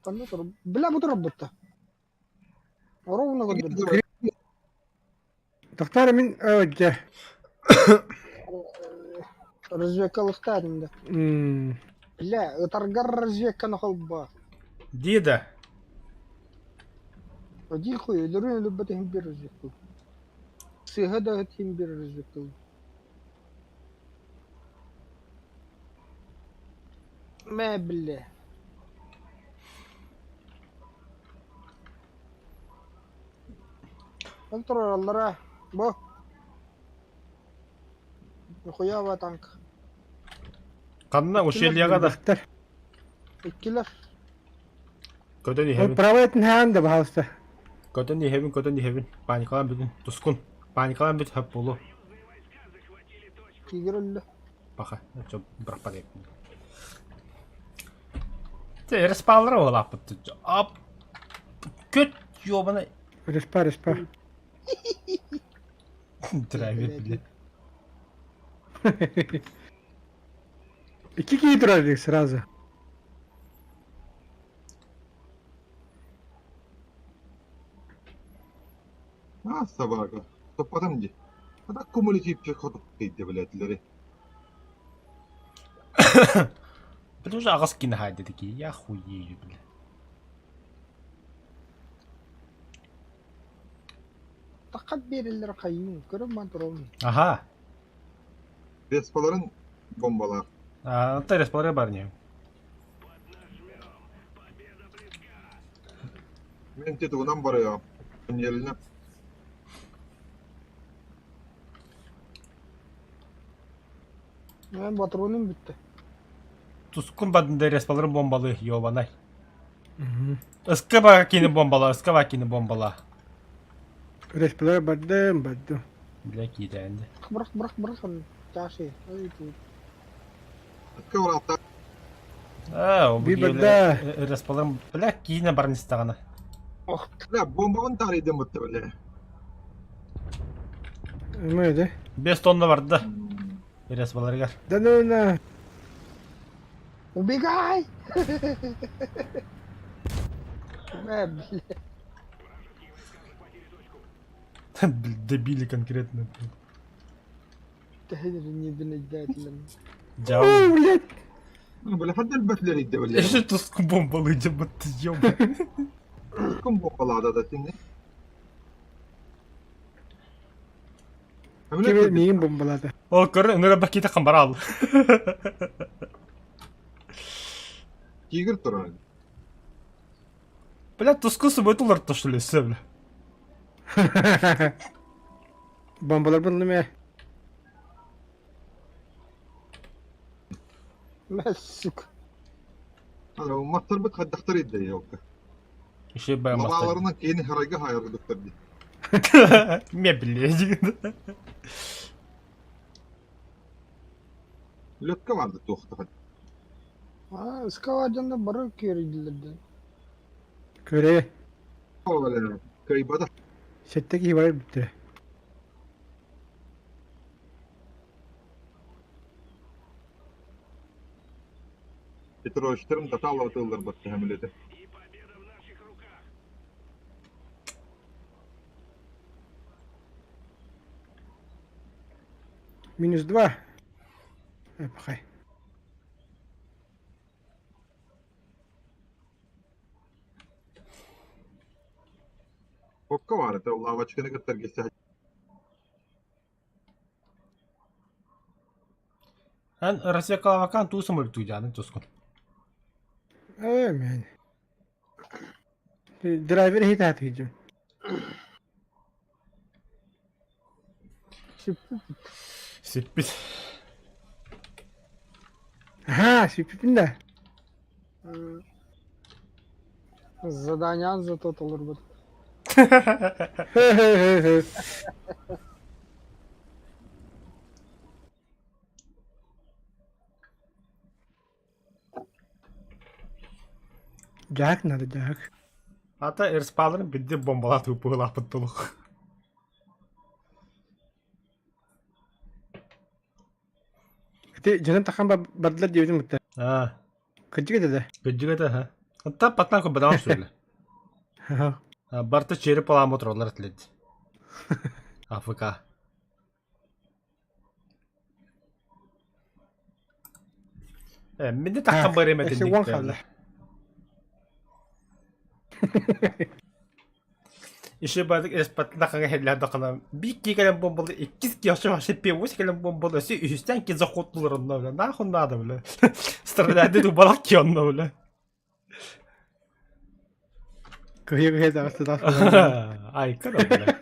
Ханна тур? Бля, бу турар Ровно көрдөрдө. Тохтоор мин дьэ. Разведкалыхтаатым да. Бля, ытаргар разведканы холбоо. Дида. Один хуй, өлөрүн өлөрбөт иһин биир разведка. Сыыһа да иһин биир разведка. Мэ, бля. Ол турараллара бу. Нихуя танк. Ханна ущельяға да Элбэхтэр. Иккилэр. көтөн Ол иһэбин. правый этин да пожалуйста. Көтөн иһэбин, көтөн иһэбин. Паникалаан бүтүн. Тускун. Паникалаан бүт хөп буолуо. Тигр өллө. Паха. Чо бырахпа диэппин. Те респаллара олааппыт. Ап. Көт ёбана. Респа, респа. Драйвер билет. Икки киһи турар сразу. А, собака. Топпатым дии. А так кумулятивчик хотук тийдэ билэтилэри. Били уже аҕыс кини хаайда такие, я хуею, бля. Таххат биэрэллэр хайыын, көрөн баан турабын. Аха. Респаларын бомбалаах. А, Anta респалары бар не. Мен тетугунан барыам. Өньелинэ. Мен патроным бүттэ. Тускун бадында респаларын бомбалы, ёбанай. Ыскаба кини бомбала, ыскаба кини бомбала. Респалар бардым, бардым. Бля киирэнди. Бырах, бырах, бырах. Чаши. Ой, тут. Ыкка барааттаах А, Биир барда. респаларын, бля, киинэ баран истэҕинэ. Ох, Бля, бомбабын таарыйдым бутта бля. Мэ 5 тонна барда. Респаларыгар. Да ну на. убегай! Мэ, бля. Добили конкретно. Тэһин не бинэйдээтилэр. Дьау. О, блядь. Бля, хадда элбэтлэр идэ бля. Эше тускун бомбалы дьабытты ёба. Кум бомбалаада да тинни. Ким миигин бомбалаата. Ол көрө нөра бакита хамбарал. Тигр турар. Бля, тускун субой тулар тошлы бля. Бомбалар булдum э. Мэ, сука. Ана маттарбыт хаддахтар идэ ёлка. Еще бы мастер. Лабааларынан киһини харайга хаайарбыттар дии. Мебель. Лөккө барды туохтахан. А, скаладында бары киирдилер. Көрө. Ол кыйбата. Сэттэ киһи бар бүттэ. Петровичтарым татаалап тыллар бат хэмилете. И победа в наших руках. Минус 2. Пахай. Окка бар это лавочканы кыттар кессе. Эн Россия калавакан туусам өлтүүжааны тускун. Э, мен. Драйвер хит хат хижим. Сиппит. Ха, сиппин да. Задание зато толор бут. Хе-хе-хе. Jack надо, Jack. Ата эрспаларын бидде бомбалат упылапыт толук. Ты жынан тахан бардылар диэбитим бутта. А, Кырдьык этэ да. күддүгэтэ ха. Ата патнан ко бадам сүрле. Барта череп аламы туралар тилет. АФК. Э, минде таккан бар эметин. Өссө уон хаалла. Еще бардык эс патна кanga хеллер дакана. Бик келен бомбалы, иккис кияшы вообще певус келен бомбалы, өсө үстен ки захотлар онна бля. Нахуй надо бля. Стреляйды дубалак ки онна бля. Кыһыйа-кыһыйа таҕыста таас. Ай, кара бля.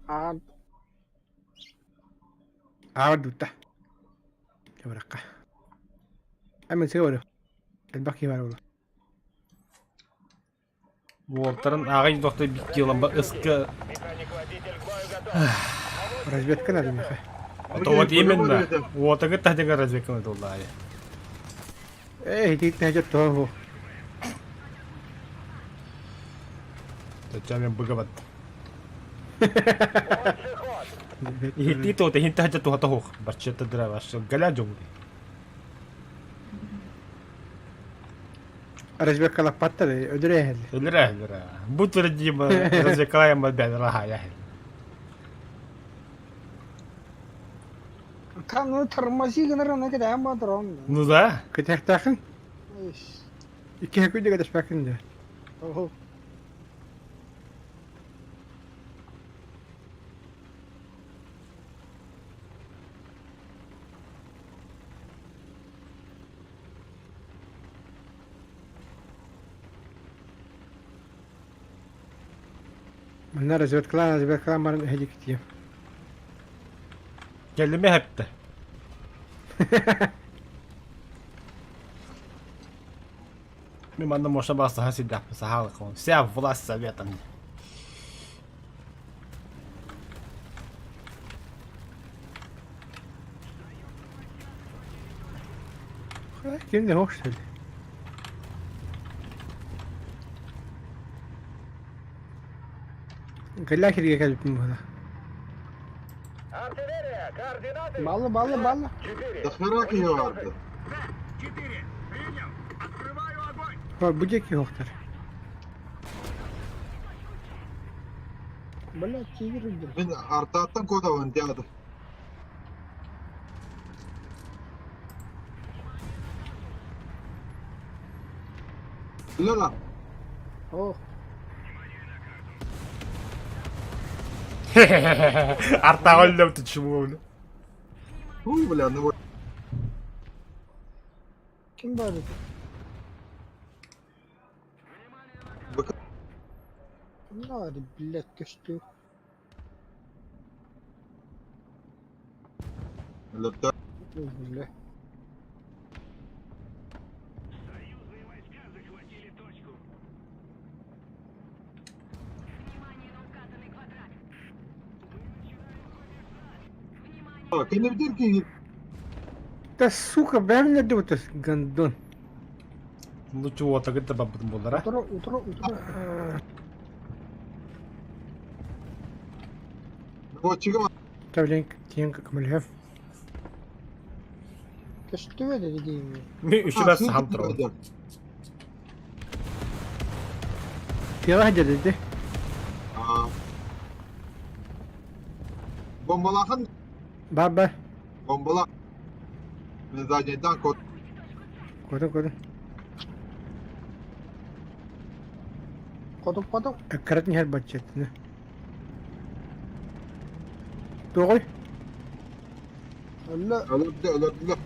А, Аабар дутта. Чабыракка. Эмен сыга барыа. Элбэх киһи баар буолуо. Уолтарын ағай доқты бик килан ба ыска. Механик-водитель к бою готов. Разведка надо миэхэ. Это вот именно. Вот это тадыга разведка надо Эй, ититтэн дьэ туох Зачем я быгават? Лучший ход. Ихти то ты хинта хача тухата хух. Барчета дыра ваш галя джунгли. Разведка лаппаттар, өдөрө эһэллэр. Лера лера. Будь родима развекаем бен раха я. там ну тормози гынар аны кede ама дрон. Ну да. Кытыахтаахын икки күндэ кэтэспэккин дии. Ого. Манна разведкалаан разведкалаан баран эһэдикитиэм. Келлеме хепте. Мен манна мошна баса хасидап сахалыкон. Вся власть советом. Ким да хош что ли? Кэллээх сиргэ кэлбиппин буолла. Артиллерия, координаты. Баллы, баллы, баллы. 4. Дахара киһи барды. Т-4. Принял. Открываю огонь. Бу бу диэки хоохтар. Бля, тигр идет. Мин артааттан кодабын театр. Лала, Ох, Артаголлем ты чему, бля? ой, бля, ну вот. ким бар? Быка- Надо, блядь, көстү. Лөптө. Бля. Союзные войска захватили точку. Кэннибитин киһи Да сука, бэйэм да гандон. Лучше уотагыт да барбытым буоллар, а? Утро, утро, утро. Наводчига Тавлен тиен көмөлөһөм. Көстүбэ dedi дейм. Мен үчүбэ саһан турабын. Тыаҕа сылдьар Бомбалахан Бар бар. Бомбала. Мен заднийдан кот. Көрдүм көрдүм. Хотуп хотуп. Аккарат иһэр баччатына. Туоҕуй? Өллө. Өлөрдө, өлөрдүлэр.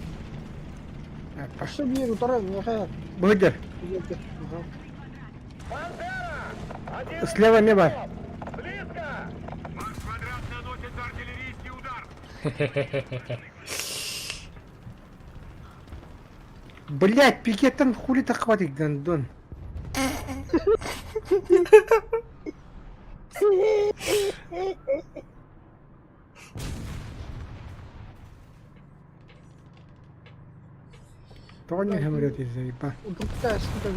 Өссө биир утары миэхэ. Быһыдыр. Пантера! Слева не бар. Близко! Ваш квадрат наносит артиллерийский удар! Блять, пикеттан хули так хватит, гандон. Тоҕо не говорят из заеба. Утукта эститен.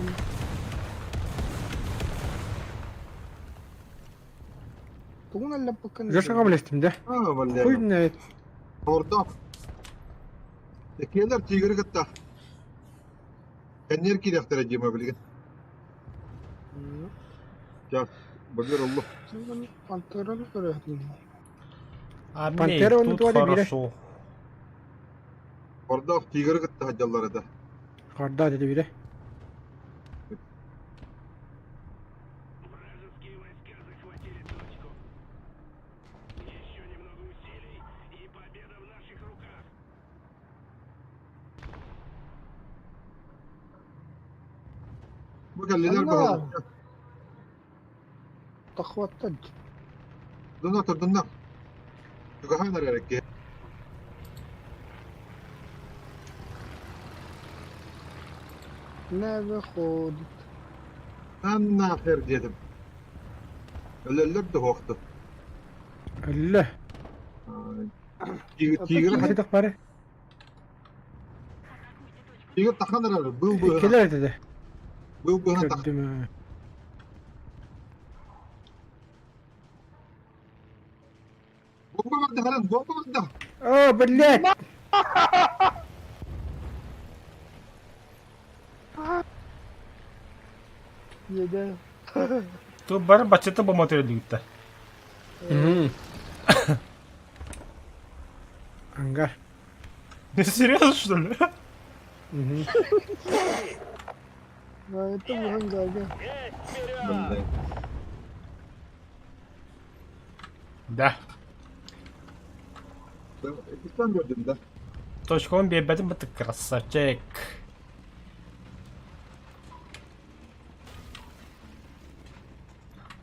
Тугун эллэппыккын. Жошаға білестім да? А, Хуй блядь. знает. Ордов. Экиэлэр тигри кытта. Кэннер кириэхтэрэ Дима билигин. Сейчас, багыр оллу. Пантераны көрөһүн. А мне Пантера и оны тут туа да бире. хорошо. Ордов тигри кытта сылдьаллар этэ. Хорда dedi бире. Вражеские войска захватили точку. Еще немного усилий, и победа в наших руках. Бу кэллилэр Анна. баһылык. Тахваттан. Дунна турдунна. Чугаһаан эрэр экки. Не выходит. Нахер диэтим. Өлөллөр да суохту. Өллө. Тигр тигр Хасытах бары. тигр тахан эрэр. Был быһына. Келер dedi. Был быһына тах. Көрдүм. Бомба барда харан, бомба барда. О, блядь! Еде. Тут бары баччата бомба төрөлүгүттэ. Ангар. Не серьезно, что ли? Мгм. Это бухангарга. Есть вперед! Блядь. Да. Иккистэн көрдүм да. Точкабын биэрбэтим быты красавчик.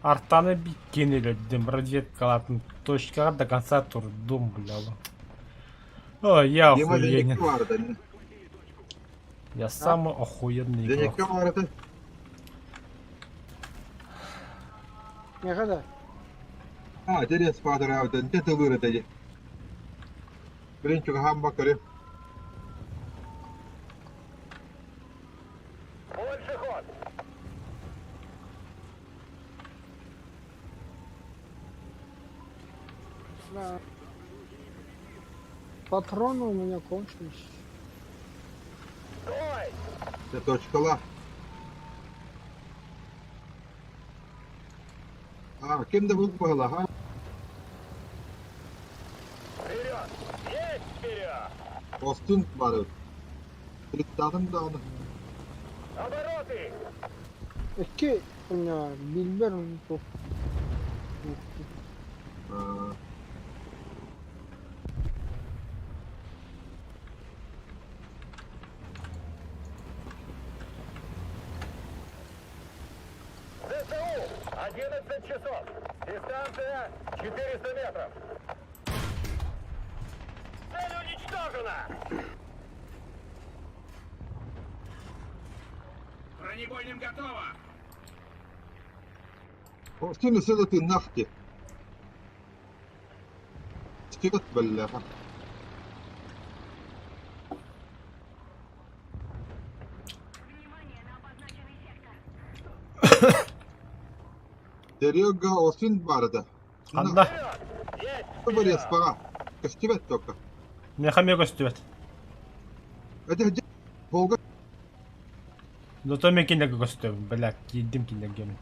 Артаны биккин өлөрдүм, разведкалатын точкаҕа до конца турдум, бля. Ой, я Дима охуенен. Леникке баар этэ. Я самый охуенный игрок. Леникке баар этэ. Миэхэ да. А, Терес Фадор те тылыр этэ. Блин, чугаһаан бакыры. Больше ход! Да. Патроны у меня кончились. Стой! Те точкала. А, ким да был баһыла, ха? Вперед! Есть вперед! Остун бары. Триттадым даҕаны. Обороты! Икки у меня билбер тут. А, ЗСУ! 11 часов! Дистанция 400 метров! Цель уничтожена! Бронебойным готово! Остун өссө да тыыннаах дии. Стигат бэллээх. Серега Осин баар этэ. Ханна? Респаҕа. Көстүбэт только. Миэхэ эмиэ көстүбэт. Это Волга. Зато мен кинилэргэ көстөбүн, бля, киирдим кинилэргэ мин.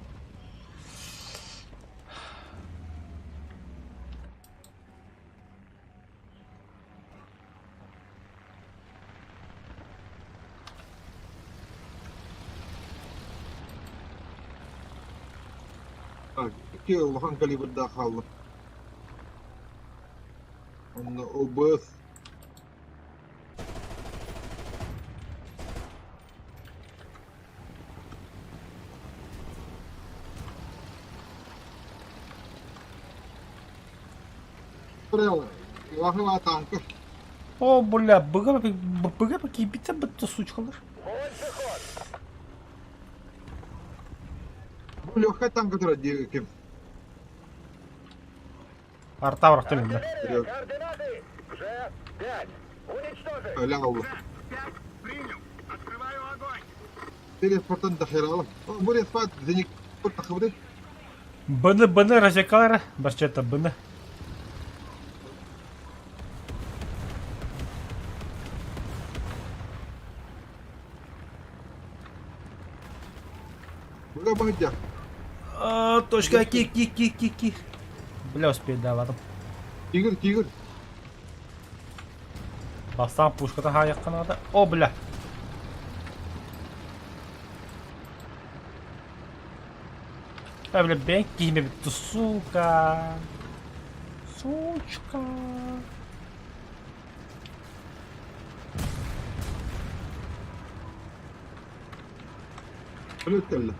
Икки улахан калибрдаах хаалла. Онно ОБС О, бля, быга быга киирбиттэр бытта сучкалар. Бу легкая танка турар дии ким? Арта барахтым инде. Координаты Ж5. Уничтожить. Өлө алла. Телеспортан дохерала. Бу респат зеник тахыбыты. Быны быны разекалара, барчета быны. Быга баһыйда. А, точка ки ки ки ки ки. Бля, успеть да, ладно. Тигр, тигр. Бастаан пушката хаайахха наада. О, бля. А, бля, бэйэҥ киһим эбит, сука. Сучка. Өлөт кэллэ.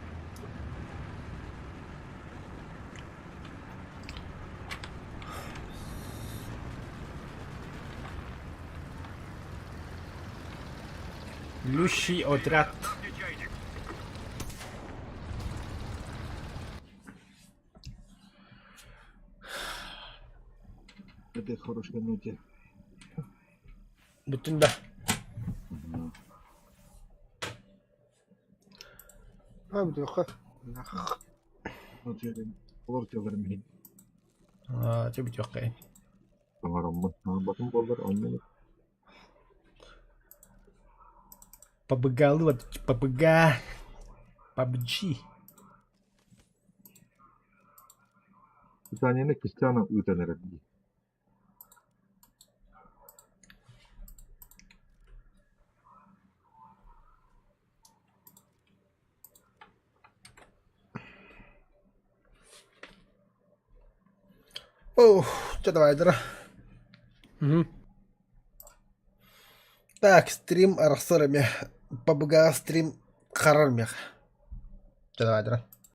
Лющий отряд. Опять хорошая ноте. Бүтүн да. Абдуха. Олор мин. Аа, чэ бүтүөххэ. Оҥороммун. Оҥорботум буоллар онно Побыгалы вот ПБГ. PUBG. Питаниены Кристиана ыытан эрэр дии. Ох, чэ давай дара. Мгм. Так, стрим арахсар эмиэ. PUBG стрим харар миэхэ. Чэ давай дара.